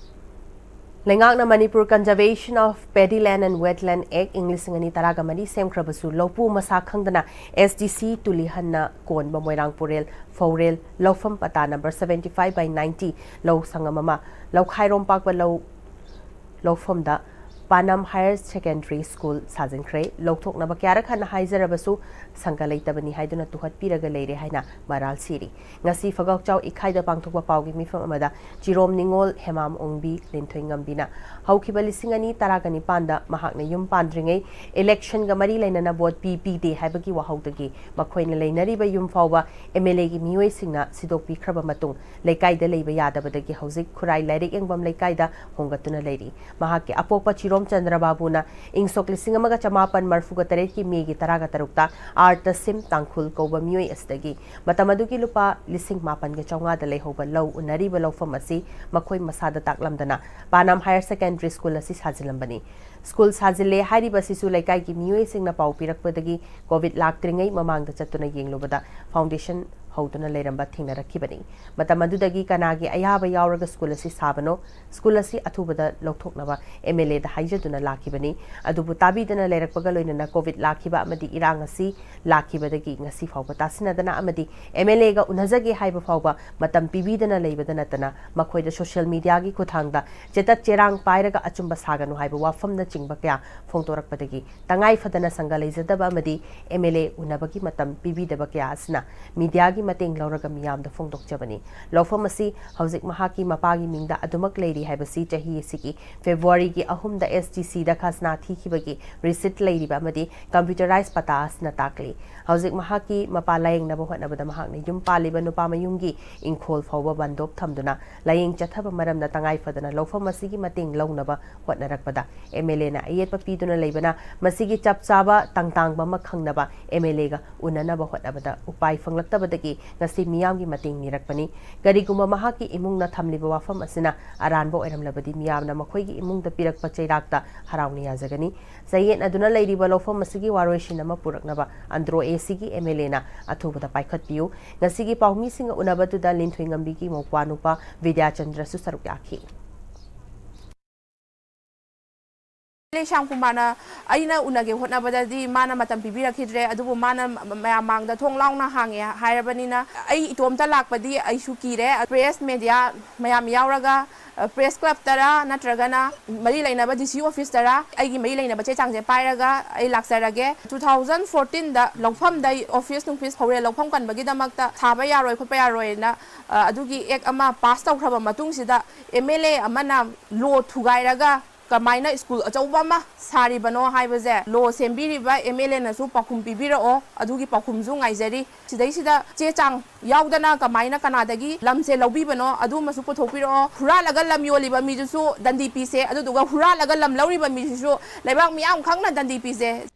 ꯂꯩꯉꯥꯛꯅ Manipur Conservation of Paddy Land and Wetland Act ꯏꯪ ꯂꯤꯁꯤꯡ ꯑꯅꯤ ꯇꯔꯥꯒ ꯃꯔꯤ ꯁꯦꯝꯈ꯭ꯔꯕꯁꯨ ꯂꯧꯄꯨ ꯃꯁꯥ ꯈꯪꯗꯅ S D C ꯇꯨꯂꯤꯍꯟꯅ ꯀꯣꯟꯕ ꯃꯣꯏꯔꯥꯡ ꯄꯨꯔꯦꯜ ꯐꯧꯔꯦꯜ ꯂꯧꯐꯝ ꯄꯇꯥ number seventy five by ninety ꯂꯧ ꯁꯪꯉꯝ ꯑꯃ ꯂꯧꯈꯥꯏꯔꯣꯝ ꯄꯥꯛꯄ ꯂꯧ ꯂꯧꯐꯝꯗ ꯄꯥꯅꯝ Higher Secondary School ꯁꯥꯖꯤꯟꯈ꯭ꯔꯦ꯫ ꯂꯧꯊꯣꯛꯅꯕ ꯀꯌꯥꯔꯛ ꯍꯟꯅ ꯍꯥꯏꯖꯔꯕꯁꯨ ꯁꯪꯒ ꯂꯩꯇꯕꯅꯤ ꯍꯥꯏꯗꯨꯅ ꯇꯨꯍꯠꯄꯤꯔꯒ ꯂꯩꯔꯦ ꯍꯥꯏꯅ ꯃꯔꯥꯜ ꯁꯤꯔꯤ꯫ ꯉꯁꯤ ꯐꯒꯥꯎꯆꯥꯎ ꯏꯈꯥꯏꯗ ꯄꯥꯡꯊꯣꯛꯄ ꯄꯥꯎꯒꯤ ꯃꯤꯐꯝ ꯑꯃꯗ ꯆꯤꯔꯣꯝ ꯅꯤꯉꯣꯜ ꯍꯦꯃꯥꯝ ꯑꯣꯡꯕꯤ ꯂꯤꯟꯊꯣꯏꯉꯝꯕꯤꯅ ꯍꯧꯈꯤꯕ ꯂꯤꯁꯤꯡ ꯑꯅꯤ ꯇꯔꯥꯒ ꯅꯤꯄꯥꯟꯗ ꯃꯍꯥꯛꯅ ꯌꯨꯝ ꯄꯥꯟꯗ꯭ꯔꯤꯉꯩ election ꯒ ꯃꯔꯤ ꯂꯩꯅꯅ vote ꯄꯤ ꯄꯤꯗꯦ ꯍꯥꯏꯕꯒꯤ ꯋꯥꯍꯧꯗꯒꯤ ꯃꯈꯣꯏꯅ ꯂꯩꯅꯔꯤꯕ ꯌꯨꯝ ꯐꯥꯎꯕ M L A ꯒꯤ ꯃꯤꯑꯣꯏꯁꯤꯡꯅ ꯁꯤꯗꯣꯛꯄꯤꯈ꯭ꯔꯕ ꯃꯇꯨꯡ ꯂꯩꯀꯥꯏꯗ ꯂꯩꯕ ꯌꯥꯗꯕꯗꯒꯤ ꯍꯧꯖꯤꯛ ꯈꯨꯔꯥꯏ ꯂꯥꯏꯔꯤꯛ ꯌꯦꯡꯐꯝ ꯂꯩꯀꯥꯏꯗ ꯍꯣꯡꯒꯠꯇꯨꯅ ꯂꯩꯔꯤ꯫ ꯃꯍꯥꯛꯀꯤ ꯑꯄꯣꯛꯄ ꯆꯤꯔꯣꯝ ꯆꯟꯗ꯭ꯔ ꯕꯥꯕꯨꯅ ꯏꯪ ꯁꯣꯛ ꯂꯤꯁꯤꯡ ꯑꯃꯒ ꯆꯃꯥꯄꯟ ꯃꯔꯐꯨꯒ ꯇꯔꯦꯠꯀꯤ ꯃꯦꯒꯤ ꯇꯔꯥꯒ ꯇꯔꯨꯛꯇ ꯑꯥꯔ ꯇꯁꯤꯝ ꯇꯥꯡꯈꯨꯜ ꯀꯧꯕ ꯃꯤꯑꯣꯏ ꯑꯁꯤꯗꯒꯤ ꯃꯇꯝ ꯑꯗꯨꯒꯤ ꯂꯨꯄꯥ ꯂꯤꯁꯤꯡ ꯃꯥꯄꯟꯒ ꯆꯥꯝꯃꯉꯥꯗ ꯂꯩꯍꯧꯕ ꯂꯧ ꯎꯅꯔꯤꯕ ꯂꯧꯐꯝ ꯑꯁꯤ ꯃꯈꯣꯏ ꯃꯁꯥꯗ ꯇꯥꯛꯂꯝꯗꯅ ꯄꯥꯅꯥꯝ ꯍꯥꯌꯔ ꯁꯦꯀꯦꯟꯗꯔꯤ ꯁ꯭ꯀꯨꯜ ꯑꯁꯤ ꯁꯥꯖꯤꯜꯂꯝꯕꯅꯤ꯫ ꯁ꯭ꯀꯨꯜ ꯁꯥꯖꯤꯜꯂꯦ ꯍꯥꯏꯔꯤꯕ ꯑꯁꯤꯁꯨ ꯂꯩꯀꯥꯏꯒꯤ ꯃꯤꯑꯣꯏꯁꯤꯡꯅ ꯄꯥꯎ ꯄꯤꯔꯛꯄꯗꯒꯤ ꯀꯣꯚꯤꯗ ꯂꯥꯛꯇ꯭ꯔꯤꯉꯩ ꯃꯃꯥꯡꯗ ꯆꯠꯇꯨꯅ ꯌꯦꯡꯂꯨꯕꯗ ꯐꯥꯎꯟꯗꯦꯁꯟ ꯍꯧꯗꯨꯅ ꯂꯩꯔꯝꯕ ꯊꯦꯡꯅꯔꯛꯈꯤꯕꯅꯤ꯫ ꯃꯇꯝ ꯑꯗꯨꯗꯒꯤ ꯀꯅꯥꯒꯤ ꯑꯌꯥꯕ ꯌꯥꯎꯔꯒ ꯁ꯭ꯀꯨꯜ ꯑꯁꯤ ꯁꯥꯕꯅꯣ, ꯁ꯭ꯀꯨꯜ ꯑꯁꯤ ꯑꯊꯨꯕꯗ ꯂꯧꯊꯣꯛꯅꯕ ꯑꯦꯝ ꯑꯦꯜ ꯑꯦꯗ ꯍꯥꯏꯖꯗꯨꯅ ꯂꯥꯛꯈꯤꯕꯅꯤ꯫ ꯑꯗꯨꯕꯨ ꯇꯥꯕꯤꯗꯅ ꯂꯩꯔꯛꯄꯒ ꯂꯣꯏꯅꯅ ꯀꯣꯚꯤꯗ ꯂꯥꯛꯈꯤꯕ ꯑꯃꯗꯤ ꯏꯔꯥꯡ ꯑꯁꯤ ꯂꯥꯛꯈꯤꯕꯗꯒꯤ ꯉꯁꯤ ꯐꯥꯎꯕ ꯇꯥꯁꯤꯟꯅꯗꯅ ꯑꯃꯗꯤ ꯑꯦꯝ ꯑꯦꯜ ꯑꯦꯒ ꯎꯅꯖꯒꯦ ꯍꯥꯏꯕ ꯐꯥꯎꯕ ꯃꯇꯝ ꯄꯤꯕꯤꯗꯅ ꯂꯩꯕꯗ ꯅꯠꯇꯅ ꯃꯈꯣꯏꯗ ꯁꯣꯁꯤꯌꯦꯜ ꯃꯤꯗꯤꯌꯥꯒꯤ ꯈꯨꯠꯊꯥꯡꯗ ꯆꯦꯇꯠ ꯆꯦꯔꯥꯡ ꯄꯥꯏꯔꯒ ꯑꯆꯨꯝꯕ ꯁꯥꯒꯅꯨ ꯍꯥꯏꯕ ꯋꯥꯐꯝꯅꯆꯤꯡꯕ ꯀꯌꯥ ꯐꯣꯡꯗꯣꯔꯛꯄꯗꯒꯤ ꯇꯉꯥꯏ ꯐꯗꯅ ꯁꯪꯒ ꯂꯩꯖꯗꯕ ꯑꯃꯗꯤ ꯑꯦꯝ ꯑꯦꯜ ꯑꯦ ꯎꯅꯕꯒꯤ ꯃꯇꯝ ꯄꯤꯕꯤꯗꯕ ꯀꯌꯥ ꯑꯁꯤꯅ ꯃꯤꯗꯤꯌꯥꯒꯤ ꯃꯇꯦꯡ ꯂꯧꯔꯒ ꯃꯤꯌꯥꯝꯗ ꯐꯣꯡꯗꯣꯛꯆꯕꯅꯤ꯫ ꯂꯧꯐꯝ ꯑꯁꯤ ꯍꯧꯖꯤꯛ ꯃꯍꯥꯛꯀꯤ ꯃꯄꯥꯒꯤ ꯃꯤꯡꯗ ꯑꯗꯨꯃꯛ ꯂꯩꯔꯤ ꯍꯥꯏꯕꯁꯤ ꯆꯍꯤ ꯑꯁꯤꯒꯤ ꯐꯦꯕ꯭ꯔꯨꯋꯥꯔꯤꯒꯤ ꯑꯍꯨꯝꯗ ꯑꯦꯁ ꯗꯤ ꯁꯤꯗ ꯈꯖꯅꯥ ꯊꯤꯈꯤꯕꯒꯤ ꯔꯤꯁꯤꯠ ꯂꯩꯔꯤꯕ ꯑꯃꯗꯤ ꯀꯝꯄ꯭ꯌꯨꯇꯔꯥꯏꯖ ꯄꯇꯥ ꯑꯁꯤꯅ ꯇꯥꯛꯂꯤ꯫ ꯍꯧꯖꯤꯛ ꯃꯍꯥꯛꯀꯤ ꯃꯄꯥ ꯂꯥꯌꯦꯡꯅꯕ ꯍꯣꯠꯅꯕꯗ ꯃꯍꯥꯛꯅ ꯌꯨꯝ ꯄꯥꯜꯂꯤꯕ ꯅꯨꯄꯥ ꯃꯌꯨꯝꯒꯤ ꯏꯪꯈꯣꯜ ꯐꯥꯎꯕ ꯕꯟꯗꯣꯞ ꯊꯝꯗꯨꯅ ꯂꯥꯌꯦꯡ ꯆꯠꯊꯕ ꯃꯔꯝꯅ ꯇꯉꯥꯏ ꯐꯗꯅ ꯂꯧꯐꯝ ꯑꯁꯤꯒꯤ ꯃꯇꯦꯡ ꯂꯧꯅꯕ ꯍꯣꯠꯅꯔꯛꯄꯗ ꯑꯦꯝ ꯑꯦꯜ ꯑꯦꯅ ꯑꯌꯦꯠꯄ ꯄꯤꯗꯨꯅ ꯂꯩꯕꯅ ꯃꯁꯤꯒꯤ ꯆꯞ ꯆꯥꯕ ꯇꯥꯡꯇꯥꯡꯕ ꯑꯃ ꯈꯪꯅꯕ ꯑꯦꯝ ꯑꯦꯜ ꯑꯦꯒ ꯎꯅꯅꯕ ꯍꯣꯠꯅꯕꯗ ꯎꯄꯥꯏ ꯐꯪꯂꯛꯇꯕꯗꯒꯤ ꯉꯁꯤ ꯃꯤꯌꯥꯝꯒꯤ ꯃꯇꯦꯡ ꯅꯤꯔꯛꯄꯅꯤ꯫ ꯀꯔꯤꯒꯨꯝꯕ ꯃꯍꯥꯛꯀꯤ ꯏꯃꯨꯡꯅ ꯊꯝꯂꯤꯕ ꯋꯥꯐꯝ ꯑꯁꯤꯅ ꯑꯔꯥꯟꯕ ꯑꯣꯏꯔꯝꯂꯕꯗꯤ ꯃꯤꯌꯥꯝꯅ ꯃꯈꯣꯏꯒꯤ ꯏꯃꯨꯡꯗ ꯄꯤꯔꯛꯄ ꯆꯩꯔꯥꯛꯇ ꯍꯔꯥꯎꯅ ꯌꯥꯖꯒꯅꯤ꯫ ꯆꯌꯦꯠꯅꯗꯨꯅ ꯂꯩꯔꯤꯕ ꯂꯧꯐꯝ ꯑꯁꯤꯒꯤ ꯋꯥꯔꯣꯏꯁꯤꯟ ꯑꯃ ꯄꯨꯔꯛꯅꯕ ꯑꯟꯗ꯭ꯔꯣ ꯑꯦ ꯁꯤꯒꯤ ꯑꯦꯝ ꯑꯦꯜ ꯑꯦꯅ ꯑꯊꯨꯕꯗ ꯄꯥꯏꯈꯠꯄꯤꯌꯨ꯫ ꯉꯁꯤꯒꯤ ꯄꯥꯎꯃꯤꯁꯤꯡꯒ ꯎꯅꯕꯗꯨꯗ ꯂꯤꯟꯊꯣꯏꯉꯝꯕꯤꯒꯤ ꯃꯧꯄ꯭ꯋꯥꯅꯨꯄꯥ ꯕꯤꯗ꯭ꯌꯥꯆꯟꯗ꯭ꯔꯁꯨ ꯁꯔꯨꯛ ꯌꯥꯈꯤ꯫ ꯑꯦꯝ ꯑꯦꯜ ꯑꯦ ꯁ꯭ꯌꯥꯝ ꯀꯨꯃꯥꯔꯅ ꯑꯩꯅ ꯎꯅꯒꯦ ꯍꯣꯠꯅꯕꯗꯗꯤ ꯃꯥꯅ ꯃꯇꯝ ꯄꯤꯕꯤꯔꯛꯈꯤꯗ꯭ꯔꯦ꯫ ꯑꯗꯨꯕꯨ ꯃꯥꯅ ꯃꯌꯥꯝ ꯃꯥꯡꯗ ꯊꯣꯡ ꯂꯥꯎꯅ ꯍꯥꯡꯉꯦ ꯍꯥꯏꯔꯕꯅꯤꯅ ꯑꯩ ꯏꯇꯣꯝꯇ ꯂꯥꯛꯄꯗꯤ ꯑꯩꯁꯨ ꯀꯤꯔꯦ꯫ ꯄ꯭ꯔꯦꯁ ꯃꯦꯗꯤꯌꯥ ꯃꯌꯥꯝ ꯌꯥꯎꯔꯒ, ꯑ, ꯄ꯭ꯔꯦꯁ ꯀ꯭ꯂꯕꯇꯔꯥ ꯅꯠꯇ꯭ꯔꯒꯅ ꯃꯔꯤ ꯂꯩꯅꯕ ꯗꯤ ꯁꯤ ꯑꯣꯐꯤꯁꯇꯔꯥ ꯑꯩꯒꯤ ꯃꯔꯤ ꯂꯩꯅꯕ ꯆꯦ ꯆꯥꯡꯁꯦ ꯄꯥꯏꯔꯒ ꯑꯩ ꯂꯥꯛꯆꯔꯒꯦ꯫ ꯇꯨ ꯊꯥꯎꯖꯟ ꯐꯣꯔꯇꯤꯟꯗ ꯂꯧꯐꯝꯗ ꯑꯣꯐꯤꯁ ꯅꯨꯡꯐꯤꯁ ꯍꯧꯔꯦ ꯂꯧꯐꯝ ꯀꯟꯕꯒꯤꯗꯃꯛꯇ ꯁꯥꯕ ꯌꯥꯔꯣꯏ ꯈꯣꯠꯄ ꯌꯥꯔꯣꯏꯅ, ꯑ, ꯑꯗꯨꯒꯤ ꯑꯦꯛ ꯑꯃ ꯄꯥꯁ ꯇꯧꯈ꯭ꯔꯕ ꯃꯇꯨꯡꯁꯤꯗ ꯑꯦꯝ ꯑꯦꯜ ꯑꯦ ꯑꯃꯅ ꯂꯣ ꯊꯨꯒꯥꯏꯔꯒ ꯀꯃꯥꯏꯅ ꯁ꯭ꯀꯨꯜ ꯑꯆꯧꯕ ꯑꯃ ꯁꯥꯔꯤꯕꯅꯣ ꯍꯥꯏꯕꯁꯦ ꯂꯣ ꯁꯦꯝꯕꯤꯔꯤꯕ ꯑꯦꯝ ꯑꯦꯜ ꯑꯦꯅꯁꯨ ꯄꯥꯎꯈꯨꯝ ꯄꯤꯕꯤꯔꯛꯑꯣ, ꯑꯗꯨꯒꯤ ꯄꯥꯎꯈꯨꯝꯁꯨ ꯉꯥꯏꯖꯔꯤ꯫ ꯁꯤꯗꯩꯁꯤꯗ ꯆꯦ ꯆꯥꯡ ꯌꯥꯎꯗꯅ ꯀꯃꯥꯏꯅ ꯀꯅꯥꯗꯒꯤ ꯂꯝꯁꯦ ꯂꯧꯕꯤꯕꯅꯣ ꯑꯗꯨꯃꯁꯨ ꯄꯨꯊꯣꯛꯄꯤꯔꯛꯑꯣ꯫ ꯍꯨꯔꯥꯜꯂꯒ ꯂꯝ ꯌꯣꯜꯂꯤꯕ ꯃꯤꯗꯨꯁꯨ ꯗꯟꯗꯤ ꯄꯤꯁꯦ, ꯑꯗꯨꯗꯨꯒ ꯍꯨꯔꯥꯜꯂꯒ ꯂꯝ ꯂꯧꯔꯤꯕ ꯃꯤꯗꯨꯁꯨ ꯂꯩꯕꯥꯛ ꯃꯤꯌꯥꯝ ꯈꯪꯅ ꯗꯟꯗꯤ ꯄꯤꯁꯦ꯫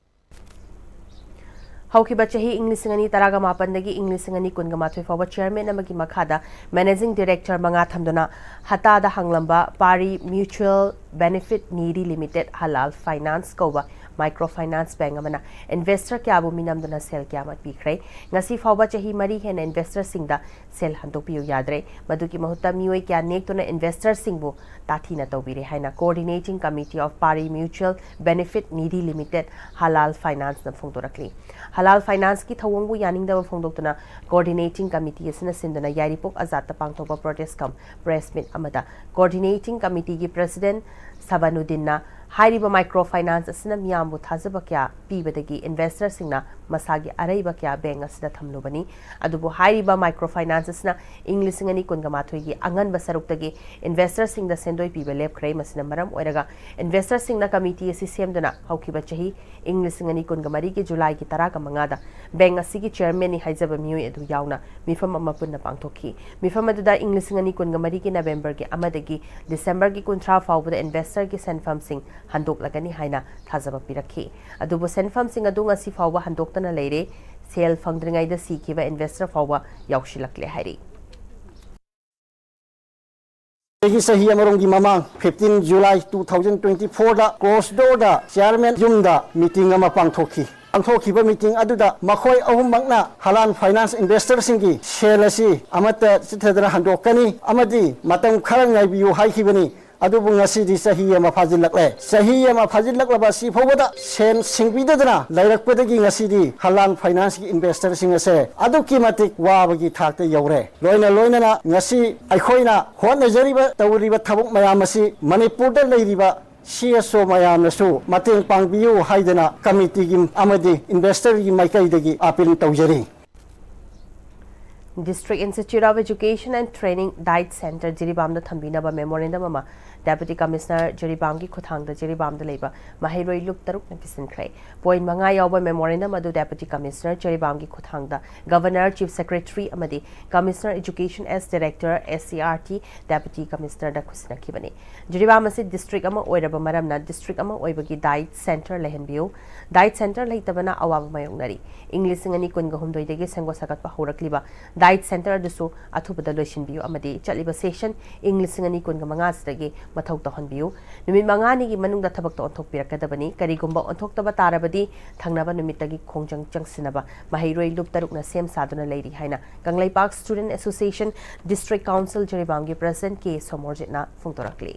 ꯍꯧꯈꯤꯕ ꯆꯍꯤ ꯏꯪ ꯂꯤꯁꯤꯡ ꯑꯅꯤ ꯇꯔꯥꯒ ꯃꯥꯄꯟꯗꯒꯤ ꯏꯪ ꯂꯤꯁꯤꯡ ꯑꯅꯤ ꯀꯨꯟꯒ ꯃꯥꯊꯣꯏ ꯐꯥꯎꯕ ꯆꯤꯌꯔꯃꯦꯟ ꯑꯃꯒꯤ ꯃꯈꯥꯗ ꯃꯦꯅꯦꯖꯤꯡ ꯗꯤꯔꯦꯛꯇꯔ ꯃꯉꯥ ꯊꯝꯗꯨꯅ ꯍꯇꯥꯗ ꯍꯥꯡꯂꯝꯕ ꯄꯥꯔꯤ ꯃ꯭ꯌꯨꯆꯨꯋꯦꯜ ꯕꯦꯅꯤꯐꯤꯠ ꯅꯤꯗꯤ ꯂꯤꯃꯤꯇꯦꯗ, ꯍꯂꯥꯜ ꯐꯥꯏꯅꯥꯟꯁ ꯀꯧꯕ ꯃꯥꯏꯀ꯭ꯔꯣ ꯐꯥꯏꯅꯥꯟꯁ ꯕꯦꯡꯛ ꯑꯃꯅ ꯏꯟꯚꯦꯁꯇꯔ ꯀꯌꯥꯕꯨ ꯃꯤꯅꯝꯗꯨꯅ ꯁꯦꯜ ꯀꯌꯥꯃꯠ ꯄꯤꯈ꯭ꯔꯦ꯫ ꯉꯁꯤ ꯐꯥꯎꯕ ꯆꯍꯤ ꯃꯔꯤ ꯍꯦꯟꯅ ꯏꯟꯚꯦꯁꯇꯔꯁꯤꯡꯗ ꯁꯦꯜ ꯍꯟꯗꯣꯛꯄꯤꯌꯨ ꯌꯥꯗ꯭ꯔꯦ꯫ ꯃꯗꯨꯒꯤ ꯃꯍꯨꯠꯇ ꯃꯤꯑꯣꯏ ꯀꯌꯥ ꯅꯦꯛꯇꯨꯅ ꯏꯟꯚꯦꯁꯇꯔꯁꯤꯡꯕꯨ ꯇꯥꯊꯤꯅ ꯇꯧꯕꯤꯔꯦ ꯍꯥꯏꯅ Coordinating Committee of Pari Mutual Benefit Nidhi Limited, ꯍꯂꯥꯜ ꯐꯥꯏꯅꯥꯟꯁꯅ ꯐꯣꯡꯗꯣꯔꯛꯂꯤ꯫ ꯍꯂꯥꯜ ꯐꯥꯏꯅꯥꯟꯁꯀꯤ ꯊꯧꯑꯣꯡꯕꯨ ꯌꯥꯅꯤꯡꯗꯕ ꯐꯣꯡꯗꯣꯛꯇꯨꯅ ꯀꯣꯑꯣꯔꯗꯤꯅꯦꯇꯤꯡ ꯀꯃꯤꯇꯤ ꯑꯁꯤꯅ ꯁꯤꯟꯗꯨꯅ ꯌꯥꯏꯔꯤꯄꯣꯛ ꯑꯖꯥꯠꯇ ꯄꯥꯡꯊꯣꯛꯄ ꯄ꯭ꯔꯣꯇꯦꯁ ꯀꯝ ꯄ꯭ꯔꯦꯁ ꯃꯤꯠ ꯑꯃꯗ ꯀꯣꯑꯣꯔꯗꯤꯅꯦꯇꯤꯡ ꯀꯃꯤꯇꯤꯒꯤ ꯄ꯭ꯔꯦꯁꯤꯗꯦꯟꯠ ꯁꯕꯥꯅꯨꯗꯤꯟꯅ ꯍꯥꯏꯔꯤꯕ ꯃꯥꯏꯀ꯭ꯔꯣ ꯐꯥꯏꯅꯥꯟꯁ ꯑꯁꯤꯅ ꯃꯤꯌꯥꯝꯕꯨ ꯊꯥꯖꯕ ꯀꯌꯥ ꯄꯤꯕꯗꯒꯤ ꯏꯟꯚꯦꯁꯇꯔꯁꯤꯡꯅ ꯃꯁꯥꯒꯤ ꯑꯔꯩꯕ ꯀꯌꯥ ꯕꯦꯡꯛ ꯑꯁꯤꯗ ꯊꯝꯂꯨꯕꯅꯤ꯫ ꯑꯗꯨꯕꯨ ꯍꯥꯏꯔꯤꯕ ꯃꯥꯏꯀ꯭ꯔꯣ ꯐꯥꯏꯅꯥꯟꯁ ꯑꯁꯤꯅ ꯏꯪ ꯂꯤꯁꯤꯡ ꯑꯅꯤ ꯀꯨꯟꯒ ꯃꯥꯊꯣꯏꯒꯤ ꯑꯉꯟꯕ ꯁꯔꯨꯛꯇꯒꯤ ꯏꯟꯚꯦꯁꯇꯔꯁꯤꯡꯗ ꯁꯦꯟꯗꯣꯏ ꯄꯤꯕ ꯂꯦꯞꯈ꯭ꯔꯦ꯫ ꯃꯁꯤꯅ ꯃꯔꯝ ꯑꯣꯏꯔꯒ ꯏꯟꯚꯦꯁꯇꯔꯁꯤꯡꯅ ꯀꯃꯤꯇꯤ ꯑꯁꯤ ꯁꯦꯝꯗꯨꯅ ꯍꯧꯈꯤꯕ ꯆꯍꯤ ꯏꯪ ꯂꯤꯁꯤꯡ ꯑꯅꯤ ꯀꯨꯟꯒ ꯃꯔꯤꯒꯤ ꯖꯨꯂꯥꯏꯒꯤ ꯇꯔꯥꯒ ꯃꯉꯥꯗ ꯕꯦꯡꯛ ꯑꯁꯤꯒꯤ ꯆꯤꯌꯔꯃꯦꯟꯅꯤ ꯍꯥꯏꯖꯕ ꯃꯤꯑꯣꯏ ꯑꯗꯨ ꯌꯥꯎꯅ ꯃꯤꯐꯝ ꯑꯃ ꯄꯨꯟꯅ ꯄꯥꯡꯊꯣꯛꯈꯤ꯫ ꯃꯤꯐꯝ ꯑꯗꯨꯗ ꯏꯪ ꯂꯤꯁꯤꯡ ꯑꯅꯤ ꯀꯨꯟꯒ ꯃꯔꯤꯒꯤ ꯅꯕꯦꯝꯕꯔꯒꯤ ꯑꯃꯗꯒꯤ ꯗꯤꯁꯦꯝꯕꯔꯒꯤ ꯀꯨꯟꯊ꯭ꯔꯥ ꯐꯥꯎꯕꯗ ꯏꯟꯚꯦꯁꯇꯔꯒꯤ ꯁꯦꯟꯐꯝꯁꯤꯡ ꯍꯟꯗꯣꯛꯂꯒꯅꯤ ꯍꯥꯏꯅ ꯊꯥꯖꯕ ꯄꯤꯔꯛꯈꯤ꯫ ꯑꯗꯨꯕꯨ ꯁꯦꯟꯐꯝꯁꯤꯡ ꯑꯗꯨ ꯉꯁꯤ ꯐꯥꯎꯕ ꯍꯟꯗꯣꯛꯇꯅ ꯂꯩꯔꯦ꯫ ꯁꯦꯜ ꯐꯪꯗ꯭ꯔꯤꯉꯩꯗ ꯁꯤꯈꯤꯕ ꯏꯟꯚꯦꯁꯇꯔ ꯐꯥꯎꯕ ꯌꯥꯎꯁꯤꯜꯂꯛꯂꯦ ꯍꯥꯏꯔꯤ꯫ ꯑꯩꯒꯤ ꯆꯍꯤ ꯑꯃꯔꯣꯝꯒꯤ ꯃꯃꯥꯡ, fifteen July two thousand twenty-fourꯗ ꯀ꯭ꯔꯣꯁ ꯗꯣꯔꯗ ꯆꯤꯌꯔꯃꯦꯟ ꯌꯨꯝꯗ ꯃꯤꯇꯤꯡ ꯑꯃ ꯄꯥꯡꯊꯣꯛꯈꯤ꯫ ꯄꯥꯡꯊꯣꯛꯈꯤꯕ ꯃꯤꯇꯤꯡ ꯑꯗꯨꯗ ꯃꯈꯣꯏ ꯑꯍꯨꯝꯃꯛꯅ ꯍꯂꯥꯟ ꯐꯥꯏꯅꯥꯟꯁ ꯏꯟꯚꯦꯁꯇꯔꯁꯤꯡꯒꯤ ꯁꯦꯜ ꯑꯁꯤ ꯑꯃꯠꯇ ꯆꯤꯠꯊꯗꯅ ꯍꯟꯗꯣꯛꯀꯅꯤ ꯑꯃꯗꯤ ꯃꯇꯝ ꯈꯔ ꯉꯥꯏꯕꯤꯌꯨ ꯍꯥꯏꯈꯤꯕꯅꯤ꯫ ꯑꯗꯨꯕꯨ ꯉꯁꯤꯗꯤ ꯆꯍꯤ ꯑꯃ ꯐꯥꯖꯤꯜꯂꯛꯂꯦ꯫ ꯆꯍꯤ ꯑꯃ ꯐꯥꯖꯤꯜꯂꯛꯂꯕ ꯑꯁꯤ ꯐꯥꯎꯕꯗ ꯁꯦꯟ ꯁꯤꯡꯕꯤꯗꯗꯅ ꯂꯩꯔꯛꯄꯗꯒꯤ ꯉꯁꯤꯗꯤ ꯍꯂꯥꯟ ꯐꯥꯏꯅꯥꯟꯁꯀꯤ ꯏꯟꯚꯦꯁꯇꯔꯁꯤꯡ ꯑꯁꯦ ꯑꯗꯨꯛꯀꯤ ꯃꯇꯤꯛ ꯋꯥꯕꯒꯤ ꯊꯥꯛꯇ ꯌꯧꯔꯦ꯫ ꯂꯣꯏꯅ ꯂꯣꯏꯅꯅ ꯉꯁꯤ ꯑꯩꯈꯣꯏꯅ ꯍꯣꯠꯅꯖꯔꯤꯕ, ꯇꯧꯔꯤꯕ ꯊꯕꯛ ꯃꯌꯥꯝ ꯑꯁꯤ ꯃꯅꯤꯄꯨꯔꯗ ꯂꯩꯔꯤꯕ ꯁꯤ ꯑꯦꯁ ꯑꯣ ꯃꯌꯥꯝꯅꯁꯨ ꯃꯇꯦꯡ ꯄꯥꯡꯕꯤꯌꯨ ꯍꯥꯏꯗꯅ ꯀꯃꯤꯇꯤꯒꯤ ꯑꯃꯗꯤ ꯏꯟꯚꯦꯁꯇꯔꯒꯤ ꯃꯥꯏꯀꯩꯗꯒꯤ ꯑꯥꯄꯤꯜ ꯇꯧꯖꯔꯤ꯫ District Institute of Education and Training, DIET Center, ꯖꯤꯔꯤꯕꯥꯝꯗ ꯊꯝꯕꯤꯅꯕ ꯃꯦꯃꯣꯔꯦꯟꯗꯝ ꯑꯃ Deputy Commissioner ꯖꯤꯔꯤꯕꯥꯝꯒꯤ ꯈꯨꯠꯊꯥꯡꯗ ꯖꯤꯔꯤꯕꯥꯝꯗ ꯂꯩꯕ ꯃꯍꯩꯔꯣꯏ ꯂꯨꯞ ꯇꯔꯨꯛꯅ ꯀꯤꯁꯤꯟꯈ꯭ꯔꯦ꯫ Point ꯃꯉꯥ ꯌꯥꯎꯕ memorandum ꯑꯗꯨ Deputy Commissioner ꯖꯤꯔꯤꯕꯥꯝꯒꯤ ꯈꯨꯠꯊꯥꯡꯗ Governor, Chief Secretary ꯑꯃꯗꯤ Commissioner Education as Director, S C E R T, Deputy Commissionerꯗ ꯈꯨꯠꯁꯤꯟꯅꯈꯤꯕꯅꯤ꯫ Jiribam ꯑꯁꯤ district ꯑꯃ ꯑꯣꯏꯔꯕ ꯃꯔꯝꯅ district ꯑꯃ ꯑꯣꯏꯕꯒꯤ diet center ꯂꯩꯍꯟꯕꯤꯌꯨ꯫ Diet center ꯂꯩꯇꯕꯅ ꯑꯋꯥꯕ ꯃꯥꯌꯣꯛꯅꯔꯤ꯫ ꯏꯪ ꯂꯤꯁꯤꯡ ꯑꯅꯤ ꯀꯨꯟꯒ ꯍꯨꯝꯗꯣꯏꯗꯒꯤ ꯁꯦꯝꯒꯠ ꯁꯥꯒꯠꯄ ꯍꯧꯔꯛꯂꯤꯕ diet center ꯑꯗꯨꯁꯨ ꯑꯊꯨꯕꯗ ꯂꯣꯏꯁꯤꯟꯕꯤꯌꯨ ꯑꯃꯗꯤ ꯆꯠꯂꯤꯕ session ꯏꯪ ꯂꯤꯁꯤꯡ ꯑꯅꯤ ꯀꯨꯟꯒ ꯃꯉꯥꯁꯤꯗꯒꯤ ꯃꯊꯧ ꯇꯧꯍꯟꯕꯤꯌꯨ꯫ ꯅꯨꯃꯤꯠ ꯃꯉꯥꯅꯤꯒꯤ ꯃꯅꯨꯡꯗ ꯊꯕꯛꯇ ꯑꯣꯟꯊꯣꯛꯄꯤꯔꯛꯀꯗꯕꯅꯤ꯫ ꯀꯔꯤꯒꯨꯝꯕ ꯑꯣꯟꯊꯣꯛꯇꯕ ꯇꯥꯔꯕꯗꯤ ꯊꯪꯅꯕ ꯅꯨꯃꯤꯠꯇꯒꯤ ꯈꯣꯡꯖꯪ ꯆꯪꯁꯤꯟꯅꯕ ꯃꯍꯩꯔꯣꯏ ꯂꯨꯞ ꯇꯔꯨꯛꯅ ꯁꯦꯝ ꯁꯥꯗꯨꯅ ꯂꯩꯔꯤ ꯍꯥꯏꯅ Kangleipak Student Association District Council ꯖꯤꯔꯤꯕꯥꯝꯒꯤ President ꯀꯦ ꯁꯣꯃꯣꯔꯖꯤꯠꯅ ꯐꯣꯡꯗꯣꯔꯛꯂꯤ꯫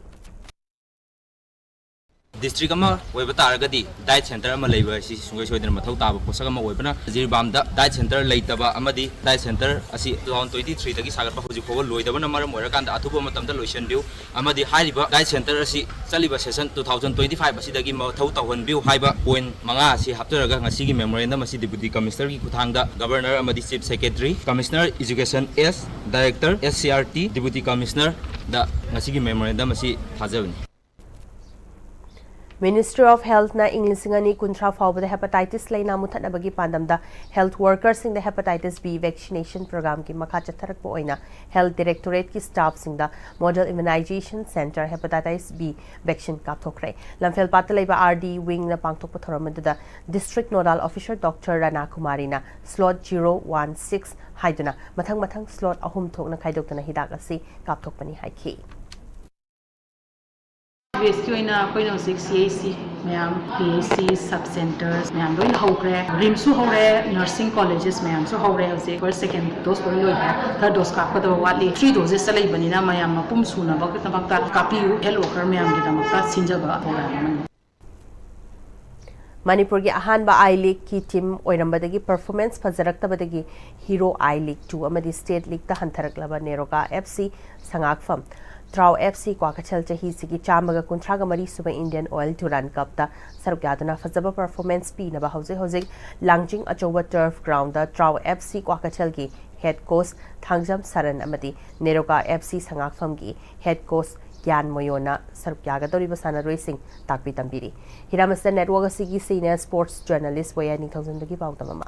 District ꯑꯃ ꯑꯣꯏꯕ ꯇꯥꯔꯒꯗꯤ diet center ꯑꯃ ꯂꯩꯕ ꯑꯁꯤ ꯁꯨꯡꯁꯣꯏ ꯁꯣꯏꯗꯅ ꯃꯊꯧ ꯇꯥꯕ ꯄꯣꯠꯁꯛ ꯑꯃ ꯑꯣꯏꯕꯅ, ꯖꯤꯔꯤꯕꯥꯝꯗ diet center ꯂꯩꯇꯕ ꯑꯃꯗꯤ diet center ꯑꯁꯤ two thousand twenty threeꯗꯒꯤ ꯁꯥꯒꯠꯄ ꯍꯧꯖꯤꯛ ꯐꯥꯎꯕ ꯂꯣꯏꯗꯕꯅ ꯃꯔꯝ ꯑꯣꯏꯔꯀꯥꯟꯗ ꯑꯊꯨꯕ ꯃꯇꯝꯗ ꯂꯣꯏꯁꯤꯟꯕꯤꯌꯨ ꯑꯃꯗꯤ ꯍꯥꯏꯔꯤꯕ diet center ꯑꯁꯤ ꯆꯠꯂꯤꯕ session two thousand twenty five ꯑꯁꯤꯗꯒꯤ ꯃꯊꯧ ꯇꯧꯍꯟꯕꯤꯌꯨ ꯍꯥꯏꯕ point ꯃꯉꯥ ꯑꯁꯤ ꯍꯥꯞꯆꯔꯒ ꯉꯁꯤꯒꯤ memorandum ꯑꯁꯤ Deputy Commissionerꯒꯤ ꯈꯨꯠꯊꯥꯡꯗ Governor ꯑꯃꯗꯤ Chief Secretary, Commissioner Education S, Director S C E R T, Deputy Commissionerꯗ ꯉꯁꯤꯒꯤ memorandum ꯑꯁꯤ ꯊꯥꯖꯕꯅꯤ꯫ Ministry of Healthꯅ ꯏꯪ ꯂꯤꯁꯤꯡ ꯑꯅꯤ ꯀꯨꯟꯊ꯭ꯔꯥ ꯐꯥꯎꯕꯗ hepatitis ꯂꯩꯅꯥ ꯃꯨꯊꯠꯅꯕꯒꯤ ꯄꯥꯟꯗꯝꯗ health workerꯁꯤꯡꯗ hepatitis B vaccination programꯒꯤ ꯃꯈꯥ ꯆꯠꯊꯔꯛꯄ ꯑꯣꯏꯅ Health Directorateꯀꯤ staffꯁꯤꯡꯗ Model Immunization Center hepatitis B vaccine ꯀꯥꯞꯊꯣꯛꯈ꯭ꯔꯦ꯫ ꯂꯝꯐꯦꯜꯄꯥꯠꯇ ꯂꯩꯕ R D wingꯅ ꯄꯥꯡꯊꯣꯛꯄ ꯊꯧꯔꯝ ꯑꯗꯨꯗ District Nodal Officer Doctor ꯔꯥꯅꯥ ꯀꯨꯃꯥꯔꯤꯅ slot zero one six ꯍꯥꯏꯗꯨꯅ ꯃꯊꯪ ꯃꯊꯪ slot ꯑꯍꯨꯝ ꯊꯣꯛꯅ ꯈꯥꯏꯗꯣꯛꯇꯨꯅ ꯍꯤꯗꯥꯛ ꯑꯁꯤ ꯀꯥꯞꯊꯣꯛꯄꯅꯤ ꯍꯥꯏꯈꯤ꯫ ꯋꯦꯁꯀꯤ ꯑꯣꯏꯅ ꯑꯩꯈꯣꯏꯅ ꯍꯧꯖꯤꯛ C H C ꯃꯌꯥꯝ, P H C, sub centers ꯃꯌꯥꯝ ꯂꯣꯏꯅ ꯍꯧꯈ꯭ꯔꯦ꯫ RIMSꯁꯨ ꯍꯧꯔꯦ, nursing colleges ꯃꯌꯥꯝꯁꯨ ꯍꯧꯔꯦ꯫ ꯍꯧꯖꯤꯛ first, second dose ꯂꯣꯏ ꯂꯣꯏꯈ꯭ꯔꯦ꯫ Third dose ꯀꯥꯞꯀꯗꯕ ꯋꯥꯠꯂꯤ꯫ Three dosesꯇ ꯂꯩꯕꯅꯤꯅ ꯃꯌꯥꯝ ꯃꯄꯨꯝ ꯁꯨꯅꯕꯒꯤꯗꯃꯛꯇ ꯀꯥꯞꯄꯤꯌꯨ꯫ Health worker ꯃꯌꯥꯝꯒꯤꯗꯃꯛꯇ ꯁꯤꯟꯖꯕ program ꯑꯃꯅꯤ꯫ ꯃꯅꯤꯄꯨꯔꯒꯤ ꯑꯍꯥꯟꯕ I Leagueꯀꯤ team ꯑꯣꯏꯔꯝꯕꯗꯒꯤ performance ꯐꯖꯔꯛꯇꯕꯗꯒꯤ Hero I League two ꯑꯃꯗꯤ State Leagueꯇ ꯍꯟꯊꯔꯛꯂꯕ NEROCA F C ꯁꯉꯥꯛꯐꯝ, ꯇ꯭ꯔꯥꯎ F C Kwakeithel ꯆꯍꯤꯁꯤꯒꯤ ꯆꯥꯝꯃꯒ ꯀꯨꯟꯊ꯭ꯔꯥꯒ ꯃꯔꯤ ꯁꯨꯕ Indian Oil Durand Cupꯇ ꯁꯔꯨꯛ ꯌꯥꯗꯨꯅ ꯐꯖꯕ performance ꯄꯤꯅꯕ ꯍꯧꯖꯤꯛ ꯍꯧꯖꯤꯛ ꯂꯥꯡꯖꯤꯡ ꯑꯆꯧꯕ turf groundꯗ ꯇ꯭ꯔꯥꯎ F C ꯀ꯭ꯋꯥꯀꯩꯊꯦꯜꯒꯤ head coach Thangjam ꯁꯔꯟ ꯑꯃꯗꯤ NEROCA F C ꯁꯉꯥꯛꯐꯝꯒꯤ head coach ꯀ꯭ꯌꯥꯟ ꯃꯣꯌꯣꯅ ꯁꯔꯨꯛ ꯌꯥꯒꯗꯧꯔꯤꯕ ꯁꯥꯟꯅꯔꯣꯏꯁꯤꯡ ꯇꯥꯛꯄꯤ ꯇꯝꯕꯤꯔꯤ꯫ ꯍꯤꯔꯥꯃꯁꯇ Network ꯑꯁꯤꯒꯤ senior sports journalist ꯕꯣꯌꯥꯅꯤ ꯊꯧꯖꯝꯗꯒꯤ ꯄꯥꯎꯗꯝ ꯑꯃ꯫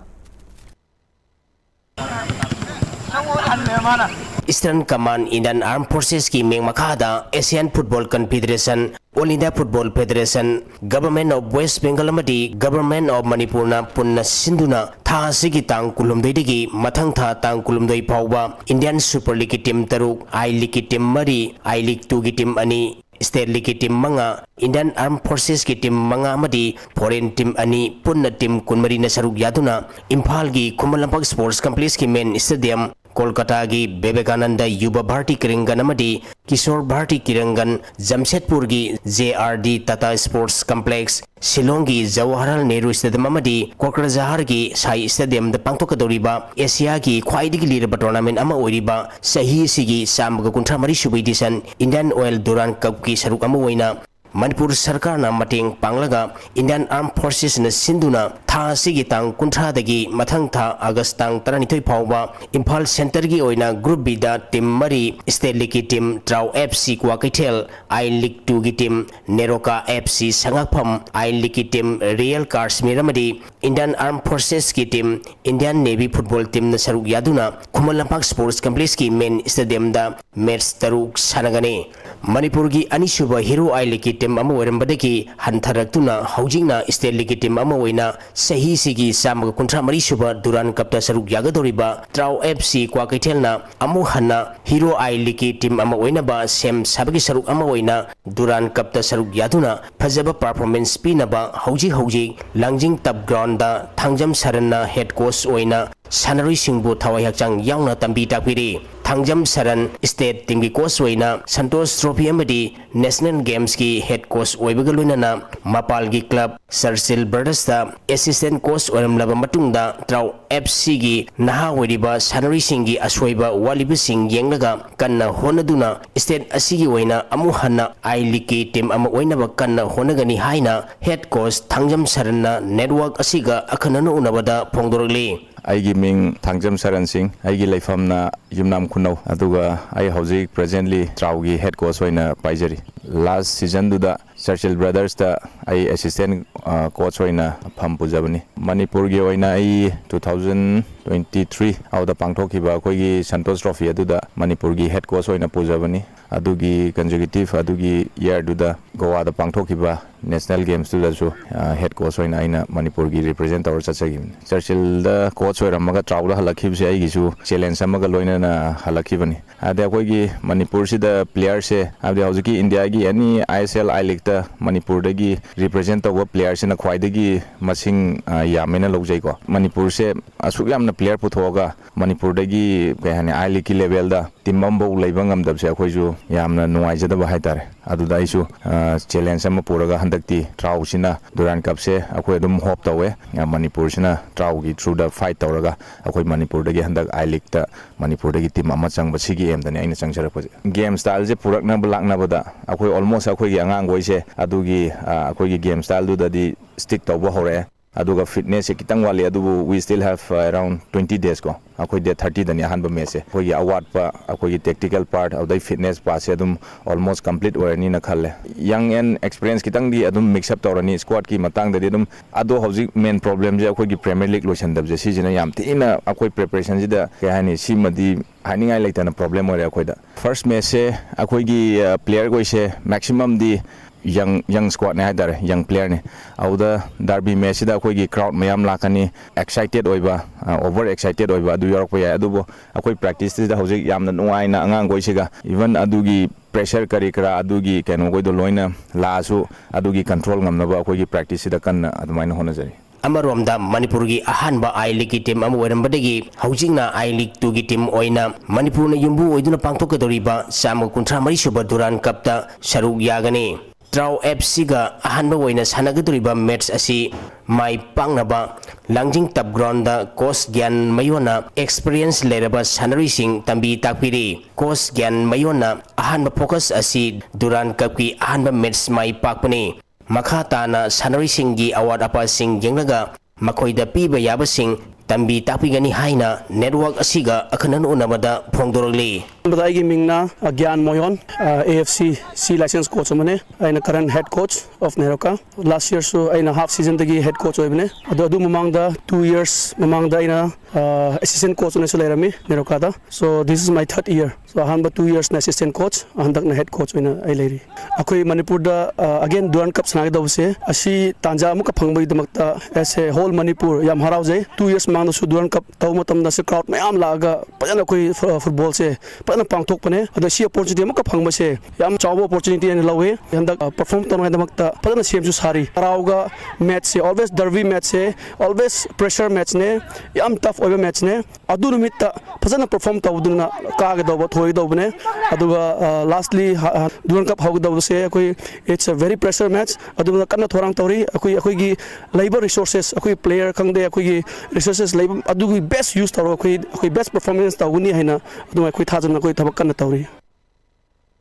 Eastern Command Indian Armed Forcesꯀꯤ ꯃꯤꯡ ꯃꯈꯥꯗ Asian Football Confederation, All India Football Federation, Government of West Bengal ꯑꯃꯗꯤ Government of ꯃꯅꯤꯄꯨꯔꯅ ꯄꯨꯟꯅ ꯁꯤꯟꯗꯨꯅ ꯊꯥ ꯑꯁꯤꯒꯤ ꯇꯥꯡ ꯀꯨꯟꯍꯨꯝꯗꯣꯏꯗꯒꯤ ꯃꯊꯪ ꯊꯥ ꯇꯥꯡ ꯀꯨꯟꯍꯨꯝꯗꯣꯏ ꯐꯥꯎꯕ Indian Super Leagueꯀꯤ team ꯇꯔꯨꯛ, I Leagueꯀꯤ team ꯃꯔꯤ, I League twoꯒꯤ team ꯑꯅꯤ, State Leagueꯀꯤ team ꯃꯉꯥ, Indian Armed Forcesꯀꯤ team ꯃꯉꯥ ꯑꯃꯗꯤ foreign team ꯑꯅꯤ, ꯄꯨꯟꯅ team ꯀꯨꯟꯃꯔꯤꯅ ꯁꯔꯨꯛ ꯌꯥꯗꯨꯅ ꯏꯝꯐꯥꯜꯒꯤ Khuman Lampak Sports Complexꯀꯤ main stadium, ꯀꯣꯜꯀꯇꯥꯒꯤ Vivekananda ꯌꯨꯕ Bharti ꯀ꯭ꯔꯤꯡꯒꯟ ꯑꯃꯗꯤ Kishore Bharti ꯀ꯭ꯔꯤꯡꯒꯟ, ꯖꯝꯁꯦꯗꯄꯨꯔꯒꯤ J R D Tata Sports Complex, ꯁꯤꯂꯣꯡꯒꯤ Jawaharlal Nehru Stadium ꯑꯃꯗꯤ ꯀꯣꯀ꯭ꯔꯖꯍꯥꯔꯒꯤ ꯁꯥꯏ Stadiumꯗ ꯄꯥꯡꯊꯣꯛꯀꯗꯧꯔꯤꯕ ꯑꯦꯁꯤꯌꯥꯒꯤ ꯈ꯭ꯋꯥꯏꯗꯒꯤ ꯂꯤꯔꯕ tournament ꯑꯃ ꯑꯣꯏꯔꯤꯕ ꯆꯍꯤ ꯑꯁꯤꯒꯤ ꯆꯥꯝꯃꯒ ꯀꯨꯟꯊ꯭ꯔꯥ ꯃꯔꯤ ꯁꯨꯕ edition Indian Oil Durand Cupꯀꯤ ꯁꯔꯨꯛ ꯑꯃ ꯑꯣꯏꯅ ꯃꯅꯤꯄꯨꯔ ꯁꯔꯀꯥꯔꯅ ꯃꯇꯦꯡ ꯄꯥꯡꯂꯒ Indian Armed Forcesꯅ ꯁꯤꯟꯗꯨꯅ ꯊꯥ ꯑꯁꯤꯒꯤ ꯇꯥꯡ ꯀꯨꯟꯊ꯭ꯔꯥꯗꯒꯤ ꯃꯊꯪ ꯊꯥ ꯑꯥꯒꯁ ꯇꯥꯡ ꯇꯔꯥꯅꯤꯊꯣꯏ ꯐꯥꯎꯕ ꯏꯝꯐꯥꯜ centreꯒꯤ ꯑꯣꯏꯅ Group Bꯗ team ꯃꯔꯤ, State Leagueꯀꯤ team ꯇ꯭ꯔꯥꯎ F C Kwakeithel, I League twoꯒꯤ team NEROCA F C ꯁꯉꯥꯛꯐꯝ, I Leagueꯀꯤ team Real Kashmir ꯑꯃꯗꯤ Indian Armed Forcesꯀꯤ team Indian Navy football teamꯅ ꯁꯔꯨꯛ ꯌꯥꯗꯨꯅ Khuman Lampak Sports Complexꯀꯤ main stadiumꯗ match ꯇꯔꯨꯛ ꯁꯥꯟꯅꯒꯅꯤ꯫ ꯃꯅꯤꯄꯨꯔꯒꯤ ꯑꯅꯤꯁꯨꯕ Hero I Leagueꯀꯤ team ꯑꯃ ꯑꯣꯏꯔꯝꯕꯗꯒꯤ ꯍꯟꯊꯔꯛꯇꯨꯅ ꯍꯧꯖꯤꯛꯅ State Leagueꯀꯤ team ꯑꯃ ꯑꯣꯏꯅ ꯆꯍꯤꯁꯤꯒꯤ ꯆꯥꯝꯃꯒ ꯀꯨꯟꯊ꯭ꯔꯥ ꯃꯔꯤ ꯁꯨꯕ Durand Cupꯇ ꯁꯔꯨꯛ ꯌꯥꯒꯗꯧꯔꯤꯕ ꯇ꯭ꯔꯥꯎ F C ꯀ꯭ꯋꯥꯀꯩꯊꯦꯜꯅ ꯑꯃꯨꯛ ꯍꯟꯅ Hero I Leagueꯀꯤ team ꯑꯃ ꯑꯣꯏꯅꯕ ꯁꯦꯝ ꯁꯥꯕꯒꯤ ꯁꯔꯨꯛ ꯑꯃ ꯑꯣꯏꯅ Durand Cupꯇ ꯁꯔꯨꯛ ꯌꯥꯗꯨꯅ ꯐꯖꯕ performance ꯄꯤꯅꯕ ꯍꯧꯖꯤꯛ ꯍꯧꯖꯤꯛ ꯂꯥꯡꯖꯤꯡ Turf Groundꯗ ꯊꯥꯡꯖꯝ ꯁꯔꯟꯅ head coach ꯑꯣꯏꯅ ꯁꯥꯟꯅꯔꯣꯏꯁꯤꯡꯕꯨ ꯊꯋꯥꯏ ꯍꯛꯆꯥꯡ ꯌꯥꯎꯅ ꯇꯝꯕꯤ ꯇꯥꯛꯄꯤꯔꯤ꯫ ꯊꯥꯡꯖꯝ ꯁꯔꯟ state teamꯒꯤ coach ꯑꯣꯏꯅ ꯁꯟꯇꯣꯁ Trophy ꯑꯃꯗꯤ National Gamesꯀꯤ head coach ꯑꯣꯏꯕꯒ ꯂꯣꯏꯅꯅ ꯃꯄꯥꯜꯒꯤ club Churchill Brothersꯇ assistant coach ꯑꯣꯏꯔꯝꯂꯕ ꯃꯇꯨꯡꯗ ꯇ꯭ꯔꯥꯎ F Cꯒꯤ ꯅꯍꯥ ꯑꯣꯏꯔꯤꯕ ꯁꯥꯟꯅꯔꯣꯏꯁꯤꯡꯒꯤ ꯑꯁꯣꯏꯕ ꯋꯥꯠꯂꯤꯕꯁꯤꯡ ꯌꯦꯡꯂꯒ ꯀꯟꯅ ꯍꯣꯠꯅꯗꯨꯅ state ꯑꯁꯤꯒꯤ ꯑꯣꯏꯅ ꯑꯃꯨꯛ ꯍꯟꯅ I Leagueꯀꯤ team ꯑꯃ ꯑꯣꯏꯅꯕ ꯀꯟꯅ ꯍꯣꯠꯅꯒꯅꯤ ꯍꯥꯏꯅ head coach ꯊꯥꯡꯖꯝ ꯁꯔꯟꯅ network ꯑꯁꯤꯒ ꯑꯈꯟꯅꯅ ꯎꯅꯕꯗ ꯐꯣꯡꯗꯣꯔꯛꯂꯤ꯫ ꯑꯩꯒꯤ ꯃꯤꯡ ꯊꯥꯡꯖꯝ ꯁꯔꯟ ꯁꯤꯡ, ꯑꯩꯒꯤ ꯂꯩꯐꯝꯅ ꯌꯨꯝꯅꯥꯝ ꯈꯨꯅꯧ, ꯑꯗꯨꯒ ꯑꯩ ꯍꯧꯖꯤꯛ presently ꯇ꯭ꯔꯥꯎꯒꯤ head coach ꯑꯣꯏꯅ ꯄꯥꯏꯖꯔꯤ꯫ Last seasonꯗꯨꯗ Churchill Brotherꯁꯇ ꯑꯩ assistant, ꯑ, coach ꯑꯣꯏꯅ ꯐꯝ ꯄꯨꯖꯕꯅꯤ꯫ ꯃꯅꯤꯄꯨꯔꯒꯤ ꯑꯣꯏꯅ ꯑꯩ two thousand twenty three ꯑꯗꯨꯗ ꯄꯥꯡꯊꯣꯛꯈꯤꯕ ꯑꯩꯈꯣꯏꯒꯤ Santosh Trophy ꯑꯗꯨꯗ ꯃꯅꯤꯄꯨꯔꯒꯤ head coach ꯑꯣꯏꯅ ꯄꯨꯖꯕꯅꯤ꯫ ꯑꯗꯨꯒꯤ consecutive ꯑꯗꯨꯒꯤ yearꯗꯨꯗ ꯒꯣꯋꯥꯗ ꯄꯥꯡꯊꯣꯛꯈꯤꯕ national gamesꯇꯨꯗꯁꯨ, ꯑ, head coach ꯑꯣꯏꯅ ꯑꯩꯅ ꯃꯅꯤꯄꯨꯔꯒꯤ represent ꯇꯧꯔ ꯆꯠꯆꯈꯤꯕꯅꯤ꯫ Churchillꯗ coach ꯑꯣꯏꯔꯝꯃꯒ ꯇ꯭ꯔꯥꯎꯗ ꯍꯜꯂꯛꯈꯤꯕꯁꯦ ꯑꯩꯒꯤꯁꯨ challenge ꯑꯃꯒ ꯂꯣꯏꯅꯅ ꯍꯜꯂꯛꯈꯤꯕꯅꯤ꯫ ꯍꯥꯏꯗꯤ ꯑꯩꯈꯣꯏꯒꯤ ꯃꯅꯤꯄꯨꯔꯁꯤꯗ playerꯁꯦ, ꯍꯥꯏꯕꯗꯤ ꯍꯧꯖꯤꯛꯀꯤ Indiaꯒꯤ any I S L I Leagueꯇ ꯃꯅꯤꯄꯨꯔꯗꯒꯤ represent ꯇꯧꯕ playerꯁꯤꯅ ꯈ꯭ꯋꯥꯏꯗꯒꯤ ꯃꯁꯤꯡ, ꯑ, ꯌꯥꯝꯃꯦꯅ ꯂꯧꯖꯩꯀꯣ꯫ ꯃꯅꯤꯄꯨꯔꯁꯦ ꯑꯁꯨꯛ ꯌꯥꯝꯅ player ꯄꯨꯊꯣꯛꯑꯒ ꯃꯅꯤꯄꯨꯔꯗꯒꯤ, ꯀꯩ ꯍꯥꯏꯅꯤ, I Leagueꯀꯤ levelꯗ team ꯑꯃꯐꯥꯎ ꯂꯩꯕ ꯉꯝꯗꯕꯁꯦ ꯑꯩꯈꯣꯏꯁꯨ ꯌꯥꯝꯅ ꯅꯨꯡꯉꯥꯏꯖꯗꯕ ꯍꯥꯏꯇꯥꯔꯦ꯫ ꯑꯗꯨꯗ ꯑꯩꯁꯨ, ꯑ, challenge ꯑꯃ ꯄꯨꯔꯒ ꯍꯟꯗꯛꯇꯤ ꯇ꯭ꯔꯥꯎꯁꯤꯅ Durand Cupꯁꯦ ꯑꯩꯈꯣꯏ ꯑꯗꯨꯝ hope ꯇꯧꯋꯦ꯫ ꯑ, ꯃꯅꯤꯄꯨꯔꯁꯤꯅ ꯇ꯭ꯔꯥꯎꯒꯤ throughꯗ fight ꯇꯧꯔꯒ ꯑꯩꯈꯣꯏ ꯃꯅꯤꯄꯨꯔꯗꯒꯤ ꯍꯟꯗꯛ I Leagueꯇ ꯃꯅꯤꯄꯨꯔꯗꯒꯤ team ꯑꯃ ꯆꯪꯕ, ꯁꯤꯒꯤ aimꯗꯅꯤ ꯑꯩꯅ ꯆꯪꯖꯔꯛꯄꯁꯦ꯫ Game styleꯁꯦ ꯄꯨꯔꯛꯅꯕ ꯂꯥꯛꯅꯕꯗ ꯑꯩꯈꯣꯏ almost ꯑꯩꯈꯣꯏꯒꯤ ꯑꯉꯥꯡꯈꯣꯏꯁꯦ ꯑꯗꯨꯒꯤ, ꯑ, ꯑꯩꯈꯣꯏꯒꯤ game styleꯗꯨꯗꯗꯤ stick ꯇꯧꯕ ꯍꯧꯔꯛꯑꯦ꯫ ꯑꯗꯨꯒ fitnessꯁꯦ ꯈꯤꯇꯪ ꯋꯥꯠꯂꯤ, ꯑꯗꯨꯕꯨ we still have, uh, around twenty daysꯀꯣ꯫ ꯑꯩꯈꯣꯏ date thirtyꯗꯅꯤ ꯑꯍꯥꯟꯕ matchꯁꯦ꯫ ꯑꯩꯈꯣꯏꯒꯤ ꯑꯋꯥꯠꯄ ꯑꯩꯈꯣꯏꯒꯤ tactical part ꯑꯗꯩ fitness partꯁꯦ ꯑꯗꯨꯝ almost complete ꯑꯣꯏꯔꯅꯤꯅ ꯈꯜꯂꯦ꯫ Young and experience ꯈꯤꯇꯪꯗꯤ ꯑꯗꯨꯝ mix up ꯇꯧꯔꯅꯤ squadꯀꯤ ꯃꯇꯥꯡꯗꯗꯤ ꯑꯗꯨꯝ꯫ ꯑꯗꯣ ꯍꯧꯖꯤꯛ main problemꯁꯦ ꯑꯩꯈꯣꯏꯒꯤ Premier League ꯂꯣꯏꯁꯟꯗꯕꯁꯦ, ꯁꯤꯁꯤꯅ ꯌꯥꯝ ꯊꯤꯅ ꯑꯩꯈꯣꯏ preparationꯁꯤꯗ, ꯀꯩ ꯍꯥꯏꯅꯤ, ꯁꯤꯃꯗꯤ ꯍꯥꯏꯅꯤꯡꯉꯥꯏ ꯂꯩꯇꯅ problem ꯑꯣꯏꯔꯦ ꯑꯩꯈꯣꯏꯗ꯫ First matchꯁꯦ ꯑꯩꯈꯣꯏꯒꯤ, ꯑ, playerꯈꯣꯏꯁꯦ maximumꯗꯤ young, young squadꯅꯦ ꯍꯥꯏꯇꯥꯔꯦ, young playerꯅꯤ꯫ ꯑꯗꯨꯗ derby matchꯁꯤꯗ ꯑꯩꯈꯣꯏꯒꯤ crowd ꯃꯌꯥꯝ ꯂꯥꯛꯀꯅꯤ, excited ꯑꯣꯏꯕ, ꯑ, over excited ꯑꯣꯏꯕ ꯑꯗꯨ ꯌꯥꯎꯔꯛꯄ ꯌꯥꯏ꯫ ꯑꯗꯨꯕꯨ ꯑꯩꯈꯣꯏ practiceꯁꯤꯗ ꯍꯧꯖꯤꯛ ꯌꯥꯝꯅ ꯅꯨꯡꯉꯥꯏꯅ ꯑꯉꯥꯡꯈꯣꯏꯁꯤꯒ, even ꯑꯗꯨꯒꯤ pressure ꯀꯔꯤ ꯀꯔꯥ ꯑꯗꯨꯒꯤ ꯀꯩꯅꯣꯈꯣꯏꯗꯣ ꯂꯣꯏꯅ ꯂꯥꯛꯑꯁꯨ ꯑꯗꯨꯒꯤ control ꯉꯝꯅꯕ ꯑꯩꯈꯣꯏꯒꯤ practiceꯁꯤꯗ ꯀꯟꯅ ꯑꯗꯨꯃꯥꯏꯅ ꯍꯣꯠꯅꯖꯔꯤ꯫ ꯑꯃꯔꯣꯝꯗ ꯃꯅꯤꯄꯨꯔꯒꯤ ꯑꯍꯥꯟꯕ I Leagueꯀꯤ team ꯑꯃ ꯑꯣꯏꯔꯝꯕꯗꯒꯤ ꯍꯧꯖꯤꯛꯅ I League twoꯒꯤ team ꯑꯣꯏꯅ ꯃꯅꯤꯄꯨꯔꯅ ꯌꯨꯝꯕꯨ ꯑꯣꯏꯗꯨꯅ ꯄꯥꯡꯊꯣꯛꯀꯗꯧꯔꯤꯕ ꯆꯥꯝꯃ ꯀꯨꯟꯊ꯭ꯔꯥ ꯃꯔꯤ ꯁꯨꯕ Durand Cupꯇ ꯁꯔꯨꯛ ꯌꯥꯒꯅꯤ꯫ ꯇ꯭ꯔꯥꯎ FCꯒ ꯑꯍꯥꯟꯕ ꯑꯣꯏꯅ ꯁꯥꯟꯅꯒꯗꯧꯔꯤꯕ match ꯑꯁꯤ ꯃꯥꯏ ꯄꯥꯛꯅꯕ ꯂꯥꯡꯖꯤꯡ turf groundꯗ coach ꯒ꯭ꯌꯥꯟ ꯃꯌꯣꯟꯅ experience ꯂꯩꯔꯕ ꯁꯥꯟꯅꯔꯣꯏꯁꯤꯡ ꯇꯝꯕꯤ ꯇꯥꯛꯄꯤꯔꯤ꯫ Coach ꯒ꯭ꯌꯥꯟ ꯃꯌꯣꯟꯅ ꯑꯍꯥꯟꯕ focus ꯑꯁꯤ Durand Cupꯀꯤ ꯑꯍꯥꯟꯕ match ꯃꯥꯏ ꯄꯥꯛꯄꯅꯤ꯫ ꯃꯈꯥ ꯇꯥꯅ ꯁꯥꯟꯅꯔꯣꯏꯁꯤꯡꯒꯤ ꯑꯋꯥꯠ ꯑꯄꯥꯁꯤꯡ ꯌꯦꯡꯂꯒ ꯃꯈꯣꯏꯗ ꯄꯤꯕ ꯌꯥꯕꯁꯤꯡ ꯇꯝꯕꯤ ꯇꯥꯛꯄꯤꯒꯅꯤ ꯍꯥꯏꯅ network ꯑꯁꯤꯒ ꯑꯈꯟꯅꯅ ꯎꯅꯕꯗ ꯐꯣꯡꯗꯣꯔꯛꯂꯤ꯫ ꯑꯍꯥꯟꯕꯗ ꯑꯩꯒꯤ ꯃꯤꯡꯅ, ꯑ, ꯒ꯭ꯌꯥꯟ ꯃꯣꯍꯣꯟ, ꯑ, A F C C license coach ꯑꯃꯅꯦ꯫ ꯑꯩꯅ current head coach of NEROCA꯫ Last yearꯁꯨ ꯑꯩꯅ half seasonꯗꯒꯤ head coach ꯑꯣꯏꯕꯅꯦ꯫ ꯑꯗꯣ ꯑꯗꯨ ꯃꯃꯥꯡꯗ two years ꯃꯃꯥꯡꯗ ꯑꯩꯅ, ꯑ, assistant coach ꯑꯣꯏꯅꯁꯨ ꯂꯩꯔꯝꯃꯤ NEROCAꯗ꯫ So this is my third year꯫ So ꯑꯍꯥꯟꯕ two yearsꯅ assistant coach, ꯍꯟꯗꯛꯅ head coach ꯑꯣꯏꯅ ꯑꯩ ꯂꯩꯔꯤ꯫ ꯑꯩꯈꯣꯏ ꯃꯅꯤꯄꯨꯔꯗ, ꯑ, again Durand Cup ꯁꯥꯟꯅꯒꯗꯧꯕꯁꯦ, ꯑꯁꯤ ꯇꯥꯟꯖꯥ ꯑꯃꯨꯛꯀ ꯐꯪꯕꯒꯤꯗꯃꯛꯇ as a whole ꯃꯅꯤꯄꯨꯔ ꯌꯥꯝ ꯍꯔꯥꯎꯖꯩ꯫ Two years ꯃꯃꯥꯡꯗꯁꯨ Durand Cup ꯇꯧꯕ ꯃꯇꯝꯗꯁꯨ crowd ꯃꯌꯥꯝ ꯂꯥꯛꯑꯒ ꯐꯖꯅ ꯑꯩꯈꯣꯏ ꯐꯨ-, footballꯁꯦ ꯐꯖꯅ ꯄꯥꯡꯊꯣꯛꯄꯅꯦ꯫ ꯑꯗꯣ ꯁꯤ opportunity ꯑꯃꯨꯛꯀ ꯐꯪꯕꯁꯦ ꯌꯥꯝ ꯆꯥꯎꯕ opportunity ꯑꯣꯏꯅ ꯂꯧꯋꯤ꯫ ꯍꯟꯗꯛ, ꯑ, perform ꯇꯧꯅꯉꯥꯏꯗꯃꯛꯇ ꯐꯖꯅ ꯁꯦꯝꯁꯨ ꯁꯥꯔꯤ꯫ ꯍꯔꯥꯎꯒ matchꯁꯦ, always derby matchꯁꯦ, always pressure matchꯅꯦ, ꯌꯥꯝ tough ꯑꯣꯏꯕ matchꯅꯦ꯫ ꯑꯗꯨ ꯅꯨꯃꯤꯠꯇ ꯐꯖꯅ perform ꯇꯧꯗꯨꯅ ꯀꯥꯒꯗꯧꯕ, ꯊꯣꯏꯒꯗꯧꯕꯅꯦ꯫ ꯑꯗꯨꯒ, ꯑ, lastly, ꯍ-, ꯍ-, Durand Cup ꯍꯧꯒꯗꯧꯕꯁꯦ ꯑꯩꯈꯣꯏ, it's a very pressure match꯫ ꯑꯗꯨꯅ ꯀꯟꯅ ꯊꯧꯔꯥꯡ ꯇꯧꯔꯤ꯫ ꯑꯩꯈꯣꯏ, ꯑꯩꯈꯣꯏꯒꯤ ꯂꯩꯕ resources, ꯑꯩꯈꯣꯏ player ꯈꯪꯗꯦ, ꯑꯩꯈꯣꯏꯒꯤ resources ꯂꯩꯕ ꯑꯗꯨꯒꯤ best use ꯇꯧꯔꯒ ꯑꯩꯈꯣꯏ, ꯑꯩꯈꯣꯏ best performance ꯇꯧꯒꯅꯤ ꯍꯥꯏꯅ ꯑꯗꯨꯝ ꯑꯩꯈꯣꯏ ꯊꯥꯖꯅ ꯑꯩꯈꯣꯏ ꯊꯕꯛ ꯀꯟꯅ ꯇꯧꯔꯤ꯫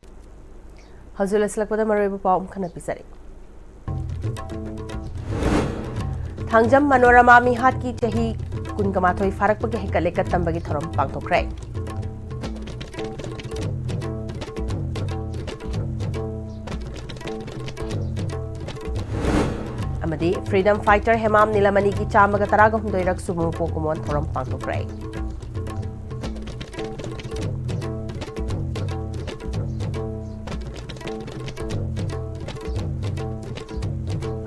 ꯍꯧꯖꯤꯛ ꯂꯣꯏꯁꯤꯜꯂꯛꯄꯗ ꯃꯔꯨꯑꯣꯏꯕ ꯄꯥꯎ ꯑꯃꯈꯛ ꯄꯤꯖꯔꯤ꯫ ꯊꯥꯡꯖꯝ ꯃꯅꯣꯔꯃꯥ ꯃꯤꯍꯥꯠꯀꯤ ꯆꯍꯤ ꯀꯨꯟꯒ ꯃꯥꯊꯣꯏ ꯐꯥꯔꯛꯄꯒꯤ ꯍꯩꯀꯠ ꯂꯩꯀꯠ ꯇꯝꯕꯒꯤ ꯊꯧꯔꯝ ꯄꯥꯡꯊꯣꯛꯈ꯭ꯔꯦ꯫ ꯑꯃꯗꯤ freedom fighter ꯍꯦꯃꯥꯝ ꯅꯤꯂꯃꯅꯤꯒꯤ ꯆꯥꯝꯃꯒ ꯇꯔꯥꯒ ꯍꯨꯝꯗꯣꯏꯔꯛ ꯁꯨꯃꯨ ꯄꯣꯀꯨꯃꯣꯟ ꯊꯧꯔꯝ ꯄꯥꯡꯊꯣꯛꯈ꯭ꯔꯦ꯫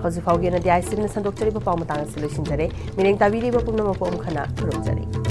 ꯍꯧꯖꯤꯛ ꯐꯥꯎꯒꯤ ꯑꯣꯏꯅꯗꯤ ꯑꯥꯏ ꯁꯤꯅ ꯁꯟꯗꯣꯛꯆꯔꯤꯕ ꯄꯥꯎ ꯃꯇꯥꯡ ꯑꯁꯤ ꯂꯣꯏꯁꯤꯟꯖꯔꯦ꯫ ꯃꯤꯠꯌꯦꯡ ꯇꯥꯕꯤꯔꯤꯕ ꯄꯨꯝꯅꯃꯛꯄꯨ ꯑꯃꯨꯛ ꯍꯟꯅ ꯈꯨꯔꯨꯝꯖꯔꯤ꯫